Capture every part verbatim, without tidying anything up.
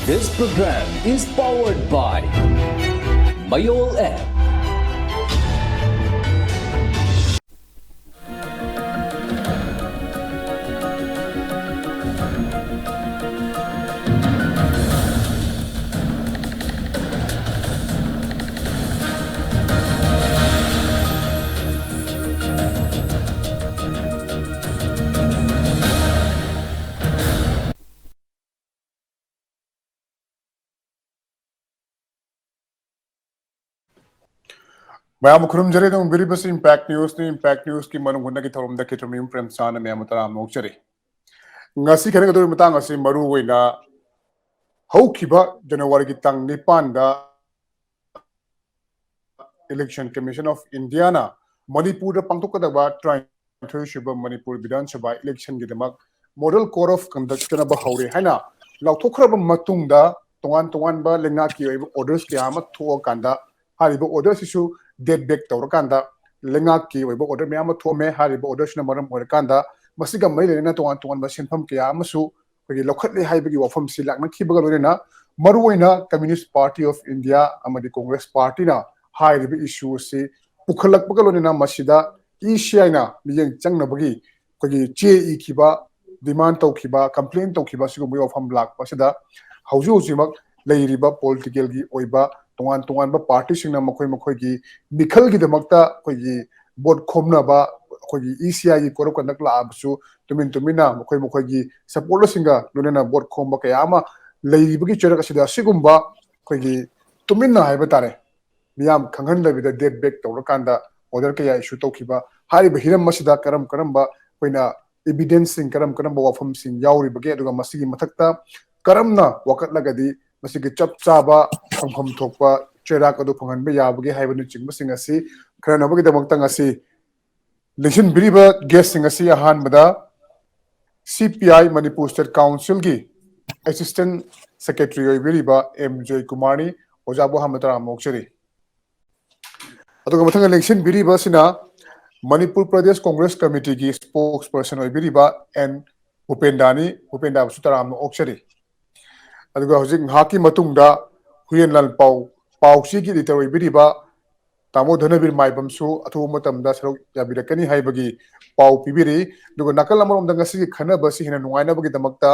This program is powered by Mayol app. ꯃꯌꯥꯝ ꯈꯨꯔꯨꯝꯖꯔꯤ꯫ ꯅꯨꯡꯕꯤꯔꯤꯕꯁꯤ Impact News ꯅꯤ꯫ Impact News ꯀꯤ ꯃꯅꯨꯡ ꯍꯨꯠꯅꯒꯤ ꯊꯧꯔꯝꯗ ꯈꯦꯇ꯭ꯔꯤꯃꯌꯨꯝ ꯄ꯭ꯔꯦꯝꯆꯥꯟꯅ ꯃꯌꯥꯝ ꯇꯔꯥꯝꯅ ꯑꯣꯛꯆꯔꯤ꯫ ꯉꯁꯤ ꯈꯟꯅꯒꯗꯧꯔꯤꯕ ꯃꯇꯥꯡ ꯑꯁꯤ ꯃꯔꯨ ꯑꯣꯏꯅ ꯍꯧꯈꯤꯕ ꯖꯅꯋꯥꯔꯤꯒꯤ ꯇꯥꯡ ꯅꯤꯄꯥꯟꯗ Election Commission of Indiaꯅ ꯃꯅꯤꯄꯨꯔꯗ ꯄꯥꯡꯊꯣꯛꯀꯗꯕ ꯇꯔꯥꯅꯤꯊꯣꯏ ꯁꯨꯕ ꯃꯅꯤꯄꯨꯔ ꯕꯤꯙꯥꯟ ꯁꯚꯥ election ꯒꯤꯗꯃꯛ Model Code of Conduct ꯆꯠꯅꯕ ꯍꯧꯔꯦ ꯍꯥꯏꯅ ꯂꯥꯎꯊꯣꯛꯈ꯭ꯔꯕ ꯃꯇꯨꯡꯗ, ꯇꯣꯉꯥꯟ ꯇꯣꯉꯥꯟꯕ ꯂꯩꯉꯥꯛꯀꯤ ꯑꯣꯏꯕ orders ꯀꯌꯥ ꯑꯃ ꯊꯣꯛꯑꯀꯥꯟꯗ, ꯍꯥꯏꯔꯤꯕ order ꯁꯤꯁꯨ date back ꯇꯧꯔꯀꯥꯟꯗ, ꯂꯩꯉꯥꯛꯀꯤ ꯑꯣꯏꯕ order ꯃꯌꯥꯝ ꯑꯃ ꯊꯣꯛꯑꯝꯃꯦ꯫ ꯍꯥꯏꯔꯤꯕ order ꯁꯤꯅ ꯃꯔꯝ ꯑꯣꯏꯔꯀꯥꯟꯗ ꯃꯁꯤꯒ ꯃꯔꯤ ꯂꯩꯅꯅ ꯇꯣꯉꯥꯟ ꯇꯣꯉꯥꯟꯕ ꯁꯦꯟꯐꯝ ꯀꯌꯥ ꯑꯃꯁꯨ ꯑꯩꯈꯣꯏꯒꯤ ꯂꯧꯈꯠꯂꯦ ꯍꯥꯏꯕꯒꯤ ꯋꯥꯐꯝꯁꯤ ꯂꯥꯛꯅꯈꯤꯕꯒ ꯂꯣꯏꯅꯅ, ꯃꯔꯨꯑꯣꯏꯅ Communist Party of India ꯑꯃꯗꯤ Congress Partyꯅ ꯍꯥꯏꯔꯤꯕ issue ꯑꯁꯤ ꯄꯨꯈꯠꯂꯛꯄꯒ ꯂꯣꯏꯅꯅ ꯃꯁꯤꯗ E C Iꯅ ꯃꯤꯠꯌꯦꯡ ꯆꯪꯅꯕꯒꯤ ꯑꯩꯈꯣꯏꯒꯤ ꯆꯦ ꯏꯈꯤꯕ, demand ꯇꯧꯈꯤꯕ, complain ꯇꯧꯈꯤꯕ ꯑꯁꯤꯒꯨꯝꯕꯒꯤ ꯋꯥꯐꯝ ꯂꯥꯛꯄ ꯑꯁꯤꯗ ꯍꯧꯖꯤꯛ ꯍꯧꯖꯤꯛꯃꯛ ꯂꯩꯔꯤꯕ politicalꯒꯤ ꯑꯣꯏꯕ ꯇꯣꯉꯥꯟ ꯇꯣꯉꯥꯟꯕ partyꯁꯤꯡꯅ ꯃꯈꯣꯏ ꯃꯈꯣꯏꯒꯤ ꯃꯤꯈꯜꯒꯤꯗꯃꯛꯇ ꯑꯩꯈꯣꯏꯒꯤ vote ꯈꯣꯝꯅꯕ, ꯑꯩꯈꯣꯏꯒꯤ E C Iꯒꯤ Code of Conduct ꯂꯥꯛꯑꯕꯁꯨ ꯇꯨꯃꯤꯟ ꯇꯨꯃꯤꯟꯅ ꯃꯈꯣꯏ ꯃꯈꯣꯏꯒꯤ supporterꯁꯤꯡꯒ ꯂꯣꯏꯅꯅ vote ꯈꯣꯝꯕ ꯀꯌꯥ ꯑꯃ ꯂꯩꯔꯤꯕꯒꯤ ꯆꯩꯔꯛ ꯑꯁꯤꯗ ꯑꯁꯤꯒꯨꯝꯕ ꯑꯩꯈꯣꯏꯒꯤ ꯇꯨꯃꯤꯟꯅ ꯍꯥꯏꯕ ꯇꯥꯔꯦ, ꯃꯤꯌꯥꯝ ꯈꯪꯍꯟꯗꯕꯤꯗ date back ꯇꯧꯔꯀꯥꯟꯗ order ꯀꯌꯥ issue ꯇꯧꯈꯤꯕ, ꯍꯥꯏꯔꯤꯕ ꯍꯤꯔꯝ ꯑꯁꯤꯗ ꯀꯔꯝ ꯀꯔꯝꯕ ꯑꯩꯈꯣꯏꯅ evidenceꯁꯤꯡ, ꯀꯔꯝ ꯀꯔꯝꯕ ꯋꯥꯐꯝꯁꯤꯡ ꯌꯥꯎꯔꯤꯕꯒꯦ, ꯑꯗꯨꯒ ꯃꯁꯤꯒꯤ ꯃꯊꯛꯇ ꯀꯔꯝꯅ ꯋꯥꯀꯠꯂꯒꯗꯤ ꯃꯁꯤꯒꯤ ꯆꯞ ꯆꯥꯕ ꯐꯪꯐꯝ ꯊꯣꯛꯄ ꯆꯩꯔꯥꯛ ꯑꯗꯨ ꯐꯪꯍꯟꯕ ꯌꯥꯕꯒꯦ ꯍꯥꯏꯕꯅꯆꯤꯡꯕꯁꯤꯡ ꯑꯁꯤ ꯈꯟꯅꯅꯕꯒꯤꯗꯃꯛꯇ ꯉꯁꯤ ꯂꯦꯡꯁꯤꯟꯕꯤꯔꯤꯕ guestꯁꯤꯡ ꯑꯁꯤ ꯑꯍꯥꯟꯕꯗ C P I Manipur State Councilꯒꯤ Assistant Secretary ꯑꯣꯏꯕꯤꯔꯤꯕ M ꯖꯣꯏꯀꯨꯃꯥꯔꯅꯤ꯫ ꯑꯣꯖꯥꯕꯨ ꯑꯍꯥꯟꯕ ꯇꯔꯥꯝꯅ ꯑꯣꯛꯆꯔꯤ꯫ ꯑꯗꯨꯒ ꯃꯊꯪꯗ ꯂꯦꯡꯁꯤꯟꯕꯤꯔꯤꯕꯁꯤꯅ ꯃꯅꯤꯄꯨꯔ ꯄ꯭ꯔꯗꯦꯁ ꯀꯣꯡꯒ꯭ꯔꯦꯁ ꯀꯃꯤꯇꯤꯒꯤ spokesperson ꯑꯣꯏꯕꯤꯔꯤꯕ N ꯚꯨꯄꯦꯟꯗꯥꯅꯤ꯫ ꯚꯨꯄꯦꯟꯗꯥꯕꯨꯁꯨ ꯇꯔꯥꯝꯅ ꯑꯣꯛꯆꯔꯤ꯫ ꯑꯗꯨꯒ ꯍꯧꯖꯤꯛ ꯉꯥꯏꯍꯥꯛꯀꯤ ꯃꯇꯨꯡꯗ ꯍꯨꯏꯌꯦꯟ ꯂꯥꯟ ꯄꯥꯎ, ꯄꯥꯎꯆꯦꯒꯤ editor ꯑꯣꯏꯕꯤꯔꯤꯕ ꯇꯥꯃꯣ ꯙꯅꯕꯤꯔ ꯃꯥꯏꯕꯝꯁꯨ ꯑꯊꯨꯕ ꯃꯇꯝꯗ ꯁꯔꯨꯛ ꯌꯥꯕꯤꯔꯛꯀꯅꯤ ꯍꯥꯏꯕꯒꯤ ꯄꯥꯎ ꯄꯤꯕꯤꯔꯤ꯫ ꯑꯗꯨꯒ ꯅꯥꯀꯜ ꯑꯃꯔꯣꯝꯗ ꯉꯁꯤꯒꯤ ꯈꯟꯅꯕ ꯑꯁꯤ ꯍꯦꯟꯅ ꯅꯨꯡꯉꯥꯏꯅꯕꯒꯤꯗꯃꯛꯇ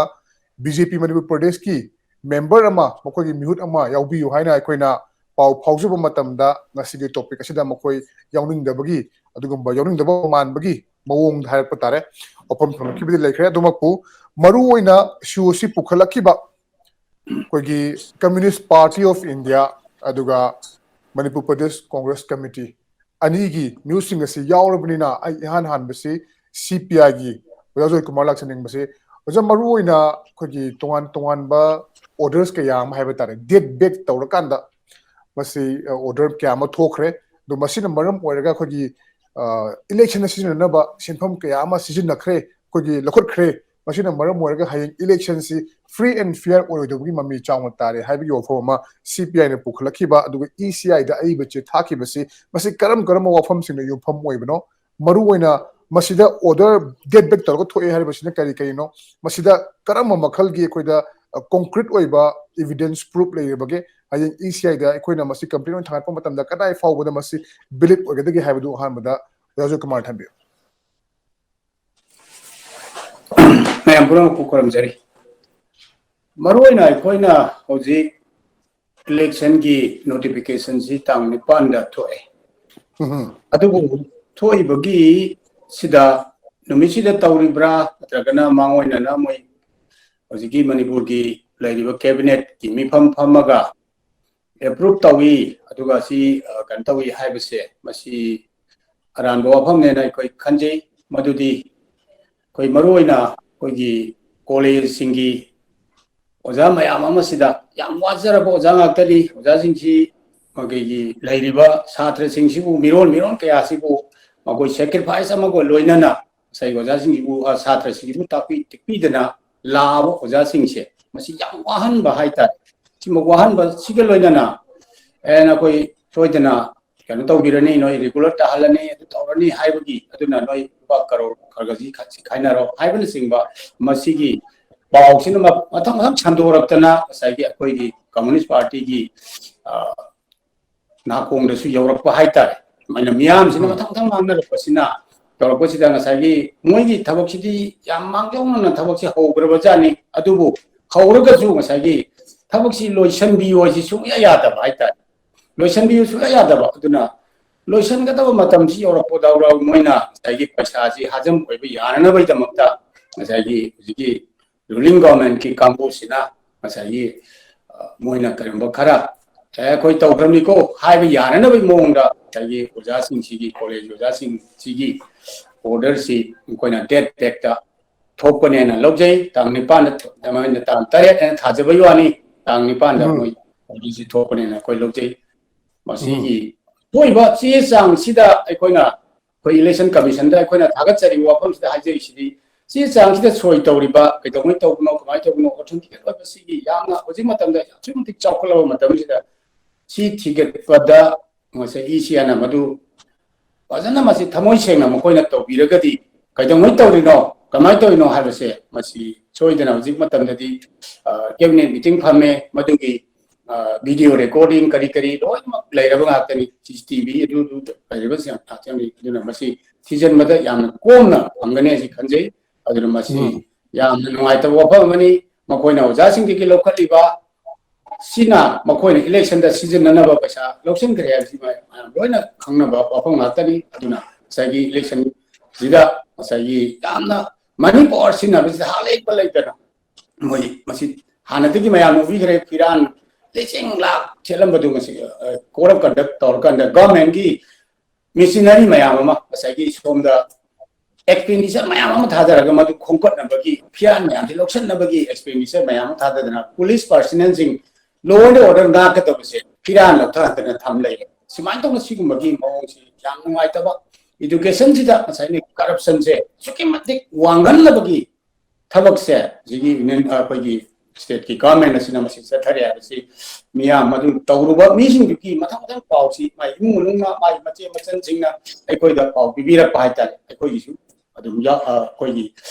BJP ꯃꯅꯤꯄꯨꯔ ꯄ꯭ꯔꯗꯦꯁꯀꯤ member ꯑꯃ, ꯃꯈꯣꯏꯒꯤ ꯃꯤꯍꯨꯠ ꯑꯃ ꯌꯥꯎꯕꯤꯌꯨ ꯍꯥꯏꯅ ꯑꯩꯈꯣꯏꯅ ꯄꯥꯎ ꯐꯥꯎꯖꯕ ꯃꯇꯝꯗ ꯉꯁꯤꯒꯤ topic ꯑꯁꯤꯗ ꯃꯈꯣꯏ ꯌꯥꯎꯅꯤꯡꯗꯕꯒꯤ, ꯑꯗꯨꯒꯨꯝꯕ ꯌꯥꯎꯅꯤꯡꯗꯕ ꯃꯥꯟꯕꯒꯤ ꯃꯑꯣꯡꯗ ꯍꯥꯏꯔꯛꯄ ꯇꯥꯔꯦ, ꯋꯥꯐꯝ ꯊꯝꯂꯛꯈꯤꯕꯗꯤ ꯂꯩꯈ꯭ꯔꯦ꯫ ꯑꯗꯨꯃꯛꯄꯨ ꯃꯔꯨꯑꯣꯏꯅ issue ꯑꯁꯤ ꯄꯨꯈꯠꯂꯛꯈꯤꯕ ꯑꯩꯈꯣꯏꯒꯤ Communist Party of India ꯑꯗꯨꯒ ꯃꯅꯤꯄꯨꯔ ꯄ꯭ꯔꯗꯦꯁ ꯀꯣꯡꯒ꯭ꯔꯦꯁ ꯀꯃꯤꯇꯤ ꯑꯅꯤꯒꯤ ꯃꯤꯍꯨꯠꯁꯤꯡ ꯑꯁꯤ ꯌꯥꯎꯔꯕꯅꯤꯅ, ꯑꯩ ꯏꯍꯥꯟ ꯍꯥꯟꯕꯁꯤ CPIꯒꯤ ꯑꯣꯖꯥ ꯖꯣꯏꯀꯨꯃꯥꯔ ꯂꯥꯛꯆꯅꯤꯡꯕꯁꯤ, ꯑꯣꯖꯥ, ꯃꯔꯨꯑꯣꯏꯅ ꯑꯩꯈꯣꯏꯒꯤ ꯇꯣꯉꯥꯟ ꯇꯣꯉꯥꯟꯕ orders ꯀꯌꯥ ꯑꯃ ꯍꯥꯏꯕ ꯇꯥꯔꯦ, date back ꯇꯧꯔꯀꯥꯟꯗ ꯃꯁꯤ order ꯀꯌꯥ ꯑꯃ ꯊꯣꯛꯈ꯭ꯔꯦ꯫ ꯑꯗꯣ ꯃꯁꯤꯅ ꯃꯔꯝ ꯑꯣꯏꯔꯒ ꯑꯩꯈꯣꯏꯒꯤ election ꯁꯤꯖꯤꯟꯅꯅꯕ ꯁꯦꯟꯐꯝ ꯀꯌꯥ ꯑꯃ ꯁꯤꯖꯤꯟꯅꯈ꯭ꯔꯦ, ꯑꯩꯈꯣꯏꯒꯤ ꯂꯧꯈꯠꯈ꯭ꯔꯦ꯫ ꯃꯁꯤꯅ ꯃꯔꯝ ꯑꯣꯏꯔꯒ ꯍꯌꯦꯡ election ꯁꯤ free and fair ꯑꯣꯏꯔꯣꯏꯗꯕꯒꯤ ꯃꯃꯤ ꯆꯥꯎꯅ ꯇꯥꯔꯦ ꯍꯥꯏꯕꯒꯤ ꯋꯥꯐꯝ ꯑꯃ CPIꯅ ꯄꯨꯈꯠꯂꯛꯈꯤꯕ, ꯑꯗꯨꯒ ECIꯗ ꯑꯏꯕ ꯆꯦ ꯊꯥꯈꯤꯕꯁꯤ, ꯃꯁꯤ ꯀꯔꯝ ꯀꯔꯝꯕ ꯋꯥꯐꯝꯁꯤꯡꯅ ꯌꯨꯝꯐꯝ ꯑꯣꯏꯕꯅꯣ? ꯃꯔꯨꯑꯣꯏꯅ ꯃꯁꯤꯗ order date back ꯇꯧꯔꯒ ꯊꯣꯛꯑꯦ ꯍꯥꯏꯔꯤꯕꯁꯤꯅ ꯀꯔꯤ ꯀꯔꯤꯅꯣ? ꯃꯁꯤꯗ ꯀꯔꯝꯕ ꯃꯈꯜꯒꯤ ꯑꯩꯈꯣꯏꯗ concrete ꯑꯣꯏꯕ evidence proof ꯂꯩꯔꯕꯒꯦ? ꯍꯌꯦꯡ ECIꯗ ꯑꯩꯈꯣꯏꯅ ꯃꯁꯤ complaint ꯑꯣꯏꯅ ꯊꯥꯡꯒꯠꯄ ꯃꯇꯝꯗ ꯀꯗꯥꯏ ꯐꯥꯎꯕꯗ ꯃꯁꯤ valid ꯑꯣꯏꯒꯗꯒꯦ ꯍꯥꯏꯕꯗꯨ ꯑꯍꯥꯟꯕꯗ ꯑꯣꯖꯥ ꯖꯣꯏꯀꯨꯃꯥꯔ ꯊꯝꯕꯤꯌꯨ꯫ ꯃꯌꯥꯝ ꯄꯨꯝꯅꯃꯛꯄꯨ ꯈꯨꯔꯨꯝꯖꯔꯤ꯫ ꯃꯔꯨꯑꯣꯏꯅ ꯑꯩꯈꯣꯏꯅ ꯍꯧꯖꯤꯛ electionꯒꯤ notificationꯁꯤ ꯇꯥꯡ ꯅꯤꯄꯥꯟꯗ ꯊꯣꯛꯑꯦ꯫ ꯑꯗꯨꯕꯨ ꯊꯣꯛꯏꯕꯒꯤ ꯁꯤꯗ ꯅꯨꯃꯤꯠꯁꯤꯗ ꯇꯧꯔꯤꯕ꯭ꯔꯥ, ꯅꯠꯇ꯭ꯔꯒꯅ ꯃꯥꯡꯑꯣꯏꯅꯅ ꯃꯣꯏ ꯍꯧꯖꯤꯛꯀꯤ ꯃꯅꯤꯄꯨꯔꯒꯤ ꯂꯩꯔꯤꯕ cabinetꯀꯤ ꯃꯤꯐꯝ ꯐꯝꯃꯒ approve ꯇꯧꯏ, ꯑꯗꯨꯒ ꯁꯤ ꯀꯩꯅꯣ ꯇꯧꯏ ꯍꯥꯏꯕꯁꯦ, ꯃꯁꯤ ꯑꯔꯥꯟꯕ ꯋꯥꯐꯝꯅꯦꯅ ꯑꯩꯈꯣꯏ ꯈꯟꯖꯩ꯫ ꯃꯗꯨꯗꯤ ꯑꯩꯈꯣꯏ ꯃꯔꯨꯑꯣꯏꯅ ꯑꯩꯈꯣꯏꯒꯤ collegeꯁꯤꯡꯒꯤ ꯑꯣꯖꯥ ꯃꯌꯥꯝ ꯑꯃꯁꯤꯗ, ꯌꯥꯝ ꯋꯥꯖꯔꯕ ꯑꯣꯖꯥ ꯉꯥꯛꯇꯅꯤ꯫ ꯑꯣꯖꯥꯁꯤꯡꯁꯤ, ꯃꯈꯣꯏꯒꯤ ꯂꯩꯔꯤꯕ ꯁꯥꯇ꯭ꯔꯁꯤꯡꯁꯤꯕꯨ, ꯃꯤꯔꯣꯜ ꯃꯤꯔꯣꯜ ꯀꯌꯥꯁꯤꯕꯨ ꯃꯈꯣꯏ sacrifice ꯑꯃꯒ ꯂꯣꯏꯅꯅ ꯉꯁꯥꯏ ꯑꯣꯖꯥꯁꯤꯡꯁꯤꯕꯨ, ꯁꯥꯇ꯭ꯔꯁꯤꯡꯁꯤꯕꯨ ꯇꯥꯛꯄꯤ ꯇꯦꯛꯄꯤꯗꯅ ꯂꯥꯛꯑꯕ ꯑꯣꯖꯥꯁꯤꯡꯁꯦ, ꯃꯁꯤ ꯌꯥꯝ ꯋꯥꯍꯟꯕ ꯍꯥꯏꯇꯥꯔꯦ꯫ ꯁꯤꯃ ꯋꯥꯍꯟꯕꯁꯤꯒ ꯂꯣꯏꯅꯅ, ꯑꯦ, ꯅꯈꯣꯏ ꯁꯣꯏꯗꯅ ꯀꯩꯅꯣ ꯇꯧꯕꯤꯔꯅꯤ, ꯅꯣꯏ regular ꯇꯥꯍꯜꯂꯅꯤ, ꯑꯗꯨ ꯇꯧꯔꯅꯤ ꯍꯥꯏꯕꯒꯤ, ꯑꯗꯨꯅ ꯅꯣꯏ ꯂꯨꯄꯥ ꯀꯔꯣꯔ ꯈꯔ ꯈꯔꯁꯤ ꯈꯥꯏꯅꯔꯣ ꯍꯥꯏꯕꯅꯆꯤꯡꯕ, ꯃꯁꯤꯒꯤ ꯄꯥꯎꯁꯤꯅ ꯃ-, ꯃꯊꯪ ꯃꯊꯪ ꯁꯟꯗꯣꯔꯛꯇꯅ ꯉꯁꯥꯏꯒꯤ ꯑꯩꯈꯣꯏꯒꯤ ꯀꯝꯃꯨꯅꯤꯁ ꯄꯥꯔꯇꯤꯒꯤ, ꯑ, ꯅꯥꯀꯣꯡꯗꯁꯨ ꯌꯧꯔꯛꯄ ꯍꯥꯏꯇꯥꯔꯦ꯫ ꯑꯗꯨꯃꯥꯏꯅ ꯃꯤꯌꯥꯝꯁꯤꯅ ꯎꯝ꯫ ꯃꯊꯪ ꯃꯊꯪ ꯉꯥꯡꯅꯔꯛꯄꯁꯤꯅ, ꯇꯧꯔꯛꯄꯁꯤꯗ ꯉꯁꯥꯏꯒꯤ ꯃꯣꯏꯒꯤ ꯊꯕꯛꯁꯤꯗꯤ ꯌꯥꯝ ꯃꯥꯡꯖꯧꯅꯅ ꯊꯕꯛꯁꯤ ꯍꯧꯈ꯭ꯔꯕꯖꯥꯠꯅꯤ꯫ ꯑꯗꯨꯕꯨ ꯍꯧꯔꯒꯁꯨ ꯉꯁꯥꯏꯒꯤ ꯊꯕꯛꯁꯤ ꯂꯣꯏꯁꯤꯟꯕꯤꯌꯨ ꯍꯥꯏꯁꯤ ꯁꯨꯡꯌꯥ ꯌꯥꯗꯕ ꯍꯥꯏꯇꯥꯔꯦ꯫ ꯂꯣꯏꯁꯤꯟꯕꯤꯌꯨ ꯁꯨꯡꯌꯥ ꯌꯥꯗꯕ꯫ ꯑꯗꯨꯅ ꯂꯣꯏꯁꯤꯟꯒꯗꯕ ꯃꯇꯝꯁꯤ ꯌꯧꯔꯛꯄꯗ ꯃꯣꯏꯅ ꯉꯁꯥꯏꯒꯤ ꯄꯩꯁꯥꯁꯤ ꯍꯥꯖꯝ ꯑꯣꯏꯕ ꯌꯥꯅꯅꯕꯒꯤꯗꯃꯛꯇ ꯉꯁꯥꯏꯒꯤ ꯍꯧꯖꯤꯛꯀꯤ ꯔꯨꯂꯤꯡ ꯒꯣꯔꯃꯦꯟꯠꯀꯤ ꯀꯥꯡꯕꯨꯁꯤꯅ ꯉꯁꯥꯏꯒꯤ, ꯑ, ꯃꯣꯏꯅ ꯀꯔꯤꯒꯨꯝꯕ ꯈꯔ, "ꯑꯦ, ꯑꯩꯈꯣꯏ ꯇꯧꯈ꯭ꯔꯕꯅꯤꯀꯣ" ꯍꯥꯏꯕ ꯌꯥꯅꯅꯕꯒꯤ ꯃꯑꯣꯡꯗ ꯉꯁꯥꯏꯒꯤ ꯑꯣꯖꯥꯁꯤꯡꯁꯤꯒꯤ, ꯀꯣꯂꯦꯖ ꯑꯣꯖꯥꯁꯤꯡꯁꯤꯒꯤ ꯑꯣꯔꯗꯔꯁꯤ ꯑꯩꯈꯣꯏꯅ ꯗꯦꯠ ꯄꯦꯛꯇ ꯊꯣꯛꯄꯅꯦꯅ ꯂꯧꯖꯩ꯫ ꯇꯥꯡ ꯅꯤꯄꯥꯟꯗ, ꯃꯣꯏꯅ ꯇꯥꯡ ꯇꯔꯦꯠ ꯍꯥꯏꯅ ꯊꯥꯖꯕꯒꯤ ꯋꯥꯅꯤ, ꯇꯥꯡ ꯅꯤꯄꯥꯟꯗ ꯎꯝ꯫ ꯃꯣꯏ ꯑꯣꯔꯗꯔꯁꯤ ꯊꯣꯛꯄꯅꯦꯅ ꯑꯩꯈꯣꯏ ꯂꯧꯖꯩ꯫ ꯃꯁꯤꯒꯤ ꯎꯝ꯫ ꯊꯣꯛꯏꯕ ꯆꯦ ꯆꯥꯡꯁꯤꯗ ꯑꯩꯈꯣꯏꯅ, ꯑꯩꯈꯣꯏ ꯏꯂꯦꯛꯁꯟ ꯀꯃꯤꯁꯟꯗ ꯑꯩꯈꯣꯏꯅ ꯊꯥꯒꯠꯆꯔꯤꯕ ꯋꯥꯐꯝꯁꯤꯗ ꯍꯥꯏꯖꯔꯤꯁꯤꯗꯤ, ꯆꯦ ꯆꯥꯡꯁꯤꯗ ꯁꯣꯏ ꯇꯧꯔꯤꯕ, ꯀꯩꯗꯧꯉꯩ ꯇꯧꯕꯅꯣ, ꯀꯃꯥꯏꯅ ꯇꯧꯕꯅꯣ, ꯑꯣꯊꯦꯟꯇꯤꯀꯦꯠ ꯑꯣꯏꯕ ꯁꯤꯒꯤ ꯌꯥꯝꯅ ꯍꯧꯖꯤꯛ ꯃꯇꯝꯗ ꯑꯁꯨꯛꯀꯤ ꯃꯇꯤꯛ ꯆꯥꯎꯈꯠꯂꯕ ꯃꯇꯝꯁꯤꯗ ꯁꯤ ꯊꯤꯒꯠꯄꯗ ꯉꯁꯥꯏ ꯏ ꯁꯤ ꯑꯥꯏꯅ ꯃꯗꯨ ꯐꯖꯅ ꯃꯁꯤ ꯊꯃꯣꯏ ꯁꯦꯡꯅ ꯃꯈꯣꯏꯅ ꯇꯧꯕꯤꯔꯒꯗꯤ ꯀꯩꯗꯧꯉꯩ ꯇꯧꯔꯤꯅꯣ, ꯀꯃꯥꯏꯅ ꯇꯧꯔꯤꯅꯣ ꯍꯥꯏꯕꯁꯦ ꯃꯁꯤ ꯁꯣꯏꯗꯅ ꯍꯧꯖꯤꯛ ꯃꯇꯝꯗꯗꯤ, ꯑ, ꯀꯦꯕꯤꯅꯦꯠ ꯃꯤꯇꯤꯡ ꯐꯝꯃꯦ, ꯃꯗꯨꯒꯤ, ꯑ, ꯚꯤꯗꯤꯑꯣ ꯔꯦꯀꯣꯔꯗꯤꯡ ꯀꯔꯤ ꯀꯔꯤ ꯂꯣꯏꯅꯃꯛ ꯂꯩꯔꯕ ꯉꯥꯛꯇꯅꯤ꯫ ꯁꯤ ꯁꯤ ꯇꯤ ꯚꯤ ꯑꯗꯨ ꯑꯗꯨ ꯂꯩꯔꯤꯕꯁꯤꯡ ꯉꯥꯛꯇꯅꯤ꯫ ꯑꯗꯨꯅ ꯃꯁꯤ ꯊꯤꯖꯤꯟꯕꯗ ꯌꯥꯝꯅ ꯀꯣꯝꯅ ꯐꯪꯒꯅꯤ ꯍꯥꯏꯁꯤ ꯈꯟꯖꯩ꯫ ꯑꯗꯨꯅ ꯃꯁꯤ ꯎꯝ꯫ ꯌꯥꯝꯅ ꯅꯨꯡꯉꯥꯏꯇꯕ ꯋꯥꯐꯝ ꯑꯃꯅꯤ꯫ ꯃꯈꯣꯏꯅ ꯑꯣꯖꯥꯁꯤꯡꯗꯒꯤ ꯂꯧꯈꯠꯂꯤꯕ ꯁꯤꯅ ꯃꯈꯣꯏꯅ ꯏꯂꯦꯛꯁꯟꯗ ꯁꯤꯖꯤꯟꯅꯅꯕ ꯄꯩꯁꯥ ꯂꯧꯁꯤꯟꯈ꯭ꯔꯦ ꯍꯥꯏꯕꯁꯤ ꯃꯌꯥꯝ ꯂꯣꯏꯅ ꯈꯪꯅꯕ ꯋꯥꯐꯝ ꯉꯥꯛꯇꯅꯤ꯫ ꯑꯗꯨꯅ ꯉꯁꯥꯏꯒꯤ ꯏꯂꯦꯛꯁꯟꯁꯤꯗ ꯉꯁꯥꯏꯒꯤ ꯌꯥꯝꯅ ꯃꯅꯤ ꯄꯥꯋꯔ ꯁꯤꯖꯤꯟꯅꯕꯁꯤꯗ ꯍꯥ ꯂꯦꯞꯄ ꯂꯩꯇꯅ ꯃꯣꯏ ꯃꯁꯤ ꯍꯥꯟꯅꯗꯒꯤ ꯃꯌꯥꯝꯅ ꯎꯕꯤꯈ꯭ꯔꯦ, ꯐꯤꯔꯥꯟ ꯂꯤꯁꯤꯡ ꯂꯥꯛ ꯊꯦꯠꯂꯝꯕꯗꯨ ꯉꯁꯤ, ꯑ, code of conduct ꯇꯧꯔꯀꯥꯟꯗ ꯒꯚꯔꯟꯃꯦꯟꯠꯀꯤ ꯃꯦꯆꯤꯅꯔꯤ ꯃꯌꯥꯝ ꯑꯃ ꯉꯁꯥꯏꯒꯤ ꯁꯣꯝꯗ ꯑꯦꯛꯁꯄꯦꯟꯗꯤꯆꯔ ꯃꯌꯥꯝ ꯑꯃ ꯊꯥꯗꯔꯒ ꯃꯗꯨ ꯈꯣꯝꯒꯠꯅꯕꯒꯤ, ꯐꯤꯔꯥꯟ ꯃꯌꯥꯝꯁꯤ ꯂꯧꯁꯤꯟꯅꯕꯒꯤ ꯑꯦꯛꯁꯄꯦꯟꯗꯤꯆꯔ ꯃꯌꯥꯝ ꯑꯃ ꯊꯥꯗꯗꯅ ꯄꯨꯂꯤꯁ ꯄꯥꯔꯁꯅꯦꯜꯁꯤꯡ law and order ꯉꯥꯛꯀꯗꯕꯁꯦ ꯐꯤꯔꯥꯟ ꯂꯧꯊꯍꯟꯗꯅ ꯊꯝ ꯂꯩꯔꯦ꯫ ꯁꯨꯃꯥꯏꯅ ꯇꯧꯅ ꯁꯤꯒꯨꯝꯕꯒꯤ ꯃꯑꯣꯡꯁꯤ ꯌꯥꯝ ꯅꯨꯡꯉꯥꯏꯇꯕ꯫ ꯏꯗꯨꯀꯦꯁꯟꯁꯤꯗ ꯉꯁꯥꯏꯒꯤ ꯀꯔꯞꯁꯟꯁꯦ ꯑꯁꯨꯛꯀꯤ ꯃꯇꯤꯛ ꯋꯥꯡꯍꯟꯅꯕꯒꯤ ꯊꯕꯛꯁꯦ ꯍꯧꯖꯤꯛꯀꯤ ꯌꯨꯅꯤꯌꯟ, ꯑꯩꯈꯣꯏꯒꯤ ꯁ꯭ꯇꯦꯠꯀꯤ ꯒꯚꯔꯟꯃꯦꯟꯠ ꯑꯁꯤꯅ ꯃꯁꯤ ꯆꯠꯊꯔꯦ ꯍꯥꯏꯕꯁꯤ ꯃꯤꯌꯥꯝ ꯑꯗꯨ ꯇꯧꯔꯨꯕ ꯃꯤꯁꯤꯡꯗꯨꯒꯤ ꯃꯊꯪ ꯃꯊꯪ ꯄꯥꯎꯁꯤ ꯃꯥꯏ ꯏꯃꯨꯡ ꯃꯅꯨꯡꯅ, ꯃꯥꯏ ꯃꯆꯦ ꯃꯆꯟꯁꯤꯡꯅ ꯑꯩꯈꯣꯏꯗ ꯄꯥꯎ ꯄꯤꯕꯤꯔꯛꯄ ꯍꯥꯏꯇꯥꯔꯦ꯫ ꯑꯩꯈꯣꯏꯒꯤꯁꯨ ꯑꯗꯨꯝ ꯌꯥꯎ-, ꯑ, ꯑꯩꯈꯣꯏꯒꯤ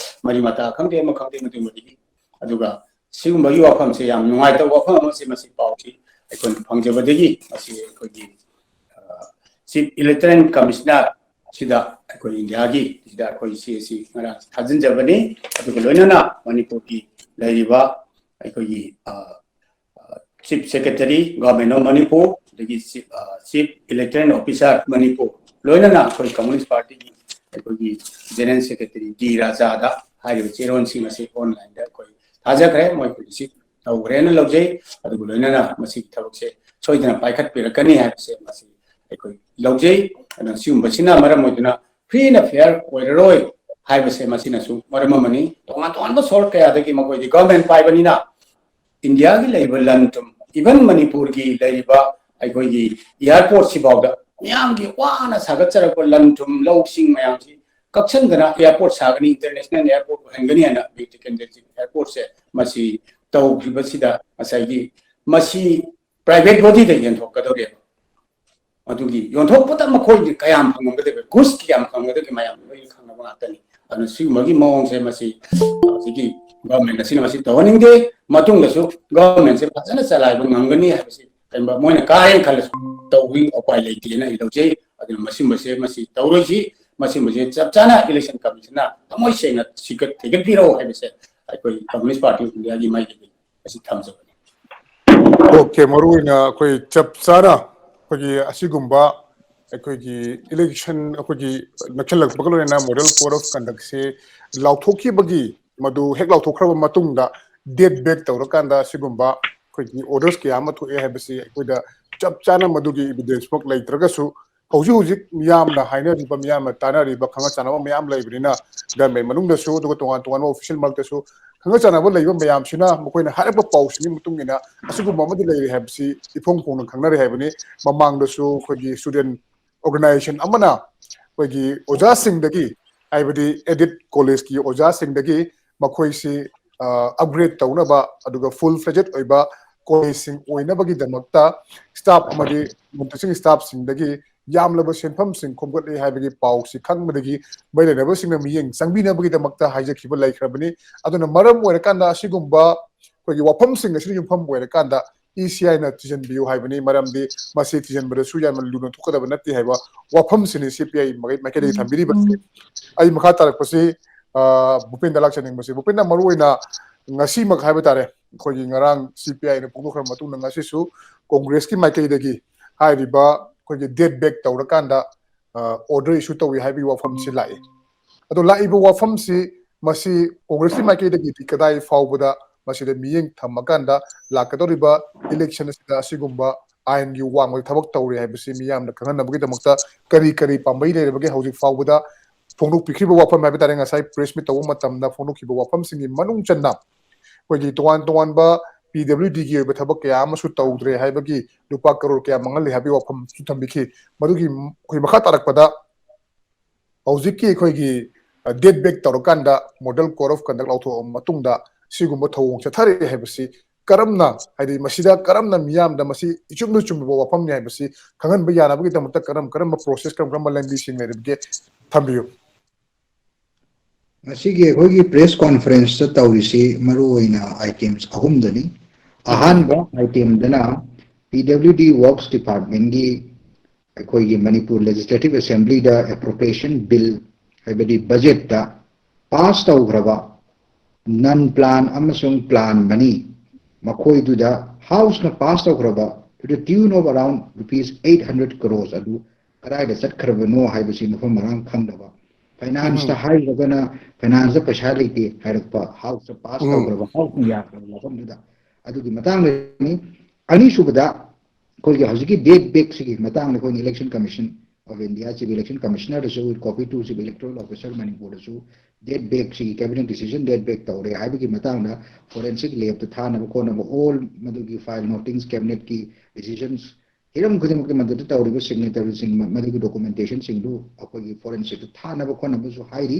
ꯃꯔꯤ ꯃꯇꯥ ꯈꯪꯗꯦ ꯑꯃ ꯈꯪꯗꯦ ꯃꯗꯨꯃꯗꯤ ꯑꯗꯨꯒ ꯁꯤꯒꯨꯝꯕꯒꯤ ꯋꯥꯐꯝꯁꯦ ꯌꯥꯝ ꯅꯨꯡꯉꯥꯏꯇꯕ ꯋꯥꯐꯝ ꯑꯃꯁꯦ, ꯃꯁꯤ ꯄꯥꯎꯁꯤ ꯑꯩꯈꯣꯏꯅ ꯐꯪꯖꯕꯗꯒꯤ ꯃꯁꯤ ꯑꯩꯈꯣꯏꯒꯤ, ꯑ, Chief Electoral Commissioner ꯁꯤꯗ ꯑꯩꯈꯣꯏ ꯏꯟꯗꯤꯌꯥꯒꯤ ꯁꯤꯗ ꯑꯩꯈꯣꯏ ꯁꯤ ꯑꯁꯤ ꯉꯔꯥꯡ ꯊꯥꯖꯤꯟꯖꯕꯅꯤ꯫ ꯑꯗꯨꯒ ꯂꯣꯏꯅꯅ ꯃꯅꯤꯄꯨꯔꯒꯤ ꯂꯩꯔꯤꯕ ꯑꯩꯈꯣꯏꯒꯤ, ꯑ, ꯑ, Chief Secretary, Government of Manipur, ꯑꯗꯒꯤ Chief, ꯑ, Chief Electoral Officer, Manipur, ꯂꯣꯏꯅꯅ ꯑꯩꯈꯣꯏ Communist Party ꯒꯤ ꯑꯩꯈꯣꯏꯒꯤ General Secretary ꯗꯤ ꯔꯥꯖꯥꯗ ꯍꯥꯏꯔꯤꯕ ꯆꯦꯔꯣꯜꯁꯤꯡ ꯑꯁꯤ online ꯗ ꯑꯩꯈꯣꯏ ꯊꯥꯖꯈ꯭ꯔꯦ꯫ ꯃꯣꯏ ꯍꯧꯖꯤꯛ ꯇꯧꯈ꯭ꯔꯦꯅ ꯂꯧꯖꯩ꯫ ꯑꯗꯨꯒ ꯂꯣꯏꯅꯅ ꯃꯁꯤꯒꯤ ꯊꯕꯛꯁꯦ ꯁꯣꯏꯗꯅ ꯄꯥꯏꯈꯠꯄꯤꯔꯛꯀꯅꯤ ꯍꯥꯏꯕꯁꯦ ꯃꯁꯤ ꯑꯩꯈꯣꯏ ꯂꯧꯖꯩ꯫ ꯑꯗꯨꯅ ꯁꯤꯒꯨꯝꯕꯁꯤꯅ ꯃꯔꯝ ꯑꯣꯏꯗꯨꯅ free and fair ꯑꯣꯏꯔꯔꯣꯏ ꯍꯥꯏꯕꯁꯦ ꯃꯁꯤꯅꯁꯨ ꯃꯔꯝ ꯑꯃꯅꯤ꯫ ꯇꯣꯉꯥꯟ ꯇꯣꯉꯥꯟꯕ source ꯀꯌꯥꯗꯒꯤ ꯃꯈꯣꯏꯗꯤ government ꯄꯥꯏꯕꯅꯤꯅ ꯏꯟꯗꯤꯌꯥꯒꯤ ꯂꯩꯔꯤꯕ ꯂꯟ ꯊꯨꯝ, even ꯃꯅꯤꯄꯨꯔꯒꯤ ꯂꯩꯔꯤꯕ ꯑꯩꯈꯣꯏꯒꯤ airport ꯁꯤꯐꯥꯎꯗ ꯃꯤꯌꯥꯝꯒꯤ ꯋꯥꯅ ꯁꯥꯒꯠꯆꯔꯛꯄ ꯂꯟ ꯊꯨꯝ, ꯂꯧꯁꯤꯡ ꯃꯌꯥꯝꯁꯤ ꯀꯛꯁꯟꯗꯅ airport ꯁꯥꯒꯅꯤ, international airport ꯑꯣꯏꯍꯟꯒꯅꯤ ꯍꯥꯏꯅ ꯕꯤꯔ ꯇꯤꯀꯦꯟꯗ꯭ꯔꯖꯤꯠ airport ꯁꯦ ꯃꯁꯤ ꯇꯧꯈꯤꯕꯁꯤꯗ ꯉꯁꯥꯏꯒꯤ ꯃꯁꯤ private body ꯗ ꯌꯦꯟꯊꯣꯛꯀꯗꯧꯔꯦꯕ꯫ ꯑꯗꯨꯒꯤ ꯌꯣꯟꯊꯣꯛꯄꯗ ꯃꯈꯣꯏꯒꯤ ꯀꯌꯥꯝ ꯐꯪꯉꯝꯒꯗꯒꯦ, goods ꯀꯌꯥꯝ ꯐꯪꯒꯗꯒꯦ, ꯃꯌꯥꯝ ꯂꯣꯏꯅ ꯈꯪꯅꯕ ꯉꯥꯛꯇꯅꯤ꯫ ꯑꯗꯨꯅ ꯁꯤꯒꯨꯝꯕꯒꯤ ꯃꯑꯣꯡꯁꯦ ꯃꯁꯤ ꯍꯧꯖꯤꯛꯀꯤ government ꯑꯁꯤꯅ ꯃꯁꯤ ꯇꯧꯍꯟꯅꯤꯡꯗꯦ꯫ ꯃꯇꯨꯡꯗꯁꯨ government ꯁꯦ ꯐꯖꯅ ꯆꯂꯥꯏꯕ ꯉꯝꯒꯅꯤ ꯍꯥꯏꯕꯁꯤ ꯀꯩꯒꯨꯝꯕ ꯃꯣꯏꯅ ꯀꯥꯔꯦꯅ ꯈꯜꯂꯁꯨ ꯇꯧꯕꯒꯤ ꯎꯄꯥꯏ ꯂꯩꯇꯦꯅ ꯑꯩ ꯂꯧꯖꯩ꯫ ꯑꯗꯨꯅ ꯃꯁꯤꯒꯨꯝꯕꯁꯦ ꯃꯁꯤ ꯇꯧꯔꯣꯏꯁꯤ꯫ ꯃꯁꯤꯒꯨꯝꯕꯁꯦ ꯆꯞ ꯆꯥꯅ election commission ꯅ ꯊꯃꯣꯏ ꯁꯦꯡꯅ ꯁꯤꯒꯠ ꯊꯤꯒꯠꯄꯤꯔꯛꯑꯣ ꯍꯥꯏꯕꯁꯦ ꯑꯩꯈꯣꯏ Communist Party of India ꯒꯤ ꯃꯥꯏꯀꯩꯗꯒꯤ ꯑꯁꯤ ꯊꯝꯖꯕꯅꯤ꯫ Okay, ꯃꯔꯨ ꯑꯣꯏꯅ ꯑꯩꯈꯣꯏ ꯆꯞ ꯆꯥꯅ ꯑꯩꯈꯣꯏꯒꯤ ꯑꯁꯤꯒꯨꯝꯕ ꯑꯩꯈꯣꯏꯒꯤ election, ꯑꯩꯈꯣꯏꯒꯤ ꯅꯛꯁꯜꯂꯛꯄꯒ ꯂꯣꯏꯅꯅ model code of conduct ꯁꯦ ꯂꯥꯎꯊꯣꯛꯈꯤꯕꯒꯤ, ꯃꯗꯨ ꯍꯦꯛ ꯂꯥꯎꯊꯣꯛꯈ꯭ꯔꯕ ꯃꯇꯨꯡꯗ date back ꯇꯧꯔꯀꯥꯟꯗ ꯑꯁꯤꯒꯨꯝꯕ ꯑꯩꯈꯣꯏꯒꯤ orders ꯀꯌꯥ ꯑꯃ ꯊꯣꯛꯑꯦ ꯍꯥꯏꯕꯁꯤ ꯑꯩꯈꯣꯏꯗ ꯆꯞ ꯆꯥꯅ ꯃꯗꯨꯒꯤ evidence ꯃꯛ ꯂꯩꯇ꯭ꯔꯒꯁꯨ, ꯍꯧꯖꯤꯛ ꯍꯧꯖꯤꯛ ꯃꯤꯌꯥꯝꯅ ꯍꯥꯏꯅꯔꯤꯕ, ꯃꯤꯌꯥꯝꯅ ꯇꯥꯅꯔꯤꯕ, ꯈꯪꯅ ꯆꯥꯟꯅꯕ ꯃꯌꯥꯝ ꯂꯩꯕꯅꯤꯅ, government ꯃꯅꯨꯡꯗꯁꯨ ꯑꯗꯨꯒ ꯇꯣꯉꯥꯟ ꯇꯣꯉꯥꯟꯕ official ꯃꯔꯛꯇꯁꯨ ꯈꯪꯅ ꯆꯥꯟꯅꯕ ꯂꯩꯕ ꯃꯌꯥꯝꯁꯤꯅ ꯃꯈꯣꯏꯅ ꯍꯥꯏꯔꯛꯄ ꯄꯥꯎꯁꯤꯒꯤ ꯃꯇꯨꯡ ꯏꯟꯅ ꯑꯁꯤꯒꯨꯝꯕ ꯑꯃꯗꯤ ꯂꯩꯔꯦ ꯍꯥꯏꯕꯁꯤ ꯏꯐꯣꯡ ꯐꯣꯡꯅ ꯈꯪꯅꯔꯦ ꯍꯥꯏꯕꯅꯤ꯫ ꯃꯃꯥꯡꯗꯁꯨ ꯑꯩꯈꯣꯏꯒꯤ student organization ꯑꯃꯅ ꯑꯩꯈꯣꯏꯒꯤ ꯑꯣꯖꯥꯁꯤꯡꯗꯒꯤ, ꯍꯥꯏꯕꯗꯤ aided college ꯀꯤ ꯑꯣꯖꯥꯁꯤꯡꯗꯒꯤ ꯃꯈꯣꯏꯁꯤ, ꯑ, upgrade ꯇꯧꯅꯕ ꯑꯗꯨꯒ full fledged ꯑꯣꯏꯕ college ꯁꯤꯡ ꯑꯣꯏꯅꯕꯒꯤꯗꯃꯛꯇ staff ꯑꯃꯗꯤ non teaching staff ꯁꯤꯡꯗꯒꯤ ꯌꯥꯝꯂꯕ ꯁꯦꯟꯐꯝꯁꯤꯡ ꯈꯣꯝꯒꯠꯂꯦ ꯍꯥꯏꯕꯒꯤ ꯄꯥꯎꯁꯤ ꯈꯪꯕꯗꯒꯤ ꯃꯔꯤ ꯂꯩꯅꯕꯁꯤꯡꯅ ꯃꯤꯠꯌꯦꯡ ꯆꯪꯕꯤꯅꯕꯒꯤꯗꯃꯛꯇ ꯍꯥꯏꯖꯈꯤꯕ ꯂꯩꯈ꯭ꯔꯕꯅꯤ꯫ ꯑꯗꯨꯅ ꯃꯔꯝ ꯑꯣꯏꯔꯀꯥꯟꯗ ꯑꯁꯤꯒꯨꯝꯕ ꯑꯩꯈꯣꯏꯒꯤ ꯋꯥꯐꯝꯁꯤꯡ ꯑꯁꯤꯅ ꯌꯨꯝꯐꯝ ꯑꯣꯏꯔꯀꯥꯟꯗ ꯏ ꯁꯤ ꯑꯥꯏꯅ ꯊꯤꯖꯤꯟꯕꯤꯌꯨ ꯍꯥꯏꯕꯅꯤ꯫ ꯃꯔꯝꯗꯤ ꯃꯁꯤ ꯊꯤꯖꯤꯟꯕꯗꯁꯨ ꯌꯥꯝꯅ ꯂꯨꯅ ꯊꯣꯛꯀꯗꯕ ꯅꯠꯇꯦ ꯍꯥꯏꯕ ꯋꯥꯐꯝꯁꯤꯅꯤ ꯁꯤ ꯄꯤ ꯑꯥꯏ ꯃꯥꯏꯀꯩꯗꯒꯤ ꯊꯝꯕꯤꯔꯤꯕꯁꯤ꯫ ꯑꯩ ꯃꯈꯥ ꯇꯥꯔꯛꯄꯁꯤ, ꯑ, ꯚꯨꯄꯦꯟꯗ ꯂꯥꯛꯆꯅꯤꯡꯕꯁꯤ, ꯚꯨꯄꯦꯟꯗ ꯃꯔꯨꯑꯣꯏꯅ ꯉꯁꯤꯃꯛ ꯍꯥꯏꯕ ꯇꯥꯔꯦ, ꯑꯩꯈꯣꯏꯒꯤ ꯉꯔꯥꯡ ꯁꯤ ꯄꯤ ꯑꯥꯏꯅ ꯐꯣꯡꯗꯣꯛꯈ꯭ꯔꯕ ꯃꯇꯨꯡꯗ ꯉꯁꯤꯁꯨ ꯀꯣꯡꯒ꯭ꯔꯦꯁꯀꯤ ꯃꯥꯏꯀꯩꯗꯒꯤ ꯍꯥꯏꯔꯤꯕ ꯑꯩꯈꯣꯏꯒꯤ ꯗꯦꯠ ꯕꯦꯛ ꯇꯧꯔꯀꯥꯟꯗ ꯑꯣꯔꯗꯔ ꯏꯁꯨ ꯇꯧꯏ ꯍꯥꯏꯕꯒꯤ ꯋꯥꯐꯝꯁꯤ ꯂꯥꯛꯏ꯫ ꯑꯗꯣ ꯂꯥꯛꯏꯕ ꯋꯥꯐꯝꯁꯤ ꯃꯁꯤ ꯀꯣꯡꯒ꯭ꯔꯦꯁꯀꯤ ꯃꯥꯏꯀꯩꯗꯒꯤꯗꯤ ꯀꯗꯥꯏ ꯐꯥꯎꯕꯗ ꯃꯁꯤꯗ ꯃꯤꯠꯌꯦꯡ ꯊꯝꯃꯀꯥꯟꯗ ꯂꯥꯛꯀꯗꯧꯔꯤꯕ ꯏꯂꯦꯛꯁꯟ ꯑꯁꯤꯗ ꯑꯁꯤꯒꯨꯝꯕ ꯑꯥꯏꯟꯒꯤ ꯋꯥꯡꯃꯗ ꯊꯕꯛ ꯇꯧꯔꯦ ꯍꯥꯏꯕꯁꯤ ꯃꯤꯌꯥꯝꯅ ꯈꯪꯍꯟꯅꯕꯒꯤꯗꯃꯛꯇ ꯀꯔꯤ ꯀꯔꯤ ꯄꯥꯝꯕꯩ ꯂꯩꯔꯕꯒꯦ ꯍꯧꯖꯤꯛ ꯐꯥꯎꯕꯗ ꯐꯣꯡꯗꯣꯛꯄꯤꯈ꯭ꯔꯤꯕ ꯋꯥꯐꯝ ꯍꯥꯏꯕ ꯇꯥꯔꯦ, ꯉꯁꯥꯏ ꯄ꯭ꯔꯦꯁ ꯃꯤꯠ ꯇꯧꯕ ꯃꯇꯝꯗ ꯐꯣꯡꯗꯣꯛꯈꯤꯕ ꯋꯥꯐꯝꯁꯤꯡꯒꯤ ꯃꯅꯨꯡ ꯆꯟꯅ ꯑꯩꯈꯣꯏꯒꯤ ꯇꯣꯉꯥꯟ ꯇꯣꯉꯥꯟꯕ ꯄꯤ ꯗꯕ꯭ꯂꯤꯎ ꯗꯤꯒꯤ ꯑꯣꯏꯕ ꯊꯕꯛ ꯀꯌꯥ ꯑꯃꯁꯨ ꯇꯧꯗ꯭ꯔꯦ ꯍꯥꯏꯕꯒꯤ ꯂꯨꯄꯥ ꯀꯔꯣꯔ ꯀꯌꯥ ꯃꯥꯡꯍꯜꯂꯦ ꯍꯥꯏꯕꯒꯤ ꯋꯥꯐꯝꯁꯨ ꯊꯝꯕꯤꯈꯤ꯫ ꯃꯗꯨꯒꯤ ꯑꯩꯈꯣꯏ ꯃꯈꯥ ꯇꯥꯔꯛꯄꯗ ꯍꯧꯖꯤꯛꯀꯤ ꯑꯩꯈꯣꯏꯒꯤ ꯗꯦꯠ ꯕꯦꯛ ꯇꯧꯔꯀꯥꯟꯗ ꯃꯣꯗꯦꯜ ꯀꯣꯗ ꯑꯣꯐ ꯀꯟꯗꯛ ꯂꯥꯎꯊꯣꯛꯑꯕ ꯃꯇꯨꯡꯗ ꯁꯤꯒꯨꯝꯕ ꯊꯧꯑꯣꯡ ꯆꯠꯊꯔꯛꯑꯦ ꯍꯥꯏꯕꯁꯤ ꯀꯔꯝꯅ, ꯍꯥꯏꯗꯤ ꯃꯁꯤꯗ ꯀꯔꯝꯅ ꯃꯤꯌꯥꯝꯗ ꯃꯁꯤ ꯏꯆꯨꯝꯗ ꯆꯨꯝꯕ ꯋꯥꯐꯝꯅꯤ ꯍꯥꯏꯕꯁꯤ ꯈꯪꯍꯟꯕ ꯌꯥꯅꯕꯒꯤꯗꯃꯛꯇ ꯀꯔꯝ ꯀꯔꯝꯕ ꯄ꯭ꯔꯣꯁꯦꯁ, ꯀꯔꯝ ꯀꯔꯝꯕ ꯂꯝꯕꯤꯁꯤꯡ ꯂꯩꯔꯤꯕꯒꯦ ꯊꯝꯕꯤꯌꯨ꯫ ꯉꯁꯤꯒꯤ ꯑꯩꯈꯣꯏꯒꯤ ꯄ꯭ꯔꯦꯁ ꯀꯣꯟꯐꯔꯦꯟꯁꯇ ꯇꯧꯔꯤꯁꯤ ꯃꯔꯨꯑꯣꯏꯅ ꯑꯥꯏꯇꯦꯝꯁ ꯑꯍꯨꯝꯗꯅꯤ꯫ ꯑꯍꯥꯟꯕ ꯑꯥꯏꯇꯦꯝꯗꯅ ꯄꯤ ꯗꯕ꯭ꯂꯤꯎ ꯗꯤ ꯋꯔꯛꯁ ꯗꯤꯄꯥꯔꯠꯃꯦꯟꯒꯤ ꯑꯩꯈꯣꯏꯒꯤ ꯃꯅꯤꯄꯨꯔ ꯂꯦꯖꯤꯁꯂꯦꯇꯤꯚ ꯑꯦꯁꯦꯝꯕ꯭ꯂꯤꯗ ꯑꯦꯄ꯭ꯔꯣꯄ꯭ꯔꯤꯌꯦꯁꯟ ꯕꯤꯜ, ꯍꯥꯏꯕꯗꯤ ꯕꯖꯦꯠꯇ ꯄꯥꯁ ꯇꯧꯈ꯭ꯔꯕ ꯅꯟ ꯄ꯭ꯂꯥꯟ ꯑꯃꯁꯨꯡ ꯄ꯭ꯂꯥꯟ ꯃꯅꯤ ꯃꯈꯣꯏꯗꯨꯗ ꯍꯥꯎꯁꯅ ꯄꯥꯁ ꯇꯧꯈ꯭ꯔꯕ to the tune of around rupees eight hundred crores ꯑꯗꯨ ꯀꯗꯥꯏꯗ ꯆꯠꯈ꯭ꯔꯕꯅꯣ ꯍꯥꯏꯕꯁꯤ ꯃꯐꯝ ꯃꯔꯥꯡ ꯈꯪꯗꯕ, ꯐꯥꯏꯅꯥꯟꯁꯇ ꯍꯥꯏꯔꯒꯅ ꯐꯥꯏꯅꯥꯟꯁꯇ ꯄꯩꯁꯥ ꯂꯩꯇꯦ ꯍꯥꯏꯔꯛꯄ, ꯍꯥꯎꯁꯇ ꯄꯥꯁ ꯇꯧꯈ꯭ꯔꯕ, ꯍꯥꯎꯁꯅ ꯌꯥꯈ꯭ꯔꯕ ꯃꯐꯝꯗꯨꯗ꯫ ꯑꯗꯨꯒꯤ ꯃꯇꯥꯡꯗꯅꯤ꯫ ꯑꯅꯤꯁꯨꯕꯗ ꯑꯩꯈꯣꯏꯒꯤ ꯍꯧꯖꯤꯛꯀꯤ ꯗꯦꯠ ꯕꯦꯛꯁꯤꯒꯤ ꯃꯇꯥꯡꯗ ꯑꯩꯈꯣꯏꯅ election commission of India, Chief Election Commissioner ꯗꯁꯨ, copy to Chief Electoral Officer ꯃꯅꯤꯄꯨꯔꯗꯁꯨ ꯗꯦꯠ ꯕꯦꯛꯁꯤꯒꯤ cabinet decision ꯗꯦꯠ ꯕꯦꯛ ꯇꯧꯔꯦ ꯍꯥꯏꯕꯒꯤ ꯃꯇꯥꯡꯗ forensic lab ꯇ ꯊꯥꯅꯕ ꯈꯣꯠꯅꯕ, all ꯃꯗꯨꯒꯤ file notings, cabinet ꯀꯤ decisions, ꯍꯤꯔꯝ ꯈꯨꯗꯤꯡꯃꯛꯀꯤ ꯃꯗꯨꯗ ꯇꯧꯔꯤꯕ ꯁꯤꯒꯅꯦꯆꯔꯁꯤꯡ, ꯃꯗꯨꯒꯤ ꯗꯣꯀꯨꯃꯦꯟꯇꯦꯁꯟꯁꯤꯡꯗꯨ ꯑꯩꯈꯣꯏꯒꯤ ꯐꯣꯔꯦꯟꯁꯤꯛꯇ ꯊꯥꯅꯕ ꯈꯣꯠꯅꯕꯁꯨ ꯍꯥꯏꯔꯤ꯫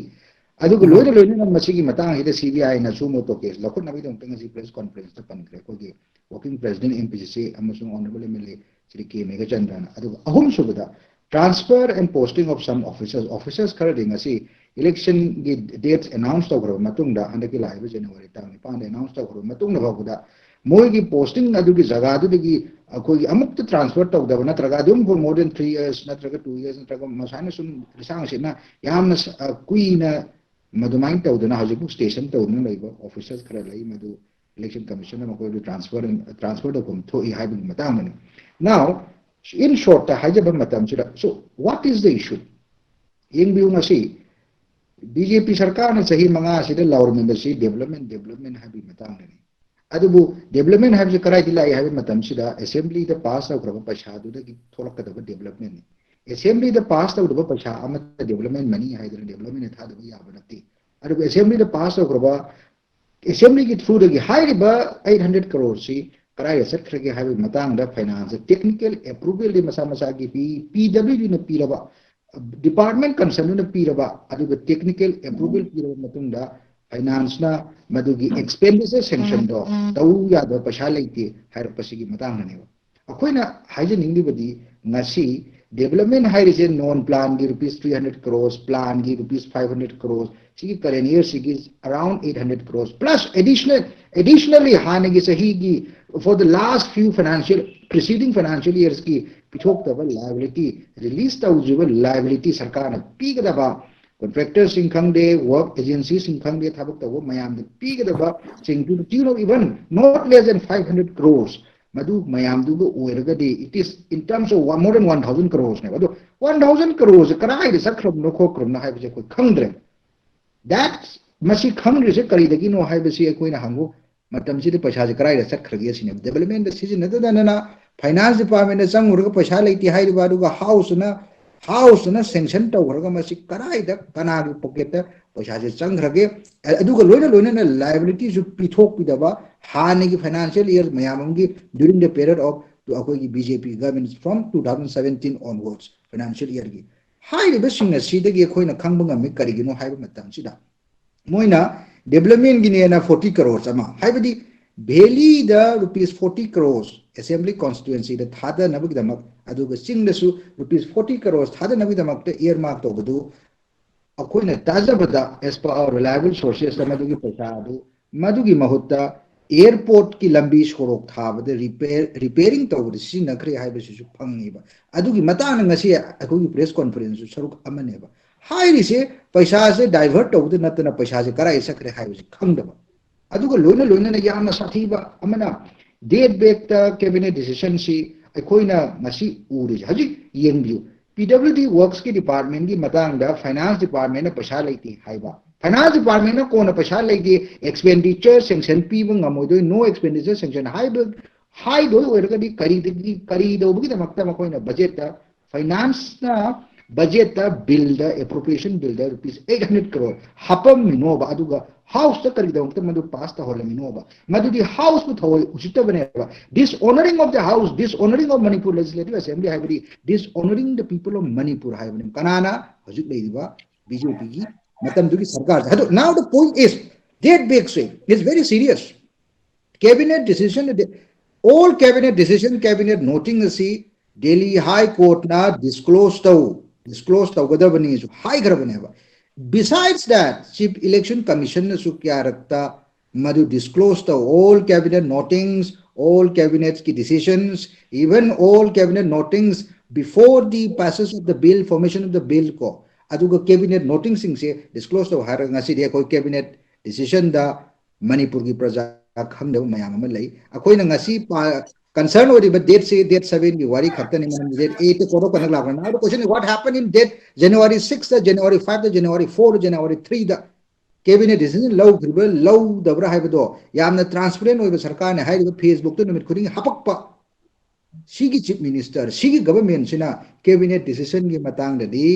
ꯑꯗꯨꯒ ꯂꯣꯏꯅ ꯂꯣꯏꯅꯅ ꯃꯁꯤꯒꯤ ꯃꯇꯥꯡ ꯑꯁꯤꯗ ꯁꯤ ꯕꯤ ꯑꯥꯏꯅ suo motu case ꯂꯧꯈꯠꯅꯕꯒꯤꯗꯃꯛꯇ ꯉꯁꯤ ꯄ꯭ꯔꯦꯁ ꯀꯣꯟꯐꯔꯦꯟꯁꯇ ꯄꯟꯈ꯭ꯔꯦ ꯑꯩꯈꯣꯏꯒꯤ working president M P C C ꯑꯃꯁꯨꯡ honourable M L A Shri ꯀꯦ ꯃꯦꯘꯆꯟꯗ꯭ꯔꯅ꯫ ꯑꯗꯨꯒ ꯑꯍꯨꯝꯁꯨꯕꯗ Transfer and posting of some officers, officers ꯈꯔꯗꯤ ꯉꯁꯤ electionꯒꯤ dates announce ꯇꯧꯈ꯭ꯔꯕ ꯃꯇꯨꯡꯗ, ꯍꯟꯗꯛꯀꯤ ꯂꯥꯛꯏꯕ January ꯇꯥꯡ ꯅꯤꯄꯥꯟꯗ announce ꯇꯧꯈ꯭ꯔꯕ ꯃꯇꯨꯡꯗ ꯐꯥꯎꯕꯗ ꯃꯣꯏꯒꯤ posting ꯑꯗꯨꯒꯤ ꯖꯒꯥꯗꯨꯗꯒꯤ ꯑꯩꯈꯣꯏꯒꯤ ꯑꯃꯨꯛꯇ transfer ꯇꯧꯗꯕ, ꯅꯠꯇ꯭ꯔꯒ ꯑꯗꯨꯝ for more than three years ꯅꯠꯇ꯭ꯔꯒ two years ꯅꯠꯇ꯭ꯔꯒ ꯃꯁꯥꯏꯅ ꯁꯨꯝ ꯂꯤꯁꯥꯡ ꯁꯤꯠꯅ ꯌꯥꯝꯅ ꯁ-, ꯑ, ꯀꯨꯏꯅ ꯃꯗꯨꯃꯥꯏꯅ ꯇꯧꯗꯅ ꯍꯧꯖꯤꯛꯐꯥꯎ station ꯇꯧꯗꯨꯅ ꯂꯩꯕ officers ꯈꯔ ꯂꯩ, ꯃꯗꯨ election commissionꯅ ꯃꯈꯣꯏꯕꯨ transfer, transfer ꯇꯧꯐꯝ ꯊꯣꯛꯏ ꯍꯥꯏꯕꯒꯤ ꯃꯇꯥꯡꯗꯅꯤ꯫ Now, in shortꯇ ꯍꯥꯏꯖꯕ ꯃꯇꯝꯁꯤꯗ, so what is the issue? ꯌꯦꯡꯕꯤꯌꯨ, ꯉꯁꯤ BJP ꯁꯔꯀꯥꯔꯅ ꯆꯍꯤ ꯃꯉꯥ ꯑꯁꯤꯗ ꯂꯥꯎꯔꯝꯃꯤꯕꯁꯤ development, development ꯍꯥꯏꯕꯒꯤ ꯃꯇꯥꯡꯗꯅꯤ꯫ ꯑꯗꯨꯕꯨ development ꯍꯥꯏꯕꯁꯤ ꯀꯗꯥꯏꯗꯒꯤ ꯂꯥꯛꯏ ꯍꯥꯏꯕ ꯃꯇꯝꯁꯤꯗ, assemblyꯗ pass ꯇꯧꯈ꯭ꯔꯕ ꯄꯩꯁꯥꯗꯨꯗꯒꯤ ꯊꯣꯛꯂꯛꯀꯗꯕ developmentꯅꯤ꯫ Assemblyꯗ pass ꯇꯧꯗꯕ ꯄꯩꯁꯥ ꯑꯃꯠꯇ development money ꯍꯥꯏꯗꯅ developmentꯅ ꯊꯥꯗꯕ ꯌꯥꯕ ꯅꯠꯇꯦ꯫ ꯑꯗꯨꯕꯨ assemblyꯗ pass ꯇꯧꯈ꯭ꯔꯕ, assemblyꯒꯤ throughꯗꯒꯤ ꯍꯥꯏꯔꯤꯕ eight hundred crore ꯁꯤ ꯀꯗꯥꯏꯗ ꯆꯠꯈ꯭ꯔꯒꯦ ꯍꯥꯏꯕꯒꯤ ꯃꯇꯥꯡꯗ financeꯇ technical approvalꯗꯤ ꯃꯁꯥ ꯃꯁꯥꯒꯤ ꯄꯤ, PWDꯅ ꯄꯤꯔꯕ, department concernedꯅ ꯄꯤꯔꯕ, ꯑꯗꯨꯒ technical approval ꯄꯤꯔꯕ ꯃꯇꯨꯡꯗ financeꯅ ꯃꯗꯨꯒꯤ expenditure sanctionꯗꯣ ꯇꯧ ꯌꯥꯗꯕ ꯄꯩꯁꯥ ꯂꯩꯇꯦ ꯍꯥꯏꯔꯛꯄꯁꯤꯒꯤ ꯃꯇꯥꯡꯗꯅꯦꯕ꯫ ꯑꯩꯈꯣꯏꯅ ꯍꯥꯏꯖꯅꯤꯡꯂꯤꯕꯗꯤ, ꯉꯁꯤ development ꯍꯥꯏꯔꯤꯁꯦ non planꯒꯤ rupees three hundred crores, planꯒꯤ rupees five hundred crores, ꯁꯤꯒꯤ current yearꯁꯤꯒꯤ around eight hundred crores plus additional, additionally ꯍꯥꯟꯅꯒꯤ ꯆꯍꯤꯒꯤ, for the last few financial, preceding financial yearsꯀꯤ ꯄꯤꯊꯣꯛꯇꯕ liability, release ꯇꯧꯗ꯭ꯔꯤꯕ liability ꯁꯔꯀꯥꯔꯅ ꯄꯤꯒꯗꯕ, contractorꯁꯤꯡ ꯈꯪꯗꯦ, work agencyꯁꯤꯡ ꯈꯪꯗꯦ, ꯊꯕꯛ ꯇꯧꯕ ꯃꯌꯥꯝꯗ ꯄꯤꯒꯗꯕ ꯁꯤꯡ to the tune of even not less than five hundred crores, ꯃꯗꯨ ꯃꯌꯥꯝꯗꯨꯒ ꯑꯣꯏꯔꯒꯗꯤ, it is in terms of one, more than one thousand croresꯅꯦꯕ꯫ ꯑꯗꯣ one thousand croresꯁꯦ ꯀꯗꯥꯏꯗ ꯆꯠꯈ꯭ꯔꯕꯅꯣ ꯈꯣꯠꯈ꯭ꯔꯕꯅꯣ ꯍꯥꯏꯕꯁꯦ ꯑꯩꯈꯣꯏ ꯈꯪꯗ꯭ꯔꯦ꯫ That, ꯃꯁꯤ ꯈꯪꯗ꯭ꯔꯤꯁꯦ ꯀꯔꯤꯗꯒꯤꯅꯣ ꯍꯥꯏꯕꯁꯤ ꯑꯩꯈꯣꯏꯅ ꯍꯪꯉꯨ, ꯃꯇꯝꯁꯤꯗ ꯄꯩꯁꯥꯁꯦ ꯀꯗꯥꯏꯗ ꯆꯠꯈ꯭ꯔꯒꯦ ꯁꯤꯅꯦꯕ꯫ Developmentꯇ ꯁꯤꯖꯤꯟꯅꯗꯗꯅ finance departmentꯇ ꯆꯪꯉꯨꯔꯒ ꯄꯩꯁꯥ ꯂꯩꯇꯦ ꯍꯥꯏꯔꯤꯕ, ꯑꯗꯨꯒ houseꯅ, houseꯅ sanction ꯇꯧꯈ꯭ꯔꯒ ꯃꯁꯤ ꯀꯗꯥꯏꯗ, ꯀꯅꯥꯒꯤ pocketꯇ ꯄꯩꯁꯥꯁꯦ ꯆꯪꯈ꯭ꯔꯒꯦ? ꯑ-, ꯑꯗꯨꯒ ꯂꯣꯏꯅ ꯂꯣꯏꯅꯅ liabilityꯁꯨ ꯄꯤꯊꯣꯛꯄꯤꯗꯕ, ꯍꯥꯟꯅꯒꯤ financial year ꯃꯌꯥꯝ ꯑꯃꯒꯤ during the period of ꯑꯩꯈꯣꯏꯒꯤ BJP government from two thousand seventeen onwards financial yearꯒꯤ ꯍꯥꯏꯔꯤꯕꯁꯤꯡ ꯑꯁꯤꯗꯒꯤ ꯑꯩꯈꯣꯏꯅ ꯈꯪꯕ ꯉꯝꯃꯤ꯫ ꯀꯔꯤꯒꯤꯅꯣ ꯍꯥꯏꯕ ꯃꯇꯝꯁꯤꯗ, ꯃꯣꯏꯅ developmentꯒꯤꯅꯦꯅ forty crores ꯑꯃ, ꯍꯥꯏꯕꯗꯤ valleyꯗ rupees forty crores, ꯑꯦꯁꯦꯝꯕ꯭ꯂꯤ ꯀꯣꯟꯁꯇꯤꯇ꯭ꯋꯦꯟꯁꯤꯗ ꯊꯥꯗꯅꯕꯒꯤꯗꯃꯛ, ꯑꯗꯨꯒ ꯆꯤꯡꯗꯁꯨ ꯔꯨꯄꯤꯁ ꯐꯣꯔꯇꯤ ꯀꯔꯣꯔ ꯊꯥꯗꯅꯕꯒꯤꯗꯃꯛꯇ ꯏꯌꯔꯃꯥꯔꯛ ꯇꯧꯕꯗꯨ, ꯑꯩꯈꯣꯏꯅ ꯇꯥꯖꯕꯗ, as per our reliable sources ꯇ, ꯃꯗꯨꯒꯤ ꯄꯩꯁꯥ ꯑꯗꯨ, ꯃꯗꯨꯒꯤ ꯃꯍꯨꯠꯇ ꯑꯦꯌꯔꯄꯣꯔꯠꯀꯤ ꯂꯝꯕꯤ ꯁꯣꯔꯣꯛ ꯊꯥꯕꯗ, ꯔꯤꯄꯦꯌꯔ ꯔꯤꯄꯦꯌꯔꯤꯡ ꯇꯧꯕꯗ ꯁꯤꯖꯤꯟꯅꯈ꯭ꯔꯦ ꯍꯥꯏꯕꯁꯤꯁꯨ ꯐꯪꯉꯤꯕ꯫ ꯑꯗꯨꯒꯤ ꯃꯇꯥꯡꯗ ꯉꯁꯤ ꯑꯩꯈꯣꯏꯒꯤ ꯄ꯭ꯔꯦꯁ ꯀꯣꯟꯐꯔꯦꯟꯁꯁꯨ ꯁꯔꯨꯛ ꯑꯃꯅꯦꯕ꯫ ꯍꯥꯏꯔꯤꯁꯦ ꯄꯩꯁꯥꯁꯦ ꯗꯥꯏꯚꯔꯠ ꯇꯧꯕꯗ ꯅꯠꯇꯅ ꯄꯩꯁꯥꯁꯦ ꯀꯗꯥꯏ ꯆꯠꯈ꯭ꯔꯦ ꯍꯥꯏꯕꯁꯤ ꯈꯪꯗꯕ꯫ ꯑꯗꯨꯒ ꯂꯣꯏꯅ ꯂꯣꯏꯅꯅ ꯌꯥꯝꯅ ꯁꯥꯊꯤꯕ ꯑꯃꯅ, ꯗꯦꯠ ꯕꯦꯛꯇ ꯀꯦꯕꯤꯅꯦꯠ ꯗꯤꯁꯤꯖꯟꯁꯤ ꯑꯩꯈꯣꯏꯅ ꯉꯁꯤ ꯎꯔꯤꯁꯦ꯫ ꯍꯧꯖꯤꯛ ꯌꯦꯡꯕꯤꯌꯨ, ꯄꯤ ꯗꯕ꯭ꯂꯤꯎ ꯗꯤ ꯋꯔꯛꯁꯀꯤ ꯗꯤꯄꯥꯔꯠꯃꯦꯟꯒꯤ ꯃꯇꯥꯡꯗ ꯐꯥꯏꯅꯥꯟꯁ ꯗꯤꯄꯥꯔꯠꯃꯦꯟꯅ ꯄꯩꯁꯥ ꯂꯩꯇꯦ ꯍꯥꯏꯕ, ꯐꯥꯏꯅꯥꯟꯁ ꯗꯤꯄꯥꯔꯠꯃꯦꯟꯅ ꯀꯣꯟꯅ ꯄꯩꯁꯥ ꯂꯩꯇꯦ, ꯑꯦꯛꯁꯄꯦꯟꯗꯤꯆꯔ ꯁꯦꯡꯁꯟ ꯄꯤꯕ ꯉꯝꯃꯣꯏꯗꯣꯏ, ꯅꯣ ꯑꯦꯛꯁꯄꯦꯟꯗꯤꯆꯔ ꯁꯦꯡꯁꯟ ꯍꯥꯏꯕ, ꯍꯥꯏꯗꯣꯏ ꯑꯣꯏꯔꯒꯗꯤ ꯀꯔꯤꯗꯒꯤ, ꯀꯔꯤ ꯇꯧꯕꯒꯤꯗꯃꯛꯇ ꯃꯈꯣꯏꯅ ꯕꯖꯦꯠꯇ, ꯐꯥꯏꯅꯥꯟꯁꯅ ꯕꯖꯦꯠꯇ, ꯕꯤꯜꯗ, ꯑꯦꯄ꯭ꯔꯣꯄ꯭ꯔꯤꯌꯦꯁꯟ ꯕꯤꯜꯗ ꯔꯨꯄꯤꯁ ꯑꯩꯠ ꯍꯟꯗ꯭ꯔꯦꯠ ꯀꯔꯣꯔ ꯍꯥꯞꯄꯝꯃꯤꯅꯣꯕ, ꯑꯗꯨꯒ ꯍꯥꯎꯁꯇ ꯀꯔꯤꯒꯤꯗꯃꯛꯇ ꯃꯗꯨ ꯄꯥꯁ ꯇꯧꯍꯜꯂꯝꯃꯤꯅꯣꯕ? ꯃꯗꯨꯗꯤ ꯍꯥꯎꯁꯄꯨ ꯊꯑꯣꯏ ꯎꯁꯤꯠꯇꯕꯅꯦꯕ꯫ Dishonoring of the house, dishonoring of Manipur Legislative Assembly ꯍꯥꯏꯕꯗꯤ dishonoring the people of Manipur ꯍꯥꯏꯕꯅꯤ꯫ ꯀꯅꯥꯅ? ꯍꯧꯖꯤꯛ ꯂꯩꯔꯤꯕ ꯕꯤ ꯖꯦ ꯄꯤꯒꯤ ꯃꯇꯝꯗꯨꯒꯤ ꯁꯔꯀꯥꯔꯁꯦ꯫ ꯑꯗꯣ now the point is, date back say is very serious. Cabinet decision, all cabinet decision, cabinet noting ꯑꯁꯤ ꯗꯦꯜꯂꯤ ꯍꯥꯏ ꯀꯣꯔꯠꯅ ꯗꯤꯁꯀ꯭ꯂꯣꯁ ꯇꯧ, ꯗꯤꯁꯀ꯭ꯂꯣꯁ ꯇꯧꯒꯗꯕꯅꯤꯁꯨ ꯍꯥꯏꯈ꯭ꯔꯕꯅꯦꯕ꯫ Besides that, Chief Election Commissionꯅꯁꯨ ꯀꯌꯥꯔꯛꯇ ꯃꯗꯨ ꯗꯤꯁꯀ꯭ꯂꯣꯁ ꯇꯧ, all cabinet notings, all cabinetꯀꯤ decisions, even all cabinet notings before the passage of the bill, formation of the bill ꯀꯣ, ꯑꯗꯨꯒ cabinet ꯅꯣꯇꯤꯡꯁꯤꯡꯁꯦ ꯗꯤꯁꯀ꯭ꯂꯣꯁ ꯇꯧ ꯍꯥꯏꯔꯒ ꯉꯁꯤꯗꯤ ꯑꯩꯈꯣꯏ ꯀꯦꯕꯤꯅꯦꯠ ꯗꯤꯁꯤꯖꯟꯗ ꯃꯅꯤꯄꯨꯔꯒꯤ ꯄ꯭ꯔꯖꯥ ꯈꯪꯗꯕ ꯃꯌꯥꯝ ꯑꯃ ꯂꯩ꯫ ꯑꯩꯈꯣꯏꯅ ꯉꯁꯤ ꯀꯟꯁꯔꯟ ꯑꯣꯏꯔꯤꯕ ꯗꯦꯠꯁꯤ ꯗꯦꯠ ꯁꯚꯦꯟꯒꯤ ꯋꯥꯔꯤ ꯈꯛꯇꯅꯤ, ꯃꯔꯝꯗꯤ ꯗꯦꯠ ꯑꯩꯠꯇ ꯀꯣꯔꯠ ꯑꯣꯐ ꯀꯟꯗꯛ ꯂꯥꯛꯄꯅꯤ꯫ Now the question is, what happened in date January sixth, January fifth, January fourth, January threeꯗ ꯀꯦꯕꯤꯅꯦꯠ ꯗꯤꯁꯤꯖꯟ ꯂꯧꯈ꯭ꯔꯤꯕ꯭ꯔꯥ ꯂꯧꯗꯕ꯭ꯔꯥ ꯍꯥꯏꯕꯗꯣ ꯌꯥꯝꯅ ꯇ꯭ꯔꯥꯟꯁꯄꯔꯦꯟ ꯑꯣꯏꯕ ꯁꯔꯀꯥꯔꯅ ꯍꯥꯏꯔꯤꯕ ꯐꯦꯁꯕꯨꯛꯇ ꯅꯨꯃꯤꯠ ꯈꯨꯗꯤꯡꯒꯤ ꯍꯥꯄꯛꯄ꯫ ꯁꯤꯒꯤ ꯆꯤꯐ ꯃꯤꯅꯤꯁꯇꯔ, ꯁꯤꯒꯤ ꯒꯚꯔꯟꯃꯦꯟꯁꯤꯅ ꯀꯦꯕꯤꯅꯦꯠ ꯗꯤꯁꯤꯖꯟꯒꯤ ꯃꯇꯥꯡꯗꯗꯤ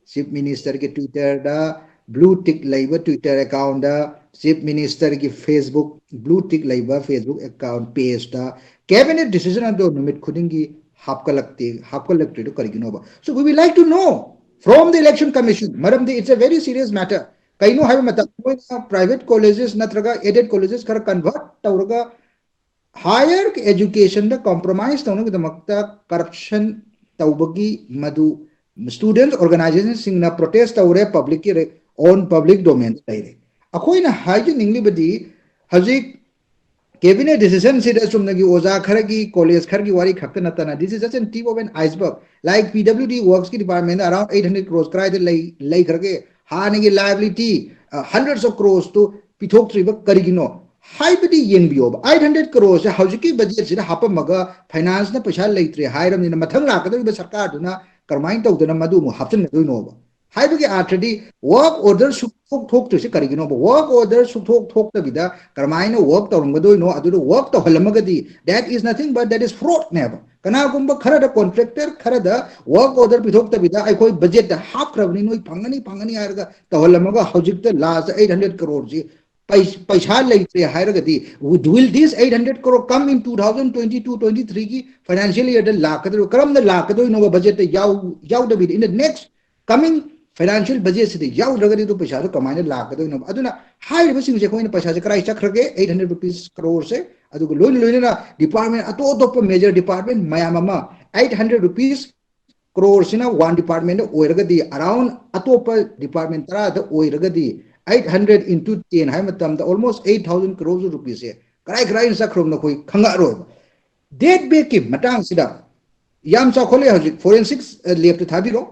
ꯆꯤꯐ ꯃꯤꯅꯤꯁꯇꯔꯒꯤ ꯇ꯭ꯋꯤꯇꯔꯗ, ꯕ꯭ꯂꯨ ꯇꯤꯛ ꯂꯩꯕ ꯇ꯭ꯋꯤꯇꯔ ꯑꯦꯀꯥꯎꯟꯗ, ꯆꯤꯐ ꯃꯤꯅꯤꯁꯇꯔꯒꯤ ꯐꯦꯁꯕꯨꯛ, ꯕ꯭ꯂꯨ ꯇꯤꯛ ꯂꯩꯕ ꯐꯦꯁꯕꯨꯛ ꯑꯦꯀꯥꯎꯟ ꯄꯦꯖꯇ ꯀꯦꯕꯤꯅꯦꯠ ꯗꯤꯁꯤꯖꯟ ꯑꯗꯣ ꯅꯨꯃꯤꯠ ꯈꯨꯗꯤꯡꯒꯤ ꯍꯥꯞꯀꯠꯂꯛꯇꯦ, ꯍꯥꯞꯀꯠꯂꯛꯇ꯭ꯔꯤꯗꯣ ꯀꯔꯤꯒꯤꯅꯣꯕ? So we would like to know from the Election Commission, ꯃꯔꯝꯗꯤ it's a very serious matter. ꯀꯩꯅꯣ ꯍꯥꯏꯕ ꯃꯇꯝꯗ ꯃꯣꯏꯅ ꯄ꯭ꯔꯥꯏꯚꯦꯠ ꯀꯣꯂꯦꯖꯦꯁ ꯅꯠꯇ꯭ꯔꯒ ꯑꯦꯗꯦꯗ ꯀꯣꯂꯦꯖꯦꯁ ꯈꯔ ꯀꯟꯚꯔꯠ ꯇꯧꯔꯒ Higher educationꯗ compromise ꯇꯧꯅꯕꯒꯤꯗꯃꯛꯇ corruption ꯇꯧꯕꯒꯤ ꯃꯗꯨ student organizationꯁꯤꯡꯅ protest ꯇꯧꯔꯦ, publicꯀꯤ on public domainꯗ ꯂꯩꯔꯦ꯫ ꯑꯩꯈꯣꯏꯅ ꯍꯥꯏꯖꯅꯤꯡꯂꯤꯕꯗꯤ ꯍꯧꯖꯤꯛ cabinet decisionꯁꯤꯗ ꯆꯨꯝꯅꯒꯤ ꯑꯣꯖꯥ ꯈꯔꯒꯤ, college ꯈꯔꯒꯤ ꯋꯥꯔꯤ ꯈꯛꯇ ꯅꯠꯇꯅ, this is just a tip of an iceberg. Like P W D worksꯀꯤ departmentꯗ around eight hundred crores ꯀꯗꯥꯏꯗ ꯂꯩ, ꯂꯩꯈ꯭ꯔꯒꯦ? ꯍꯥꯟꯅꯒꯤ liability hundreds of croresꯇꯨ ꯄꯤꯊꯣꯛꯇ꯭ꯔꯤꯕ ꯀꯔꯤꯒꯤꯅꯣ ꯍꯥꯏꯕꯗꯤ ꯌꯦꯡꯕꯤꯌꯣꯕ꯫ Eight hundred croresꯁꯦ ꯍꯧꯖꯤꯛꯀꯤ budgetꯁꯤꯗ ꯍꯥꯞꯄꯝꯃꯒ financeꯅ ꯄꯩꯁꯥ ꯂꯩꯇ꯭ꯔꯦ ꯍꯥꯏꯔꯕꯅꯤꯅ, ꯃꯊꯪ ꯂꯥꯛꯀꯗꯧꯔꯤꯕ ꯁꯔꯀꯥꯔꯗꯨꯅ ꯀꯔꯝꯍꯥꯏꯅ ꯇꯧꯗꯅ ꯃꯗꯨ ꯑꯃꯨꯛ ꯍꯥꯞꯆꯤꯟꯒꯗꯣꯏꯅꯣꯕ? ꯍꯥꯏꯕꯒꯤ ꯑꯥꯔꯊꯗꯤ work order ꯁꯨꯛꯊꯣꯛ ꯊꯣꯛꯇ꯭ꯔꯤꯁꯤ ꯀꯔꯤꯒꯤꯅꯣꯕ? Work order ꯁꯨꯛꯊꯣꯛ ꯊꯣꯛꯇꯕꯤꯗ ꯀꯔꯝꯍꯥꯏꯅ work ꯇꯧꯔꯝꯒꯗꯣꯏꯅꯣ? ꯑꯗꯨꯗ work ꯇꯧꯍꯜꯂꯝꯃꯒꯗꯤ, that is nothing but that is fraudꯅꯦꯕ꯫ ꯀꯅꯥꯒꯨꯝꯕ ꯈꯔꯗ, contractor ꯈꯔꯗ work order ꯄꯤꯊꯣꯛꯇꯕꯤꯗ ꯑꯩꯈꯣꯏ budgetꯇ ꯍꯥꯞꯈ꯭ꯔꯕꯅꯤ, ꯅꯣꯏ ꯐꯪꯒꯅꯤ ꯐꯪꯒꯅꯤ ꯍꯥꯏꯔꯒ ꯇꯧꯍꯜꯂꯝꯃꯒ ꯍꯧꯖꯤꯛꯇ lastꯇ eight hundred croresꯁꯤ ꯄꯩ-, ꯄꯩꯁꯥ ꯂꯩꯇ꯭ꯔꯦ ꯍꯥꯏꯔꯒꯗꯤ, will this eight hundred crore come in two thousand twenty-two twenty-threeꯒꯤ financial yearꯗ ꯂꯥꯛꯀꯗꯣꯏꯅꯣ? ꯀꯔꯝꯅ ꯂꯥꯛꯀꯗꯣꯏꯅꯣꯕ budgetꯇ ꯌꯥꯎ-, ꯌꯥꯎꯗꯕꯤꯗ? In the next coming financial budgetꯁꯤꯗ ꯌꯥꯎꯗ꯭ꯔꯒꯗꯤ ꯑꯗꯨ ꯄꯩꯁꯥꯗꯣ ꯀꯃꯥꯏꯅ ꯂꯥꯛꯀꯗꯣꯏꯅꯣꯕ? ꯑꯗꯨꯅ ꯍꯥꯏꯔꯤꯕꯁꯤꯡꯁꯦ ꯑꯩꯈꯣꯏꯅ ꯄꯩꯁꯥꯁꯦ ꯀꯗꯥꯏ ꯆꯠꯈ꯭ꯔꯒꯦ? Eight hundred rupees croresꯁꯦ, ꯑꯗꯨꯒ ꯂꯣꯏꯅ ꯂꯣꯏꯅꯅ department ꯑꯇꯣꯞ ꯑꯇꯣꯞꯄ major department ꯃꯌꯥꯝ ꯑꯃ eight hundred rupees croresꯁꯤꯅ one departmentꯇ ꯑꯣꯏꯔꯒꯗꯤ, around ꯑꯇꯣꯞꯄ department ꯇꯔꯥꯗ ꯑꯣꯏꯔꯒꯗꯤ, eight hundred into ten ꯍꯥꯏꯕ ꯃꯇꯝꯗ almost eight thousand crores of rupeesꯁꯦ ꯀꯗꯥꯏ ꯀꯗꯥꯏꯅ ꯆꯠꯈ꯭ꯔꯕꯅꯣ ꯑꯩꯈꯣꯏ ꯈꯪꯉꯛꯑꯔꯣꯏꯕ꯫ Debt backꯀꯤ ꯃꯇꯥꯡꯁꯤꯗ ꯌꯥꯝ ꯆꯥꯎꯈꯠꯂꯦ ꯍꯧꯖꯤꯛ꯫ Forensic labꯇ ꯊꯥꯕꯤꯔꯣ,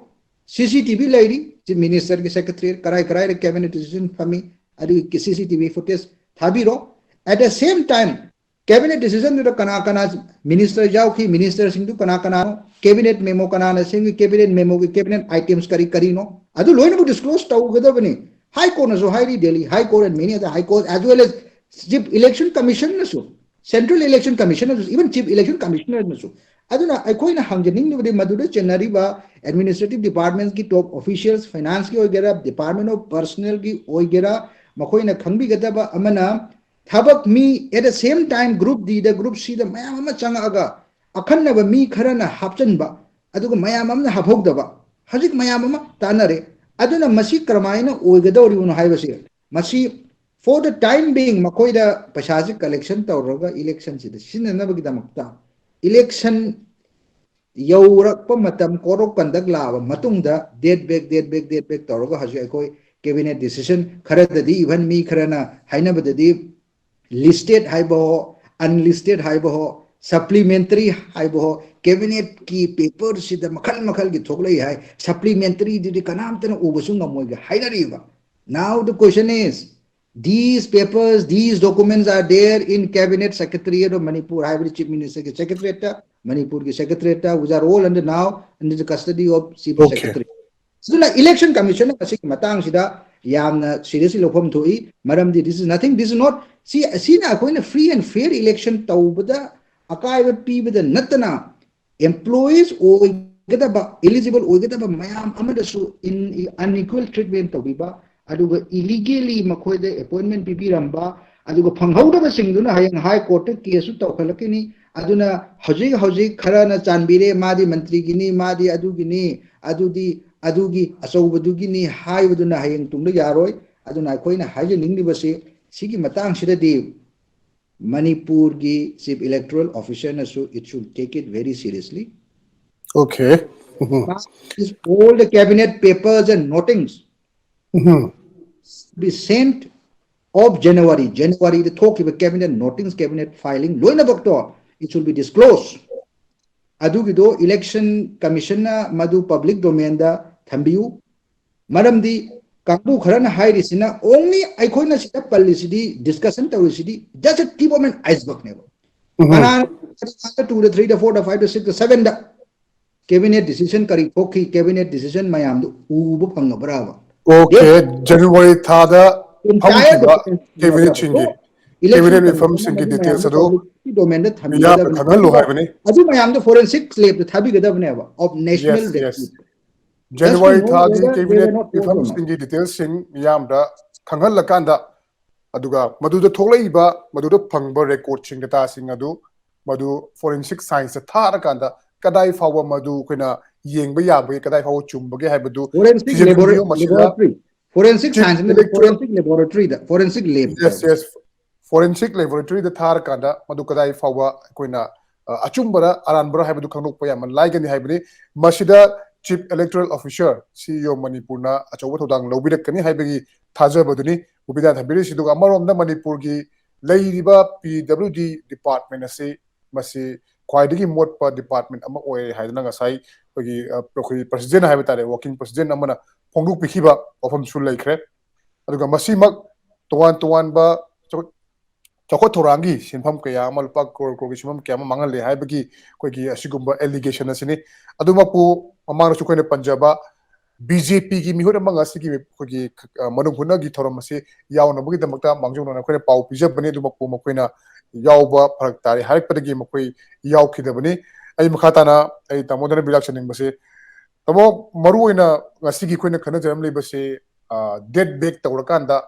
C C T V ꯂꯩꯔꯤ, Chief Ministerꯒꯤ secretary, ꯀꯔꯥꯏ ꯀꯔꯥꯏꯗ cabinet decision ꯐꯝꯃꯤ, ꯑꯗꯨꯒꯤ C C T V footage ꯊꯥꯕꯤꯔꯣ꯫ At the same time, cabinet decisionꯗꯨꯗ ꯀꯅꯥ ꯀꯅꯥ minister ꯌꯥꯎꯈꯤ, ministerꯁꯤꯡꯗꯨ ꯀꯅꯥ ꯀꯅꯥꯅꯣ, cabinet memo ꯀꯅꯥꯅ ꯁꯦꯝꯈꯤ, cabinet memoꯒꯤ cabinet items ꯀꯔꯤ ꯀꯔꯤꯅꯣ, ꯑꯗꯨ ꯂꯣꯏꯅꯃꯛ disclose ꯇꯧꯒꯗꯕꯅꯤ꯫ High Courtꯅꯁꯨ ꯍꯥꯏꯔꯤ, Delhi High Court and many other high courts as well as Chief Election Commissionꯅꯁꯨ, Central Election Commissionꯅꯁꯨ, even Chief Election Commissionerꯅꯁꯨ꯫ ꯑꯗꯨꯅ ꯑꯩꯈꯣꯏꯅ ꯍꯪꯖꯅꯤꯡꯂꯤꯕꯗꯤ ꯃꯗꯨꯗ ꯆꯦꯟꯅꯔꯤꯕ administrative departmentꯀꯤ top officials, financeꯀꯤ ꯑꯣꯏꯒꯦꯔꯥ, Department of Personnelꯒꯤ ꯑꯣꯏꯒꯦꯔꯥ, ꯃꯈꯣꯏꯅ ꯈꯪꯕꯤꯒꯗꯕ ꯑꯃꯅ, ꯊꯕꯛ ꯃꯤ at the same time group Dꯗ, group Cꯗ ꯃꯌꯥꯝ ꯑꯃ ꯆꯪꯉꯛꯑꯒ ꯑꯈꯟꯅꯕ ꯃꯤ ꯈꯔꯅ ꯍꯥꯞꯆꯤꯟꯕ, ꯑꯗꯨꯒ ꯃꯌꯥꯝ ꯑꯃꯅ ꯍꯥꯞꯍꯧꯗꯕ, ꯍꯧꯖꯤꯛ ꯃꯌꯥꯝ ꯑꯃ ꯇꯥꯟꯅꯔꯦ꯫ ꯑꯗꯨꯅ ꯃꯁꯤ ꯀꯔꯝꯍꯥꯏꯅ ꯑꯣꯏꯒꯗꯧꯔꯤꯕꯅꯣ ꯍꯥꯏꯕꯁꯦ, ꯃꯁꯤ for the time being ꯃꯈꯣꯏꯗ ꯄꯩꯁꯥꯁꯤ collection ꯇꯧꯔꯒ election ꯁꯤꯗ ꯁꯤꯖꯤꯟꯅꯅꯕꯒꯤꯗꯃꯛꯇ election ꯌꯧꯔꯛꯄ ꯃꯇꯝ code of conduct ꯂꯥꯛꯑꯕ ꯃꯇꯨꯡꯗ date back date back date back ꯇꯧꯔꯒ ꯍꯧꯖꯤꯛ ꯑꯩꯈꯣꯏ cabinet decision ꯈꯔꯗꯗꯤ even ꯃꯤ ꯈꯔꯅ ꯍꯥꯏꯅꯕꯗꯗꯤ listed ꯍꯥꯏꯕ ꯍꯣ unlisted ꯍꯥꯏꯕ ꯍꯣ supplementary ꯍꯥꯏꯕ ꯍꯣ cabinet ꯀꯤ paper ꯁꯤꯗ ꯃꯈꯜ ꯃꯈꯜꯒꯤ ꯊꯣꯛꯂꯛꯏ ꯍꯥꯏ supplementary ꯗꯨꯗꯤ ꯀꯅꯥꯝꯇꯅ ꯎꯕꯁꯨ ꯉꯝꯃꯣꯏꯒ ꯍꯥꯏꯅꯔꯤꯕ now the question is these papers these documents are there in cabinet secretariat of Manipur ꯍꯥꯏꯕꯗꯤ chief minister ꯒꯤ secretariat ꯇ ꯃꯅꯤꯄꯨꯔꯒꯤ secretariat ꯇ which are all under now under the custody of chief Okay. secretary ꯑꯗꯨꯅ election commission ꯅ ꯃꯁꯤꯒꯤ ꯃꯇꯥꯡꯁꯤꯗ ꯌꯥꯝꯅ seriously ꯂꯧꯐꯝ ꯊꯣꯛꯏ ꯃꯔꯝꯗꯤ this is nothing this is not ꯁꯤ ꯑꯁꯤꯅ ꯑꯩꯈꯣꯏꯅ free and fair election ꯇꯧꯕꯗ ꯑꯀꯥꯏꯕ ꯄꯤꯕꯗ ꯅꯠꯇꯅ employees ꯑꯣꯏꯒꯗꯕ eligible ꯑꯣꯏꯒꯗꯕ ꯃꯌꯥꯝ ꯑꯃꯗꯁꯨ in unequal treatment ꯇꯧꯕꯤꯕ ꯑꯗꯨꯒ illegally ꯃꯈꯣꯏꯗ appointment ꯄꯤꯕꯤꯔꯝꯕ ꯑꯗꯨꯒ ꯐꯪꯍꯧꯗꯕꯁꯤꯡꯗꯨꯅ ꯍꯌꯦꯡ high court ꯇ case ꯁꯨ ꯇꯧꯈꯠꯂꯛꯈꯤꯅꯤ ꯑꯗꯨꯅ ꯍꯧꯖꯤꯛ ꯍꯧꯖꯤꯛ ꯈꯔꯅ ꯆꯥꯟꯕꯤꯔꯦ ꯃꯥꯗꯤ ꯃꯟꯇ꯭ꯔꯤꯒꯤꯅꯤ ꯃꯥꯗꯤ ꯑꯗꯨꯒꯤꯅꯤ ꯑꯗꯨꯗꯤ ꯑꯗꯨꯒꯤ ꯑꯆꯧꯕꯗꯨꯒꯤꯅꯤ ꯍꯥꯏꯕꯗꯨꯅ ꯍꯌꯦꯡ ꯇꯨꯡꯗ ꯌꯥꯔꯣꯏ ꯑꯗꯨꯅ ꯑꯩꯈꯣꯏꯅ ꯍꯥꯏꯖꯅꯤꯡꯂꯤꯕꯁꯤ ꯁꯤꯒꯤ ꯃꯇꯥꯡꯁꯤꯗꯗꯤ ꯃꯅꯤꯄꯨꯔꯒꯤ chief electoral officer ꯅꯁꯨ it should take it very seriously Okay. is all the cabinet papers and nottings Mhm. be sent of January January ꯗ ꯊꯣꯛꯈꯤꯕ cabinet nottings cabinet filing ꯂꯣꯏꯅꯃꯛꯇꯣ it should be disclosed ꯑꯗꯨꯒꯤꯗꯣ election commission ꯅ ꯃꯗꯨ public domain ꯗ ꯊꯝꯕꯤꯌꯨ ꯃꯔꯝꯗꯤ ꯀꯥꯡꯕꯨ ꯈꯔꯅ ꯍꯥꯏꯔꯤꯁꯤꯅ only ꯑꯩꯈꯣꯏꯅ ꯁꯤꯗ ꯄꯜꯂꯤꯁꯤꯗꯤ discussion ꯇꯧꯔꯤꯁꯤꯗꯤ just a tip of an iceberg ꯅꯦꯕ Mhm. ꯀꯅꯥꯅ two ꯗ three ꯗ four ꯗ five ꯗ six ꯗ seven ꯗ cabinet decision ꯀꯔꯤ ꯊꯣꯛꯈꯤ cabinet decision ꯃꯌꯥꯝꯗꯨ ꯎꯕ ꯐꯪꯉꯕ꯭ꯔꯥꯕ Okay. January ꯊꯥꯗ entire ꯐꯪꯈꯤꯕ document cabinet ꯁꯤꯡꯒꯤ election cabinet commission ꯃꯤꯐꯝꯁꯤꯡꯒꯤ ꯅ details ꯃꯌꯥꯝꯗ ꯑꯗꯨ public domain ꯗ ꯃꯤꯌꯥꯝꯗ ꯊꯝꯕꯤꯒꯗꯕꯅꯤ ꯈꯪꯍꯜꯂꯨ ꯍꯥꯏꯕꯅꯤ. ꯑꯗꯨ ꯃꯌꯥꯝꯗꯣ forensic lab ꯇ ꯊꯥꯕꯤꯒꯗꯕꯅꯦꯕ of national Yes, yes. record January know ꯊꯥꯒꯤ whether they cabinet were not told or not. ꯃꯤꯐꯝꯁꯤꯡꯒꯤ details ꯁꯤꯡ ꯃꯤꯌꯥꯝꯗ ꯈꯪꯍꯜꯂꯀꯥꯟꯗ ꯑꯗꯨꯒ ꯃꯗꯨꯗ ꯊꯣꯛꯂꯛꯏꯕ ꯃꯗꯨꯗ ꯐꯪꯕ record ꯁꯤꯡ data ꯁꯤꯡ ꯑꯗꯨ ꯃꯗꯨ forensic science ꯇ ꯊꯥꯔꯀꯥꯟꯗ ꯀꯗꯥꯏ ꯐꯥꯎꯕ ꯃꯗꯨ ꯑꯩꯈꯣꯏꯅ ꯌꯦꯡꯕ ꯌꯥꯕꯒꯦ ꯀꯗꯥꯏ ꯐꯥꯎꯕ ꯆꯨꯝꯕꯒꯦ ꯍꯥꯏꯕꯗꯨ forensic ꯊꯤꯖꯤꯟꯕꯤꯌꯨ. labora- ꯃꯁꯤꯗ laboratory Forensic Science, Forensic Laboratory ꯗ, Forensic Lab. Yes, yes. Forensic Laboratory ꯗ ꯊꯥꯔꯀꯥꯟꯗ ꯃꯗꯨ ꯀꯗꯥꯏ ꯐꯥꯎꯕ ꯑꯩꯈꯣꯏꯅ ꯑꯆꯨꯝꯕꯔ ꯑꯔꯥꯟꯕꯔ ꯍꯥꯏꯕꯗꯨ ꯈꯪꯗꯣꯛꯄ ꯌꯥꯝꯅ ꯂꯥꯏꯒꯅꯤ ꯍꯥꯏꯕꯅꯤ꯫ ꯃꯁꯤꯗ Chief Electoral Officer, C E O ꯃꯅꯤꯄꯨꯔꯅ ꯑꯆꯧꯕ ꯊꯧꯗꯥꯡ ꯂꯧꯕꯤꯔꯛꯀꯅꯤ ꯍꯥꯏꯕꯒꯤ ꯊꯥꯖꯕꯗꯨꯅꯤ ꯒꯣꯄꯤꯅꯥꯊ ꯊꯝꯕꯤꯔꯤꯁꯤ꯫ ꯑꯗꯨꯒ ꯑꯃꯔꯣꯝꯗ ꯃꯅꯤꯄꯨꯔꯒꯤ ꯂꯩꯔꯤꯕ P W D department ꯑꯁꯤ ꯃꯁꯤ ꯈ꯭ꯋꯥꯏꯗꯒꯤ ꯃꯣꯠꯄ department ꯑꯃ ꯑꯣꯏꯔꯦ ꯍꯥꯏꯗꯅ ꯉꯁꯥꯏ ꯑꯩꯈꯣꯏꯒꯤ ꯑꯩꯈꯣꯏ president ꯍꯥꯏꯕ ꯇꯥꯔꯦ, working president ꯑꯃꯅ ꯐꯣꯡꯗꯣꯛꯄꯤꯈꯤꯕ ꯋꯥꯐꯝꯁꯨ ꯂꯩꯈ꯭ꯔꯦ꯫ ꯑꯗꯨꯒ ꯃꯁꯤꯃꯛ ꯇꯣꯉꯥꯟ ꯇꯣꯉꯥꯟꯕ ꯆꯥꯎꯈꯠ ꯊꯧꯔꯥꯡꯒꯤ ꯁꯦꯟꯐꯝ ꯀꯌꯥ ꯑꯃ, ꯂꯨꯄꯥ ꯀ꯭ꯔꯣꯔ ꯀ꯭ꯔꯣꯔꯒꯤ ꯁꯦꯟꯐꯝ ꯀꯌꯥ ꯑꯃ ꯃꯥꯡꯍꯜꯂꯦ ꯍꯥꯏꯕꯒꯤ ꯑꯩꯈꯣꯏꯒꯤ ꯑꯁꯤꯒꯨꯝꯕ allegation ꯑꯁꯤꯅꯤ꯫ ꯑꯗꯨꯃꯛꯄꯨ ꯃꯃꯥꯡꯗꯁꯨ ꯑꯩꯈꯣꯏꯅ ꯄꯟꯖꯕ B J P ꯒꯤ ꯃꯤꯍꯨꯠ ꯑꯃ ꯉꯁꯤꯒꯤ ꯑꯩꯈꯣꯏꯒꯤ ꯃꯅꯨꯡ ꯍꯨꯠꯅꯒꯤ ꯊꯧꯔꯝ ꯑꯁꯤ ꯌꯥꯎꯅꯕꯒꯤꯗꯃꯛꯇ ꯃꯥꯡꯖꯧꯅꯅ ꯑꯩꯈꯣꯏꯅ ꯄꯥꯎ ꯄꯤꯖꯕꯅꯤ꯫ ꯑꯗꯨꯃꯛꯄꯨ ꯃꯈꯣꯏꯅ ꯌꯥꯎꯕ ꯐꯔꯛ ꯇꯥꯔꯦ ꯍꯥꯏꯔꯛꯄꯗꯒꯤ ꯃꯈꯣꯏ ꯌꯥꯎꯈꯤꯗꯕꯅꯤ꯫ ꯑꯩ ꯃꯈꯥ ꯇꯥꯅ ꯑꯩ ꯇꯥꯃꯣꯗ ꯍꯥꯏꯅ ꯂꯥꯛꯆꯅꯤꯡꯕꯁꯤ, ꯇꯥꯃꯣ, ꯃꯔꯨꯑꯣꯏꯅ ꯉꯁꯤꯒꯤ ꯑꯩꯈꯣꯏꯅ ꯈꯟꯅꯖꯔꯝꯂꯤꯕꯁꯤ date back ꯇꯧꯔꯀꯥꯟꯗ,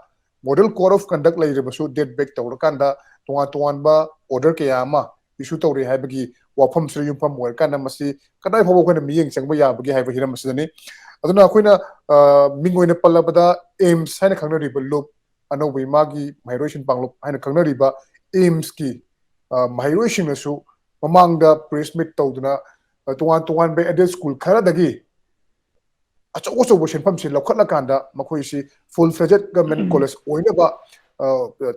model code of conduct ꯂꯩꯔꯕꯁꯨ date back ꯇꯧꯔꯀꯥꯟꯗ ꯇꯣꯉꯥꯟ ꯇꯣꯉꯥꯟꯕ order ꯀꯌꯥ ꯑꯃ issue ꯇꯧꯔꯤ ꯍꯥꯏꯕꯒꯤ ꯋꯥꯐꯝꯁꯤꯗ ꯌꯨꯝꯐꯝ ꯑꯣꯏꯔꯀꯥꯟꯗ ꯃꯁꯤ ꯀꯗꯥꯏ ꯐꯥꯎꯕ ꯑꯩꯈꯣꯏꯅ ꯃꯤꯠꯌꯦꯡ ꯆꯪꯕ ꯌꯥꯕꯒꯦ ꯍꯥꯏꯕ ꯍꯤꯔꯝ ꯑꯁꯤꯗꯅꯤ꯫ ꯑꯗꯨꯅ ꯑꯩꯈꯣꯏꯅ ꯃꯤꯡ ꯑꯣꯏꯅ ꯄꯜꯂꯕꯗ AIIMS ꯍꯥꯏꯅ ꯈꯪꯅꯔꯤꯕ ꯂꯨꯞ, ꯑꯅꯧꯕ ꯏꯃꯥꯒꯤ ꯃꯍꯩꯔꯣꯏꯁꯤꯡ ꯄꯥꯡꯂꯨꯞ ꯍꯥꯏꯅ ꯈꯪꯅꯔꯤꯕ AIIMS ꯀꯤ ꯃꯍꯩꯔꯣꯏꯁꯤꯡꯅꯁꯨ ꯃꯃꯥꯡꯗ press meet ꯇꯧꯗꯨꯅ ꯇꯣꯉꯥꯟ ꯇꯣꯉꯥꯟꯕ aided school ꯈꯔꯗꯒꯤ ꯑꯆꯧ ꯑꯆꯧꯕ ꯁꯦꯟꯐꯝꯁꯤ ꯂꯧꯈꯠꯂꯀꯥꯟꯗ ꯃꯈꯣꯏꯁꯤ full fledged government college ꯑꯣꯏꯅꯕ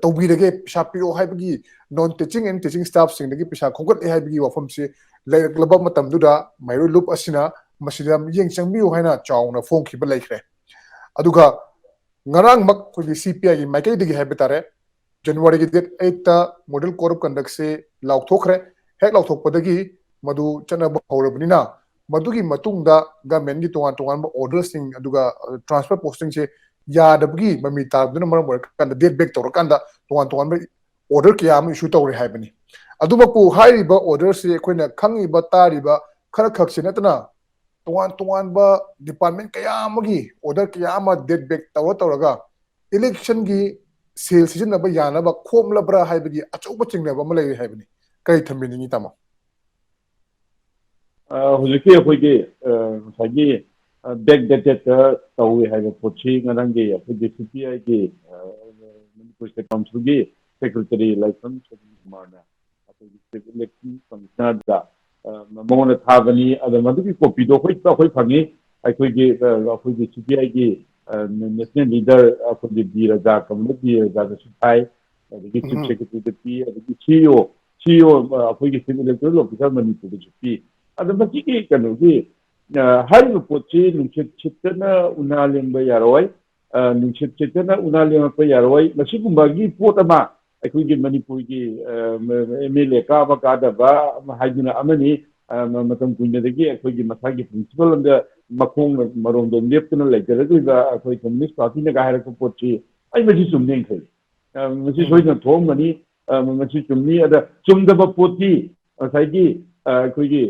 ꯇꯧꯕꯤꯔꯒꯦ, ꯄꯩꯁꯥ ꯄꯤꯔꯛꯑꯣ ꯍꯥꯏꯕꯒꯤ, non teaching and teaching staff ꯁꯤꯡꯗꯒꯤ ꯄꯩꯁꯥ ꯈꯣꯝꯒꯠꯂꯦ ꯍꯥꯏꯕꯒꯤ ꯋꯥꯐꯝꯁꯤ ꯂꯩꯔꯛꯂꯕ ꯃꯇꯝꯗꯨꯗ ꯃꯍꯩꯔꯣꯏ ꯂꯨꯞ ꯑꯁꯤꯅ ꯃꯁꯤꯗ ꯃꯤꯠꯌꯦꯡ ꯆꯪꯕꯤꯌꯨ ꯍꯥꯏꯅ ꯆꯥꯎꯅ ꯐꯣꯡꯈꯤꯕ ꯂꯩꯈ꯭ꯔꯦ꯫ ꯑꯗꯨꯒ ꯉꯔꯥꯡꯃꯛ ꯑꯩꯈꯣꯏꯒꯤ C P I ꯒꯤ ꯃꯥꯏꯀꯩꯗꯒꯤ ꯍꯥꯏꯕ ꯇꯥꯔꯦ, January ꯒꯤ date eight ꯇ model code of conduct ꯁꯦ ꯂꯥꯎꯊꯣꯛꯈ꯭ꯔꯦ꯫ ꯍꯦꯛ ꯂꯥꯎꯊꯣꯛꯄꯗꯒꯤ ꯃꯗꯨ ꯆꯠꯅꯕ ꯍꯧꯔꯕꯅꯤꯅ, ꯃꯗꯨꯒꯤ ꯃꯇꯨꯡꯗ government ꯀꯤ ꯇꯣꯉꯥꯟ ꯇꯣꯉꯥꯟꯕ order ꯁꯤꯡ, ꯑꯗꯨꯒ transfer posting ꯁꯦ ꯌꯥꯗꯕꯒꯤ ꯃꯃꯤ ꯇꯥꯕꯗꯨꯅ ꯃꯔꯝ ꯑꯣꯏꯔꯀꯥꯟꯗ date back ꯇꯧꯔꯀꯥꯟꯗ ꯇꯣꯉꯥꯟ ꯇꯣꯉꯥꯟꯕ order ꯀꯌꯥ ꯑꯃ issue ꯇꯧꯔꯦ ꯍꯥꯏꯕꯅꯤ꯫ ꯑꯗꯨꯃꯛꯄꯨ ꯍꯥꯏꯔꯤꯕ order ꯁꯤ ꯑꯩꯈꯣꯏꯅ ꯈꯪꯉꯤꯕ ꯇꯥꯔꯤꯕ ꯈꯔ ꯈꯛꯁꯤ ꯅꯠꯇꯅ ꯇꯣꯉꯥꯟ ꯇꯣꯉꯥꯟꯕ department ꯀꯌꯥ ꯑꯃꯒꯤ order ꯀꯌꯥ ꯑꯃ date back ꯇꯧꯔ ꯇꯧꯔꯒ election ꯒꯤ ꯁꯦꯜ ꯁꯤꯖꯤꯟꯅꯕ ꯌꯥꯅꯕ ꯈꯣꯝꯂꯕ꯭ꯔꯥ ꯍꯥꯏꯕꯒꯤ ꯑꯆꯧꯕ ꯆꯤꯡꯅꯕ ꯑꯃ ꯂꯩꯔꯦ ꯍꯥꯏꯕꯅꯤ꯫ ꯀꯔꯤ ꯊꯝꯕꯤꯅꯤꯡꯉꯤ, ꯇꯥꯃꯣ? ꯑ, ꯍꯧꯖꯤꯛꯀꯤ ꯑꯩꯈꯣꯏꯒꯤ, ꯑ, ꯉꯁꯥꯏꯒꯤ ꯕꯦꯛ ꯗꯦꯇꯦꯠꯇ ꯇꯧꯏ ꯍꯥꯏꯕ ꯄꯣꯠꯁꯤ ꯉꯔꯥꯡꯒꯤ ꯑꯩꯈꯣꯏꯒꯤ ꯁꯤ ꯄꯤ ꯑꯥꯏꯒꯤ ꯃꯅꯤꯄꯨꯔ ꯁ꯭ꯇꯦꯠ ꯀꯥꯎꯟꯁꯤꯜꯒꯤ ꯁꯦꯀ꯭ꯔꯦꯇꯔꯤ ꯂꯥꯏꯁ꯭ꯔꯝ ꯁꯣꯃꯤ ꯀꯨꯃꯥꯔꯅ ꯑꯩꯈꯣꯏꯒꯤ ꯁ꯭ꯇꯦꯠ ꯏꯂꯦꯛꯁꯟ ꯀꯃꯤꯁꯅꯔꯗ ꯃꯉꯣꯟꯗ ꯊꯥꯕꯅꯤ꯫ ꯑꯗꯣ ꯃꯗꯨꯒꯤ ꯀꯣꯄꯤꯗꯣ ꯑꯩꯈꯣꯏ ꯑꯩꯈꯣꯏ ꯐꯪꯉꯤ꯫ ꯑꯩꯈꯣꯏꯒꯤ ꯑꯩꯈꯣꯏꯒꯤ ꯁꯤ ꯄꯤ ꯑꯥꯏꯒꯤ ꯅꯦꯁꯅꯦꯜ ꯂꯤꯗꯔ ꯑꯩꯈꯣꯏꯒꯤ ꯕꯤ ꯔꯖꯥ, ꯀꯃꯜ ꯕꯤ ꯔꯖꯥꯗꯁꯨ ꯊꯥꯏ, ꯑꯗꯒꯤ ꯆꯤꯐ ꯁꯦꯀ꯭ꯔꯦꯇꯔꯤꯗ ꯄꯤ, ꯑꯗꯒꯤ ꯁꯤ ꯏ ꯑꯣ ꯁꯤ ꯏ ꯑꯣ ꯑꯩꯈꯣꯏꯒꯤ ꯆꯤꯐ ꯏꯂꯦꯛꯇꯣꯔꯦꯜ ꯑꯣꯐꯤꯁꯥꯔ ꯃꯅꯤꯄꯨꯔꯗꯁꯨ ꯄꯤ꯫ ꯑꯗꯣ ꯃꯁꯤꯒꯤ ꯀꯩꯅꯣꯒꯤ ꯍꯥꯏꯔꯤꯕ ꯄꯣꯠꯁꯤ ꯅꯨꯡꯁꯤꯠ ꯁꯤꯠꯇꯅ ꯎꯅꯥ ꯂꯦꯡꯕ ꯌꯥꯔꯣꯏ꯫ ꯅꯨꯡꯁꯤꯠ ꯁꯤꯠꯇꯅ ꯎꯅꯥ ꯂꯦꯡꯉꯛꯄ ꯌꯥꯔꯣꯏ꯫ ꯃꯁꯤꯒꯨꯝꯕꯒꯤ ꯄꯣꯠ ꯑꯃ ꯑꯩꯈꯣꯏꯒꯤ ꯃꯅꯤꯄꯨꯔꯒꯤ ꯑꯦꯝ ꯑꯦꯜ ꯑꯦ ꯀꯥꯕ ꯀꯥꯗꯕ ꯍꯥꯏꯗꯨꯅ ꯑꯃꯅꯤ꯫ ꯃꯇꯝ ꯀꯨꯏꯅꯗꯒꯤ ꯑꯩꯈꯣꯏꯒꯤ ꯃꯁꯥꯒꯤ ꯄ꯭ꯔꯤꯟꯁꯤꯄꯜ ꯑꯃꯗ ꯃꯈꯣꯡꯅ ꯃꯔꯣꯝꯗꯣꯝ ꯂꯦꯞꯇꯨꯅ ꯂꯩꯖꯔꯛꯂꯤꯕ ꯑꯩꯈꯣꯏ ꯀꯝꯃꯨꯅꯤꯁ ꯄꯥꯔꯇꯤꯅꯒ ꯍꯥꯏꯔꯛꯄ ꯄꯣꯠꯁꯤ ꯑꯩ ꯃꯁꯤ ꯆꯨꯝꯅꯦꯅ ꯈꯜꯂꯤ꯫ ꯃꯁꯤ ꯁꯣꯏꯗꯅ ꯊꯣꯛꯑꯝꯒꯅꯤ꯫ ꯃꯁꯤ ꯆꯨꯝꯅꯤ꯫ ꯑꯗ ꯆꯨꯝꯗꯕ ꯄꯣꯠꯇꯤ ꯉꯁꯥꯏꯒꯤ ꯑꯩꯈꯣꯏꯒꯤ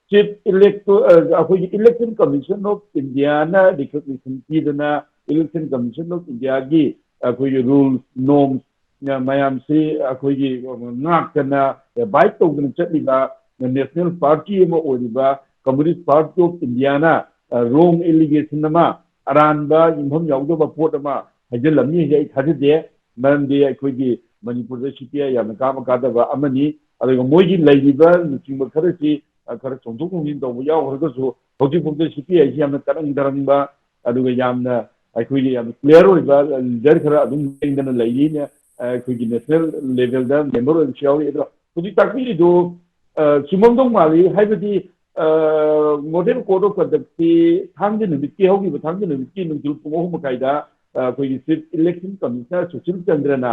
ꯆꯤꯐ ꯏꯂꯦꯛꯇꯣ ꯑꯩꯈꯣꯏꯒꯤ election commission of Indian recognition ꯄꯤꯗꯅ ꯏꯂꯦꯛꯁꯟ ꯀꯃꯤꯁꯟ ꯑꯣꯐ ꯏꯟꯗꯤꯌꯥꯒꯤ ꯑꯩꯈꯣꯏꯒꯤ ꯔꯨꯜꯁ ꯅꯣꯔꯝꯁ ꯃꯌꯥꯝꯁꯤ ꯑꯩꯈꯣꯏꯒꯤ ꯉꯥꯛꯇꯅ ꯑꯦꯕꯥꯏꯠ ꯇꯧꯗꯅ ꯆꯠꯂꯤꯕ ꯅꯦꯁꯅꯦꯜ ꯄꯥꯔꯇꯤ ꯑꯃ ꯑꯣꯏꯔꯤꯕ ꯀꯝꯃꯨꯅꯤꯁ ꯄꯥꯔꯇꯤ ꯑꯣꯐ ꯏꯟꯗꯤꯌꯥꯅ ꯔꯣꯡ ꯑꯦꯂꯤꯒꯦꯁꯟ ꯑꯃ, ꯑꯔꯥꯟꯕ ꯌꯨꯝꯐꯝ ꯌꯥꯎꯗꯕ ꯄꯣꯠ ꯑꯃ ꯍꯥꯏꯖꯤꯜꯂꯝꯅꯤ ꯍꯥꯏꯁꯦ ꯑꯩ ꯊꯥꯖꯗꯦ꯫ ꯃꯔꯝꯗꯤ ꯑꯩꯈꯣꯏꯒꯤ ꯃꯅꯤꯄꯨꯔꯗ ꯁꯤ ꯄꯤ ꯑꯥꯏ ꯌꯥꯝꯅ ꯀꯥꯕ ꯀꯥꯗꯕ ꯑꯃꯅꯤ꯫ ꯑꯗꯨꯒ ꯃꯣꯏꯒꯤ ꯂꯩꯔꯤꯕ ꯂꯨꯆꯤꯡꯕ ꯈꯔꯁꯤ ꯈꯔ ꯆꯣꯡꯊꯣꯛ ꯆꯣꯡꯁꯤꯟ ꯇꯧꯕ ꯌꯥꯎꯈ꯭ꯔꯒꯁꯨ ꯍꯧꯖꯤꯛꯐꯥꯎꯗ ꯁꯤ ꯄꯤ ꯑꯥꯏꯁꯤ ꯌꯥꯝꯅ ꯇꯔꯪ ꯇꯔꯪꯕ, ꯑꯗꯨꯒ ꯌꯥꯝꯅ ꯑꯩꯈꯣꯏꯒꯤ ꯌꯥꯝꯅ ꯀ꯭ꯂꯤꯌꯥꯔ ꯑꯣꯏꯕ ꯂꯤꯗꯔ ꯈꯔ ꯑꯗꯨꯝ ꯂꯦꯡꯗꯅ ꯂꯩꯔꯤꯅ ꯑꯩꯈꯣꯏꯒꯤ ꯅꯦꯁꯅꯦꯜ ꯂꯦꯚꯦꯜꯗ ꯃꯦꯝꯕꯔ ꯑꯣꯏꯕꯁꯨ ꯌꯥꯎꯔꯤ꯫ ꯑꯗꯣ ꯍꯧꯖꯤꯛ ꯇꯥꯛꯄꯤꯔꯤꯗꯨ ꯆꯨꯝꯃꯝꯗꯧ ꯃꯥꯜꯂꯤ꯫ ꯍꯥꯏꯕꯗꯤ ꯃꯣꯗꯦꯜ ꯀꯣꯗ ꯑꯣꯐ ꯀꯟꯗꯛꯁꯤ ꯊꯥꯡꯖ ꯅꯨꯃꯤꯠꯀꯤ, ꯍꯧꯈꯤꯕ ꯊꯥꯡꯖ ꯅꯨꯃꯤꯠꯀꯤ ꯅꯨꯡꯊꯤꯜ ꯄꯨꯡ ꯑꯍꯨꯝ ꯃꯈꯥꯏꯗ ꯑꯩꯈꯣꯏꯒꯤ ꯆꯤꯐ ꯏꯂꯦꯛꯁꯟ ꯀꯃꯤꯁꯅꯔ ꯁꯨꯁꯤꯜ ꯆꯟꯗ꯭ꯔꯅ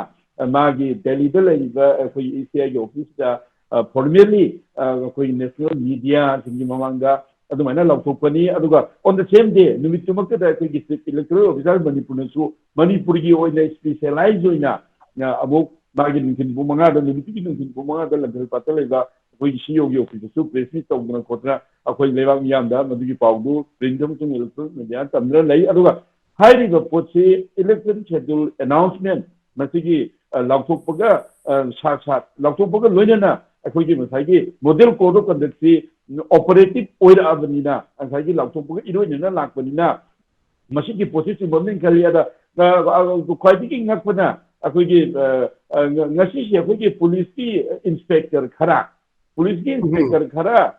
ꯃꯥꯒꯤ ꯗꯦꯜꯂꯤꯗ ꯂꯩꯔꯤꯕ ꯑꯩꯈꯣꯏꯒꯤ ꯏ ꯁꯤ ꯑꯥꯏꯒꯤ ꯑꯣꯐꯤꯁꯇ ꯐꯣꯔꯃꯦꯜꯂꯤ ꯑꯩꯈꯣꯏꯒꯤ ꯅꯦꯁꯅꯦꯜ ꯃꯤꯗꯤꯌꯥꯁꯤꯡꯒꯤ ꯃꯃꯥꯡꯗ ꯑꯗꯨꯃꯥꯏꯅ ꯂꯥꯎꯊꯣꯛꯄꯅꯤ꯫ ꯑꯗꯨꯒ on the same day, ꯅꯨꯃꯤꯠꯇꯨꯃꯛꯇꯗ ꯑꯩꯈꯣꯏꯒꯤ ꯆꯤꯐ ꯏꯂꯦꯛꯇꯣꯔꯦꯜ ꯑꯣꯐꯤꯁꯥꯔ ꯃꯅꯤꯄꯨꯔꯅꯁꯨ ꯃꯅꯤꯄꯨꯔꯒꯤ ꯑꯣꯏꯅ ꯁ꯭ꯄꯦꯁꯦꯂꯥꯏꯖ ꯑꯣꯏꯅ ꯑꯃꯨꯛ ꯃꯥꯒꯤ ꯅꯨꯡꯊꯤꯟ ꯄꯨꯡ ꯃꯉꯥꯗ, ꯅꯨꯃꯤꯠꯇꯨꯒꯤ ꯅꯨꯡꯊꯤꯟ ꯄꯨꯡ ꯃꯉꯥꯗ ꯂꯝꯐꯦꯜ ꯄꯥꯠꯇ ꯂꯩꯕ ꯑꯩꯈꯣꯏꯒꯤ ꯁꯤ ꯏ ꯑꯣꯒꯤ ꯑꯣꯐꯤꯁꯇꯁꯨ ꯄ꯭ꯔꯦꯁ ꯃꯤꯠ ꯇꯧꯗꯅ ꯈꯣꯠꯇꯅ ꯑꯩꯈꯣꯏ ꯂꯩꯕꯥꯛ ꯃꯤꯌꯥꯝꯗ ꯃꯗꯨꯒꯤ ꯄꯥꯎꯗꯨ ꯄ꯭ꯔꯤꯟꯠ ꯑꯃꯁꯨꯡ ꯏꯂꯦꯛꯇ꯭ꯔꯣꯅꯤꯛ ꯃꯦꯗꯤꯌꯥ ꯇꯝꯗꯨꯅ ꯂꯩ꯫ ꯑꯗꯨꯒ ꯍꯥꯏꯔꯤꯕ ꯄꯣꯠꯁꯤ ꯏꯂꯦꯛꯁꯟ ꯁꯦꯗ꯭ꯌꯨꯜ ꯑꯦꯅꯥꯎꯟꯁꯃꯦꯟ ꯃꯁꯤꯒꯤ ꯂꯥꯎꯊꯣꯛꯄꯒ ꯁꯥꯠ ꯁꯥꯠ ꯂꯥꯎꯊꯣꯛꯄꯒ ꯂꯣꯏꯅꯅ ꯑꯩꯈꯣꯏꯒꯤ ꯉꯁꯥꯏꯒꯤ ꯃꯣꯗꯦꯜ ꯀꯣꯗ ꯑꯣꯐ ꯀꯟꯗꯛꯁꯤ ꯑꯣꯄꯔꯦꯇꯤꯚ ꯑꯣꯏꯔꯛꯑꯕꯅꯤꯅ, ꯉꯁꯥꯏꯒꯤ ꯂꯥꯎꯊꯣꯛꯄꯒ ꯏꯔꯣꯏꯅꯅ ꯂꯥꯛꯄꯅꯤꯅ, ꯃꯁꯤꯒꯤ ꯄꯣꯠꯁꯤ ꯆꯨꯝꯃꯝꯅꯤ ꯈꯜꯂꯤ꯫ ꯑꯗ, ꯑ, ꯑ, ꯈ꯭ꯋꯥꯏꯗꯒꯤ ꯉꯛꯄꯅ ꯑꯩꯈꯣꯏꯒꯤ, ꯑ, ꯑ, ꯉ-, ꯉꯁꯤꯁꯦ ꯑꯩꯈꯣꯏꯒꯤ ꯄꯨꯂꯤꯁꯀꯤ ꯏꯟꯁꯄꯦꯛꯇꯔ ꯈꯔ, ꯄꯨꯂꯤꯁꯀꯤ ꯎꯝ꯫ ꯏꯟꯁꯄꯦꯛꯇꯔ ꯈꯔ,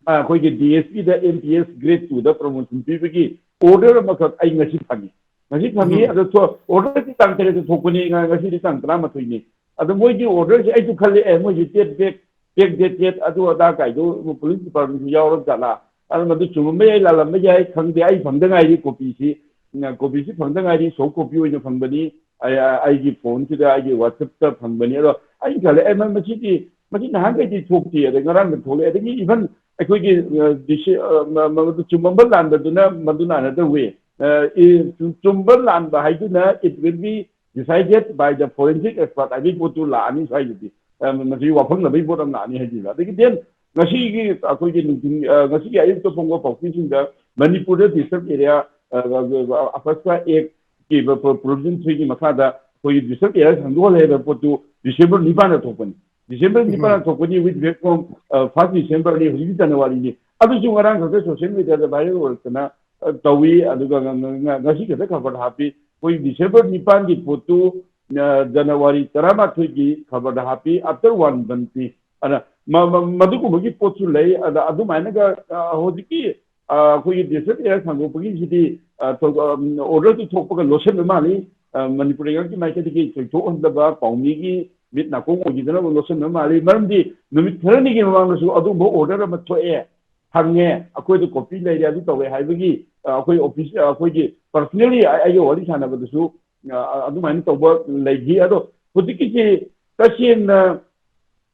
ꯑ, ꯑꯩꯈꯣꯏꯒꯤ ꯗꯤ ꯑꯦꯁ ꯄꯤꯗ ꯑꯦꯝ ꯄꯤ ꯑꯦꯁ ꯒ꯭ꯔꯦꯗ ꯇꯨꯗ ꯄ꯭ꯔꯃꯣꯁꯟ ꯄꯤꯕꯒꯤ ꯑꯣꯔꯗꯔ ꯑꯃꯈꯛ ꯑꯩ ꯉꯁꯤ ꯐꯪꯉꯤ꯫ ꯉꯁꯤ ꯐꯪꯉꯤ, ꯎꯝ꯫ ꯑꯗꯣ ꯊꯣ-, ꯑꯣꯔꯗꯔꯁꯤ ꯇꯥꯡ ꯇꯔꯦꯠꯇ ꯊꯣꯛꯄꯅꯤ, ꯉ-, ꯉꯁꯤꯗꯤ ꯇꯥꯡ ꯇꯔꯥꯃꯥꯊꯣꯏꯅꯤ꯫ ꯑꯗꯣ ꯃꯣꯏꯒꯤ ꯑꯣꯔꯗꯔꯁꯤ ꯑꯩꯁꯨ ꯈꯜꯂꯦ, ꯑꯦ, ꯃꯣꯏꯁꯤ ꯇꯦꯠ ꯕꯦꯛ, ꯕꯦꯛ ꯗꯦꯠ ꯇꯦꯠ ꯑꯗꯨ ꯑꯗꯥ ꯀꯥꯏꯗꯣ ꯄꯨꯂꯤꯁ ꯗꯤꯄꯥꯔꯠꯃꯦꯟꯁꯨ ꯌꯥꯎꯔꯕ ꯖꯥꯠꯂꯥ? ꯑꯗꯨ ꯃꯗꯨ ꯆꯨꯝꯃꯝꯕ ꯌꯥꯏ, ꯂꯥꯜꯂꯝꯕ ꯌꯥꯏ, ꯈꯪꯗꯦ꯫ ꯑꯩ ꯐꯪꯗ ꯉꯥꯏꯔꯤ ꯀꯣꯄꯤꯁꯤ, ꯎꯝ, ꯀꯣꯄꯤꯁꯤ ꯐꯪꯗ ꯉꯥꯏꯔꯤ, ꯁꯣꯐ ꯀꯣꯄꯤ ꯑꯣꯏꯅ ꯐꯪꯕꯅꯤ꯫ ꯑꯩ, ꯑꯩꯒꯤ ꯐꯣꯟꯁꯤꯗ, ꯑꯩꯒꯤ ꯋꯥꯆꯞꯇ ꯐꯪꯕꯅꯤ꯫ ꯑꯗꯣ ꯑꯩꯅ ꯈꯜꯂꯦ, ꯑꯦ, ꯃ-, ꯃꯁꯤꯗꯤ, ꯃꯁꯤ ꯅꯍꯥꯟꯈꯩꯗꯤ ꯊꯣꯛꯇꯦ, ꯑꯗ ꯉꯔꯥꯡꯗ ꯊꯣꯛꯂꯛꯑꯦ꯫ ꯑꯗꯒꯤ ꯏꯚꯟ ꯑꯩꯈꯣꯏꯒꯤ, ꯑ, ꯗꯤ ꯁꯤ, ꯑ, ꯃ-, ꯃ-, ꯆꯨꯝꯃꯝꯕ ꯂꯥꯟꯕꯗꯨꯅ ꯃꯗꯨꯅ another way꯫ ꯑ, ꯏ-, ꯆꯨꯝ-, ꯆꯨꯝꯕ ꯂꯥꯟꯕ ꯍꯥꯏꯗꯨꯅ it will be decided by the forensic expert ꯍꯥꯏꯕꯒꯤ ꯄꯣꯠꯇꯨ ꯂꯥꯛꯑꯅꯤ ꯁ꯭ꯋꯥꯏꯗꯗꯤ꯫ ꯑ, ꯃꯁꯤ ꯋꯥꯐꯪꯅꯕꯒꯤ ꯄꯣꯠ ꯑꯃ ꯂꯥꯛꯑꯅꯤ ꯍꯥꯏꯗꯨꯅ꯫ ꯑꯗꯒꯤ then ꯉꯁꯤꯒꯤ ꯑꯩꯈꯣꯏꯒꯤ ꯅꯨꯡꯊꯤꯟ, ꯑ, ꯉꯁꯤꯒꯤ ꯑꯌꯨꯛꯇ ꯐꯣꯡꯕ ꯄꯥꯎꯆꯦꯁꯤꯡꯗ ꯃꯅꯤꯄꯨꯔꯗ ꯗꯤꯁꯇ꯭ꯔꯛ ꯑꯦꯔꯤꯌꯥ, ꯑ, ꯑ, ꯑ, ꯑꯐꯁꯀ ꯑꯦꯛꯀꯤ ꯄ꯭ꯔꯣ-, ꯄ꯭ꯔꯣꯚꯤꯖꯟ ꯊ꯭ꯔꯤꯒꯤ ꯃꯈꯥꯗ ꯑꯩꯈꯣꯏꯒꯤ ꯗꯤꯁꯇ꯭ꯔꯛ ꯑꯦꯔꯤꯌꯥ ꯁꯟꯗꯣꯛꯍꯜꯂꯦ ꯍꯥꯏꯕ ꯄꯣꯠꯇꯨ ꯗꯤꯁꯦꯝꯕꯔ ꯅꯤꯄꯥꯟꯗ ꯊꯣꯛꯄꯅꯤ꯫ ꯗꯤꯁꯦꯝꯕꯔ ꯎꯝ꯫ ꯅꯤꯄꯥꯟꯗ ꯊꯣꯛꯄꯅꯤ, with effect from, ꯑ, first December ꯅꯤ, ꯍꯧꯖꯤꯛꯇꯤ ꯖꯅꯋꯥꯔꯤꯅꯤ꯫ ꯑꯗꯨꯁꯨ ꯉꯔꯥꯡ ꯈꯛꯇ ꯁꯣꯁꯤꯌꯦꯜ ꯃꯦꯗꯤꯌꯥꯗ ꯚꯥꯏꯔꯦꯜ ꯑꯣꯏꯔꯛꯇꯅ, ꯑ, ꯇꯧꯏ꯫ ꯑꯗꯨꯒ ꯉ-, ꯉ-, ꯉ-, ꯉꯁꯤ ꯈꯛꯇ ꯈꯕꯔꯗ ꯍꯥꯞꯄꯤ꯫ ꯑꯩꯈꯣꯏ ꯗꯤꯁꯦꯝꯕꯔ ꯅꯤꯄꯥꯟꯒꯤ ꯄꯣꯠꯇꯨ, ꯑ, ꯖꯅꯋꯥꯔꯤ ꯇꯔꯥꯃꯥꯊꯣꯏꯒꯤ ꯈꯕꯔꯗ ꯍꯥꯞꯄꯤ, after one month ꯅꯤ꯫ ꯑꯗ ꯃ-, ꯃ-, ꯃꯗꯨꯒꯨꯝꯕꯒꯤ ꯄꯣꯠꯁꯨ ꯂꯩ꯫ ꯑꯗ ꯑꯗꯨꯃꯥꯏꯅꯒ, ꯑ, ꯍꯧꯖꯤꯛꯀꯤ, ꯑ, ꯑꯩꯈꯣꯏꯒꯤ ꯗꯤꯁꯇ꯭ꯔꯤꯛ ꯑꯦꯔꯤꯌꯥ ꯁꯟꯗꯣꯛꯄꯒꯤꯁꯤꯗꯤ, ꯑ, ꯊꯧ-, ꯑ, ꯑꯣꯔꯗꯔꯗꯨ ꯊꯣꯛꯄꯒ ꯂꯣꯠꯁꯤꯟꯕ ꯃꯥꯜꯂꯤ꯫ ꯑ, ꯃꯅꯤꯄꯨꯔ ꯂꯩꯉꯥꯛꯀꯤ ꯃꯥꯏꯀꯩꯗꯒꯤ ꯊꯣꯏꯊꯣꯛꯍꯟꯗꯕ, ꯄꯥꯎꯃꯤꯒꯤ ꯃꯤꯠ ꯅꯥꯀꯣꯡ ꯑꯣꯏꯈꯤꯗꯅꯕ ꯂꯣꯠꯁꯤꯟꯕ ꯃꯥꯜꯂꯤ꯫ ꯃꯔꯝꯗꯤ ꯅꯨꯃꯤꯠ ꯈꯔꯅꯤꯒꯤ ꯃꯃꯥꯡꯗꯁꯨ ꯑꯗꯨꯒꯨꯝꯕ ꯑꯣꯔꯗꯔ ꯑꯃ ꯊꯣꯛꯑꯦ, ꯐꯪꯉꯦ, ꯑꯩꯈꯣꯏꯗ ꯀꯣꯄꯤ ꯂꯩꯔꯦ, ꯑꯗꯨ ꯇꯧꯔꯦ ꯍꯥꯏꯕꯒꯤ, ꯑ, ꯑꯩꯈꯣꯏ ꯑꯣꯐꯤꯁ, ꯑ, ꯑꯩꯈꯣꯏꯒꯤ ꯄꯔꯁꯅꯦꯜꯂꯤ ꯑꯩꯒ ꯋꯥꯔꯤ ꯁꯥꯟꯅꯕꯗꯁꯨ, ꯑ, ꯑꯗꯨꯃꯥꯏꯅ ꯇꯧꯕ ꯂꯩꯈꯤ꯫ ꯑꯗꯣ ꯍꯧꯖꯤꯛꯀꯤꯁꯤ ꯇꯁꯦꯡꯅ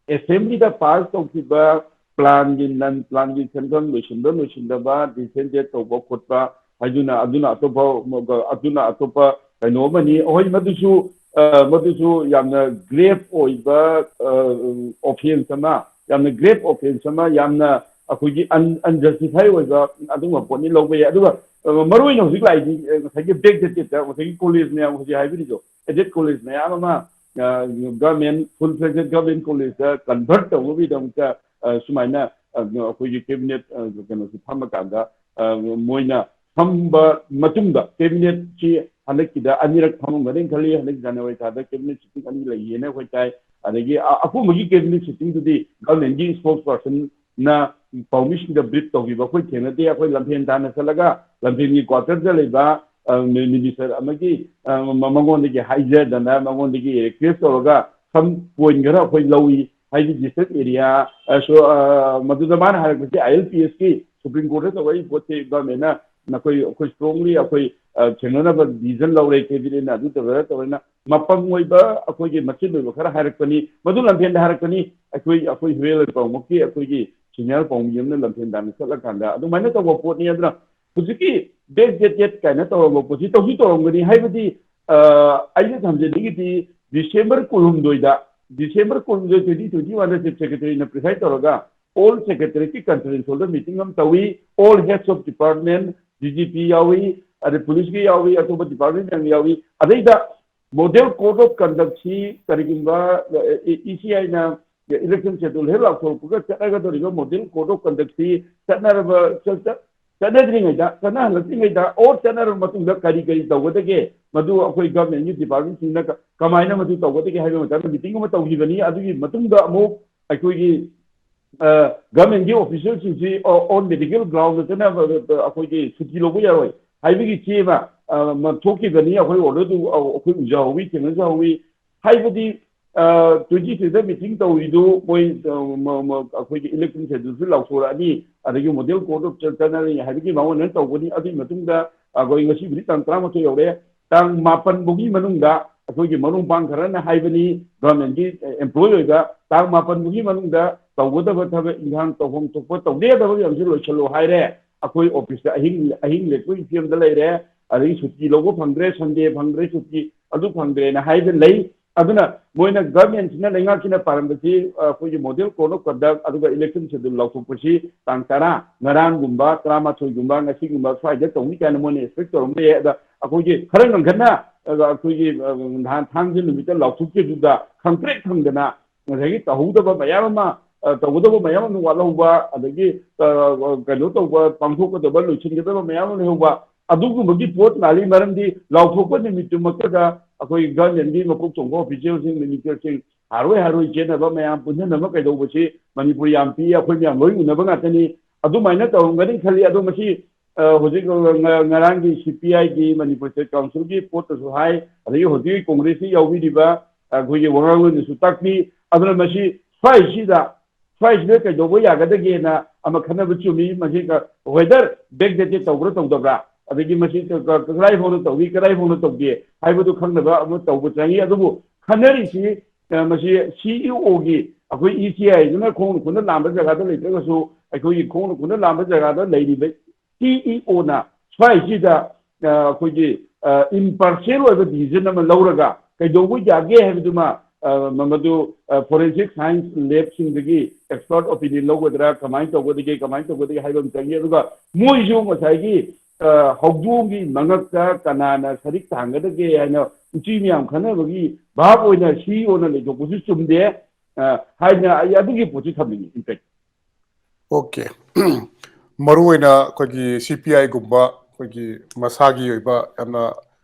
ꯑꯦꯁꯦꯝꯕ꯭ꯂꯤꯗ ꯄꯥꯁ ꯇꯧꯈꯤꯕ ꯄ꯭ꯂꯥꯟꯒꯤ, ꯅꯟ ꯄ꯭ꯂꯥꯟꯒꯤ ꯁꯦꯟꯐꯝ ꯂꯣꯏꯁꯤꯟꯕ ꯂꯣꯏꯁꯤꯟꯗꯕ, ꯗꯤꯁꯦꯟꯗꯦꯠ ꯇꯧꯕ ꯈꯣꯠꯄ ꯍꯥꯏꯗꯨꯅ ꯑꯗꯨꯅ ꯑꯇꯣꯞꯄ, ꯑꯗꯨꯅ ꯑꯇꯣꯞꯄ ꯀꯩꯅꯣ ꯑꯃꯅꯤ꯫ ꯍꯣꯏ, ꯃꯗꯨꯁꯨ, ꯑ, ꯃꯗꯨꯁꯨ ꯌꯥꯝꯅ ꯒ꯭ꯔꯦꯞ ꯑꯣꯏꯕ, ꯑ, ꯑꯣꯐꯦꯟꯁ ꯑꯃ, ꯌꯥꯝꯅ ꯒ꯭ꯔꯦꯞ ꯑꯣꯐꯦꯟꯁ ꯑꯃ, ꯌꯥꯝꯅ ꯑꯩꯈꯣꯏꯒꯤ ꯑꯟ-, ꯑꯟꯖꯁꯇꯤꯐꯥꯏ ꯑꯣꯏꯕ ꯑꯗꯨꯒꯨꯝꯕ ꯄꯣꯠꯅꯤ ꯂꯧꯕ ꯌꯥꯏ꯫ ꯑꯗꯨꯒ, ꯑ, ꯃꯔꯨꯑꯣꯏꯅ ꯍꯧꯖꯤꯛ ꯂꯥꯛꯏꯁꯤ, ꯑ, ꯉꯁꯥꯏꯒꯤ ꯕꯦꯛ ꯗꯦꯇꯦꯠꯇ ꯉꯁꯥꯏꯒꯤ ꯀꯣꯂꯦꯖ ꯃꯌꯥꯝ ꯍꯧꯖꯤꯛ ꯍꯥꯏꯕꯤꯔꯤꯗꯣ, ꯑꯦꯗꯦꯠ ꯀꯣꯂꯦꯖ ꯃꯌꯥꯝ ꯑꯃ, ꯑ, ꯒꯚꯔꯟꯃꯦꯟ, ꯐꯨꯜ ꯐ꯭ꯂꯦꯖꯦꯗ ꯒꯚꯔꯟꯃꯦꯟ ꯀꯣꯂꯦꯖꯇ ꯀꯟꯚꯔꯠ ꯇꯧꯅꯕꯒꯤꯗꯃꯛꯇ, ꯑ, ꯁꯨꯃꯥꯏꯅ ꯑ, ꯑꯩꯈꯣꯏꯒꯤ ꯀꯦꯕꯤꯅꯦꯠ, ꯑ, ꯀꯩꯅꯣꯁꯤ ꯐꯝꯃꯀꯥꯟꯗ, ꯑ, ꯃꯣꯏꯅ ꯐꯝꯕ ꯃꯇꯨꯡꯗ ꯀꯦꯕꯤꯅꯦꯠꯁꯤ ꯍꯟꯗꯛꯀꯤꯗ ꯑꯅꯤꯔꯛ ꯐꯝꯃꯝꯒꯅꯤ ꯈꯜꯂꯤ꯫ ꯍꯟꯗꯛ ꯖꯅꯋꯥꯔꯤ ꯊꯥꯗ ꯀꯦꯕꯤꯅꯦꯠ ꯁꯤꯇꯤꯡ ꯑꯅꯤ ꯂꯩꯌꯦꯅ ꯑꯩꯈꯣꯏ ꯇꯥꯏ꯫ ꯑꯗꯒꯤ ꯑ-, ꯑꯄꯨꯟꯕꯒꯤ ꯀꯦꯕꯤꯅꯦꯠ ꯁꯤꯇꯤꯡꯗꯨꯗꯤ ꯒꯚꯔꯟꯃꯦꯟꯒꯤ ꯏꯁꯄꯣꯛꯁ ꯄꯥꯔꯁꯟꯅ ꯄꯥꯎꯃꯤꯁꯤꯡꯗ ꯕ꯭ꯔꯤꯐ ꯇꯧꯈꯤꯕ ꯑꯩꯈꯣꯏ ꯊꯦꯡꯅꯗꯦ꯫ ꯑꯩꯈꯣꯏ ꯂꯝꯐꯦꯟ ꯇꯥꯟꯅ ꯆꯠꯂꯒ ꯂꯝꯐꯦꯟꯒꯤ ꯀ꯭ꯋꯥꯇꯔꯗ ꯂꯩꯕ, ꯑ, ꯃꯤ-, ꯃꯤꯅꯤꯁꯇꯔ ꯑꯃꯒꯤ, ꯑ, ꯃ-, ꯃꯉꯣꯟꯗꯒꯤ ꯍꯥꯏꯖꯗꯅ, ꯃꯉꯣꯟꯗꯒꯤ ꯔꯤꯀ꯭ꯋꯦꯁ ꯇꯧꯔꯒ ꯁꯝ ꯄꯣꯏꯟ ꯈꯔ ꯑꯩꯈꯣꯏ ꯂꯧꯏ꯫ ꯍꯥꯏꯗꯤ ꯗꯤꯁꯇ꯭ꯔꯤꯛ ꯑꯦꯔꯤꯌꯥ, ꯑ, ꯁꯣ-, ꯑ, ꯃꯗꯨꯗ ꯃꯥꯅ ꯍꯥꯏꯔꯛꯄꯁꯦ, ꯑꯥꯏ ꯑꯦꯜ ꯄꯤ ꯑꯦꯁꯀꯤ ꯁꯨꯄ꯭ꯔꯤꯝ ꯀꯣꯔꯠꯇ ꯇꯧꯔꯛꯏ ꯄꯣꯠꯁꯦ ꯒꯚꯔꯟꯃꯦꯟꯅ ꯅꯈꯣꯏ, ꯑꯩꯈꯣꯏ ꯁ꯭ꯇꯔꯣꯡꯂꯤ ꯑꯩꯈꯣꯏ, ꯑ, ꯊꯦꯡꯅꯅꯕ ꯗꯤꯁꯤꯖꯟ ꯂꯧꯔꯦ, ꯀꯦꯕꯤꯅꯦꯠꯅ ꯑꯗꯨ ꯇꯧꯔꯦ ꯇꯧꯔꯦꯅ ꯃꯄꯪ ꯑꯣꯏꯕ ꯑꯩꯈꯣꯏꯒꯤ ꯃꯆꯤꯟ ꯑꯣꯏꯕ ꯈꯔ ꯍꯥꯏꯔꯛꯄꯅꯤ꯫ ꯃꯗꯨ ꯂꯝꯐꯦꯟꯗ ꯍꯥꯏꯔꯛꯄꯅꯤ꯫ ꯑꯩꯈꯣꯏ, ꯑꯩꯈꯣꯏ ꯍꯨꯏꯌꯦꯟ ꯂꯩꯄꯥꯎꯃꯛꯀꯤ ꯑꯩꯈꯣꯏꯒꯤ ꯁꯤꯅꯤꯌꯔ ꯄꯥꯎꯃꯤ ꯑꯃꯅ ꯂꯝꯐꯦꯟ ꯇꯥꯟꯅ ꯆꯠꯂꯀꯥꯟꯗ ꯑꯗꯨꯃꯥꯏꯅ ꯇꯧꯕ ꯄꯣꯠꯅꯤ꯫ ꯑꯗꯨꯅ ꯍꯧꯖꯤꯛꯀꯤ ꯕꯦꯛ ꯗꯦꯠ ꯗꯦꯠ ꯀꯥꯏꯅ ꯇꯧꯔꯝꯕ ꯄꯣꯠꯁꯤ ꯇꯧꯁꯨ ꯇꯧꯔꯝꯒꯅꯤ꯫ ꯍꯥꯏꯕꯗꯤ, ꯑ, ꯑꯩꯅ ꯊꯝꯖꯅꯤꯡꯉꯤꯗꯤ ꯗꯤꯁꯦꯝꯕꯔ ꯀꯨꯟꯍꯨꯝꯗꯣꯏꯗ, ꯗꯤꯁꯦꯝꯕꯔ ꯀꯨꯟꯍꯨꯝꯗꯣꯏ, ꯇ꯭ꯋꯦꯟꯇꯤ ꯇ꯭ꯋꯦꯟꯇꯤ ꯋꯥꯟꯗ ꯆꯤꯐ ꯁꯦꯀ꯭ꯔꯦꯇꯔꯤꯅ ꯄ꯭ꯔꯤꯁꯥꯏꯗ ꯇꯧꯔꯒ ꯑꯣꯜ ꯁꯦꯀ꯭ꯔꯦꯇꯔꯤꯌꯦꯠꯀꯤ ꯀꯟꯐꯔꯦꯟꯁ ꯍꯣꯜꯗ ꯃꯤꯇꯤꯡ ꯑꯃ ꯇꯧꯏ꯫ All heads of department, D G P ꯌꯥꯎꯏ, ꯑꯗꯩ ꯄꯨꯂꯤꯁꯀꯤ ꯌꯥꯎꯏ, ꯑꯇꯣꯞꯄ ꯗꯤꯄꯥꯔꯠꯃꯦꯟ ꯃꯌꯥꯝ ꯌꯥꯎꯏ꯫ ꯑꯗꯩꯗ ꯃꯣꯗꯦꯜ ꯀꯣꯗ ꯑꯣꯐ ꯀꯟꯗꯛꯁꯤ ꯀꯔꯤꯒꯨꯝꯕ ꯏ ꯁꯤ ꯑꯥꯏꯅ ꯏꯂꯦꯛꯁꯟ ꯁꯦꯗꯨꯜ ꯍꯦꯛ ꯂꯥꯎꯊꯣꯔꯛꯄꯒ ꯆꯠꯅꯒꯗꯧꯔꯤꯕ ꯃꯣꯗꯦꯜ ꯀꯣꯗ ꯑꯣꯐ ꯀꯟꯗꯛꯁꯤ ꯆꯠꯅꯔꯕ, ꯆꯠ-, ꯆꯠ-, ꯆꯠꯅꯗ꯭ꯔꯤꯉꯩꯗ, ꯆꯠꯅꯍꯜꯂꯛꯇ꯭ꯔꯤꯉꯩꯗ, ꯑꯣꯔ ꯆꯠꯅꯔꯕ ꯃꯇꯨꯡꯗ ꯀꯔꯤ ꯀꯔꯤ ꯇꯧꯒꯗꯒꯦ, ꯃꯗꯨ ꯑꯩꯈꯣꯏ ꯒꯚꯔꯟꯃꯦꯟꯒꯤ ꯗꯤꯄꯥꯔꯠꯃꯦꯟꯁꯤꯡꯅ ꯀ-, ꯀꯃꯥꯏꯅ ꯃꯗꯨ ꯇꯧꯒꯗꯒꯦ ꯍꯥꯏꯕ ꯃꯇꯥꯡꯗ ꯃꯤꯇꯤꯡ ꯑꯃ ꯇꯧꯈꯤꯕꯅꯤ꯫ ꯑꯗꯨꯒꯤ ꯃꯇꯨꯡꯗ ꯑꯃꯨꯛ ꯑꯩꯈꯣꯏꯒꯤ, ꯑ, ꯒꯚꯔꯟꯃꯦꯟꯒꯤ ꯑꯣꯐꯤꯁꯤꯌꯦꯜꯁꯤꯡꯁꯤ ꯑꯣ-, ꯑꯣꯟ ꯃꯦꯗꯤꯀꯦꯜ ꯒ꯭ꯔꯥꯎꯟꯗ ꯆꯠꯅꯕ, ꯑ, ꯑꯩꯈꯣꯏꯒꯤ ꯁꯨꯇꯤ ꯂꯧꯕ ꯌꯥꯔꯣꯏ ꯍꯥꯏꯕꯒꯤ ꯆꯦ ꯑꯃ, ꯑ, ꯃ-, ꯊꯣꯛꯈꯤꯕꯅꯤ꯫ ꯑꯩꯈꯣꯏ ꯑꯣꯔꯗꯔꯗꯨ, ꯑ, ꯑꯩꯈꯣꯏ ꯎꯖꯍꯧꯋꯤ, ꯊꯦꯡꯅꯖꯍꯧꯋꯤ꯫ ꯍꯥꯏꯕꯗꯤ, ꯑ, ꯇ꯭ꯋꯦꯟꯇꯤ ꯊ꯭ꯔꯤꯗ ꯃꯤꯇꯤꯡ ꯇꯧꯔꯤꯗꯨ ꯃꯣꯏ, ꯑ, ꯃ-, ꯃ-, ꯑꯩꯈꯣꯏꯒꯤ ꯏꯂꯦꯛꯁꯟ ꯁꯦꯗꯨꯜꯁꯨ ꯂꯥꯎꯊꯣꯔꯛꯑꯅꯤ, ꯑꯗꯒꯤ ꯃꯣꯗꯦꯜ ꯀꯣꯗ ꯑꯣꯐ ꯆꯠꯅꯔꯅꯤ ꯍꯥꯏꯕꯒꯤ ꯃꯑꯣꯡ ꯑꯃ ꯇꯧꯒꯅꯤ꯫ ꯑꯗꯨꯒꯤ ꯃꯇꯨꯡꯗ ꯑꯩꯈꯣꯏ ꯉꯁꯤꯕꯨꯗꯤ ꯇꯥꯡ ꯇꯔꯥꯃꯥꯊꯣꯏ ꯌꯧꯔꯦ, ꯇꯥꯡ ꯃꯥꯄꯟ ꯐꯥꯎꯒꯤ ꯃꯅꯨꯡꯗ ꯑꯩꯈꯣꯏꯒꯤ ꯃꯔꯨꯞ ꯃꯄꯥꯡ ꯈꯔꯅ ꯍꯥꯏꯕꯅꯤ, ꯒꯚꯔꯟꯃꯦꯟꯒꯤ ꯑꯦꯝꯄ꯭ꯂꯣꯏ ꯑꯣꯏꯕ, ꯇꯥꯡ ꯃꯥꯄꯟ ꯐꯥꯎꯒꯤ ꯃꯅꯨꯡꯗ ꯇꯧꯒꯗꯕ ꯊꯕꯛ ꯏꯪꯈꯥꯡ ꯇꯧꯐꯝ ꯊꯣꯛꯄ ꯇꯧꯗ ꯌꯥꯗꯕ ꯃꯌꯥꯝꯁꯦ ꯂꯣꯏꯁꯤꯜꯂꯣ ꯍꯥꯏꯔꯦ꯫ ꯑꯩꯈꯣꯏ ꯑꯣꯐꯤꯁꯇ ꯑꯍꯤꯡ, ꯑꯍꯤꯡ ꯂꯦꯛꯄꯒꯤ ꯐꯤꯕꯝꯗ ꯂꯩꯔꯦ, ꯑꯗꯒꯤ ꯁꯨꯇꯤ ꯂꯧꯕ ꯐꯪꯗ꯭ꯔꯦ, ꯁꯟꯗꯦ ꯐꯪꯗ꯭ꯔꯦ, ꯁꯨꯇꯤ ꯑꯗꯨ ꯐꯪꯗ꯭ꯔꯦꯅ ꯍꯥꯏꯕ ꯂꯩ꯫ ꯑꯗꯨꯅ ꯃꯣꯏꯅ, ꯒꯚꯔꯟꯃꯦꯟꯁꯤꯅ, ꯂꯩꯉꯥꯛꯁꯤꯅ ꯄꯥꯔꯝꯕꯁꯤ, ꯑ, ꯑꯩꯈꯣꯏꯒꯤ ꯃꯣꯗꯦꯜ ꯀꯣꯗ ꯑꯣꯐ ꯀꯟꯗꯛ ꯑꯗꯨꯒ ꯏꯂꯦꯛꯁꯟ ꯁꯦꯗꯨꯜ ꯂꯥꯎꯊꯣꯛꯄꯁꯤ ꯇꯥꯡ ꯇꯔꯥ, ꯉꯔꯥꯡꯒꯨꯝꯕ, ꯇꯔꯥꯃꯥꯊꯣꯏꯒꯨꯝꯕ, ꯉꯁꯤꯒꯨꯝꯕ ꯁ꯭ꯋꯥꯏꯗ ꯇꯧꯅꯤ ꯀꯥꯏꯅ ꯃꯣꯏꯅ ꯑꯦꯛꯁꯄꯦꯛ ꯇꯧꯔꯝꯕ ꯌꯥꯏ꯫ ꯑꯗ ꯑꯩꯈꯣꯏꯒꯤ ꯈꯔ ꯉꯟꯈꯠꯅ, ꯑ, ꯑꯩꯈꯣꯏꯒꯤ, ꯑ, ꯅꯍꯥꯟ ꯊꯥꯡꯖ ꯅꯨꯃꯤꯠꯇ ꯂꯥꯎꯊꯣꯛꯈꯤꯕꯗꯨꯗ ꯈꯪꯄ꯭ꯔꯦꯛ ꯈꯪꯗꯅ ꯉꯁꯥꯏꯒꯤ ꯇꯧꯍꯧꯗꯕ ꯃꯌꯥꯝ ꯑꯃ, ꯑ, ꯇꯧꯒꯗꯕ ꯃꯌꯥꯝ ꯑꯃ ꯋꯥꯠꯍꯧꯕ, ꯑꯗꯒꯤ, ꯑ, ꯀꯩꯅꯣ ꯇꯧꯕ, ꯄꯥꯡꯊꯣꯛꯀꯗꯕ, ꯂꯣꯏꯁꯤꯟꯒꯗꯕ ꯃꯌꯥꯝ ꯑꯃ ꯂꯩꯍꯧꯕ, ꯑꯗꯨꯒꯨꯝꯕꯒꯤ ꯄꯣꯠ ꯃꯥꯜꯂꯤ꯫ ꯃꯔꯝꯗꯤ ꯂꯥꯎꯊꯣꯛꯄ ꯅꯨꯃꯤꯠꯇꯨꯃꯛꯇꯗ ꯑꯩꯈꯣꯏ ꯒꯚꯔꯟꯃꯦꯟꯒꯤ ꯃꯀꯣꯛ ꯊꯣꯡꯕ ꯑꯣꯐꯤꯁꯤꯌꯦꯜꯁꯤꯡ, ꯃꯤꯅꯤꯁꯇꯔꯁꯤꯡ, ꯍꯥꯔꯣꯏ ꯍꯥꯔꯣꯏ ꯆꯦꯟꯅꯕ ꯃꯌꯥꯝ, ꯄꯨꯟꯁꯤꯟꯅꯕ ꯀꯩꯗꯧꯕꯁꯤ ꯃꯅꯤꯄꯨꯔ ꯌꯥꯝ ꯄꯤꯌꯦ, ꯑꯩꯈꯣꯏ ꯃꯌꯥꯝ ꯂꯣꯏ ꯎꯅꯕ ꯉꯥꯛꯇꯅꯤ꯫ ꯑꯗꯨꯃꯥꯏꯅ ꯇꯧꯔꯝꯒꯅꯤ ꯈꯜꯂꯤ꯫ ꯑꯗꯣ ꯃꯁꯤ, ꯑ, ꯍꯧꯖꯤꯛ ꯉ-, ꯉꯔꯥꯡꯒꯤ ꯁꯤ ꯄꯤ ꯑꯥꯏꯒꯤ ꯃꯅꯤꯄꯨꯔ ꯁ꯭ꯇꯦꯠ ꯀꯥꯎꯟꯁꯤꯜꯒꯤ ꯄꯣꯠꯇꯁꯨ ꯍꯥꯏ, ꯑꯗꯒꯤ ꯍꯧꯖꯤꯛ ꯀꯣꯡꯒ꯭ꯔꯦꯁꯀꯤ ꯌꯥꯎꯕꯤꯔꯤꯕ ꯑꯩꯈꯣꯏꯒꯤ ꯋꯥꯉꯥꯡꯂꯣꯏꯅꯁꯨ ꯇꯥꯛꯄꯤ꯫ ꯑꯗꯨꯅ ꯃꯁꯤ ꯁ꯭ꯋꯥꯏꯁꯤꯗ, ꯁ꯭ꯋꯥꯏꯁꯤꯗ ꯀꯩꯗꯧꯕ ꯌꯥꯒꯗꯒꯦꯅ ꯑꯃ ꯈꯟꯅꯕ ꯆꯨꯝꯃꯤ꯫ ꯃꯁꯤ ꯀ-, whether backdated ꯇꯧꯕ꯭ꯔꯥ ꯇꯧꯗꯕ꯭ꯔꯥ, ꯑꯗꯒꯤ ꯃꯁꯤ ꯀ-, ꯀ-, ꯀꯗꯥꯏ ꯐꯥꯎꯅ ꯇꯧꯏ, ꯀꯗꯥꯏ ꯐꯥꯎꯅ ꯇꯧꯗꯦ ꯍꯥꯏꯕꯗꯨ ꯈꯪꯅꯕ ꯑꯃ ꯇꯧꯕ ꯆꯪꯏ꯫ ꯑꯗꯨꯕꯨ ꯈꯟꯅꯔꯤꯁꯤ, ꯑ, ꯃꯁꯤ ꯁꯤ ꯏ ꯑꯣꯒꯤ, ꯑꯩꯈꯣꯏ ꯏ ꯁꯤ ꯑꯥꯏꯗꯨꯅ ꯈꯣꯡꯅ ꯈꯨꯠꯅ ꯂꯥꯝꯕ ꯖꯒꯥꯗ ꯂꯩꯇ꯭ꯔꯒꯁꯨ, ꯑꯩꯈꯣꯏꯒꯤ ꯈꯣꯡꯅ ꯈꯨꯠꯅ ꯂꯥꯝꯕ ꯖꯒꯥꯗ ꯂꯩꯔꯤꯕ ꯁꯤ ꯏ ꯑꯣꯅ ꯁ꯭ꯋꯥꯏꯁꯤꯗ, ꯑ, ꯑꯩꯈꯣꯏꯒꯤ, ꯑ, impartial ꯑꯣꯏꯕ decision ꯑꯃ ꯂꯧꯔꯒ ꯀꯩꯗꯧꯕ ꯌꯥꯒꯦ ꯍꯥꯏꯕꯗꯨꯃ, ꯑ, ꯃ-, ꯃꯗꯨ, ꯑ, forensic science labꯁꯤꯡꯗꯒꯤ expert opinion ꯂꯧꯒꯗ꯭ꯔꯥ, ꯀꯃꯥꯏꯅ ꯇꯧꯒꯗꯒꯦ, ꯀꯃꯥꯏꯅ ꯇꯧꯒꯗꯒꯦ ꯍꯥꯏꯕ ꯑꯃ ꯆꯪꯏ꯫ ꯑꯗꯨꯒ ꯃꯣꯏꯁꯨ ꯉꯁꯥꯏꯒꯤ, ꯑ, ꯍꯧꯗꯣꯡꯒꯤ ꯃꯉꯛꯇ ꯀꯅꯥꯅ ꯁꯔꯤꯛ ꯊꯥꯡꯒꯗꯒꯦ ꯍꯥꯏꯅ ꯎꯆꯤ ꯃꯌꯥꯝ ꯈꯟꯅꯕꯒꯤ ꯚꯥꯞ ꯑꯣꯏꯅ ꯁꯤ ꯏ ꯑꯣꯅ ꯂꯩꯊꯣꯛꯄꯁꯨ ꯆꯨꯝꯗꯦ, ꯑ, ꯍꯥꯏꯅ ꯑꯩ ꯑꯗꯨꯒꯤ ꯄꯣꯠꯁꯤ ꯊꯝꯅꯤꯡꯉꯤ꯫ In fact, okay. ꯃꯔꯨꯑꯣꯏꯅ ꯑꯩꯈꯣꯏꯒꯤ ꯁꯤ ꯄꯤ ꯑꯥꯏꯒꯨꯝꯕ ꯑꯩꯈꯣꯏꯒꯤ ꯃꯁꯥꯒꯤ ꯑꯣꯏꯕ ꯌꯥꯝꯅ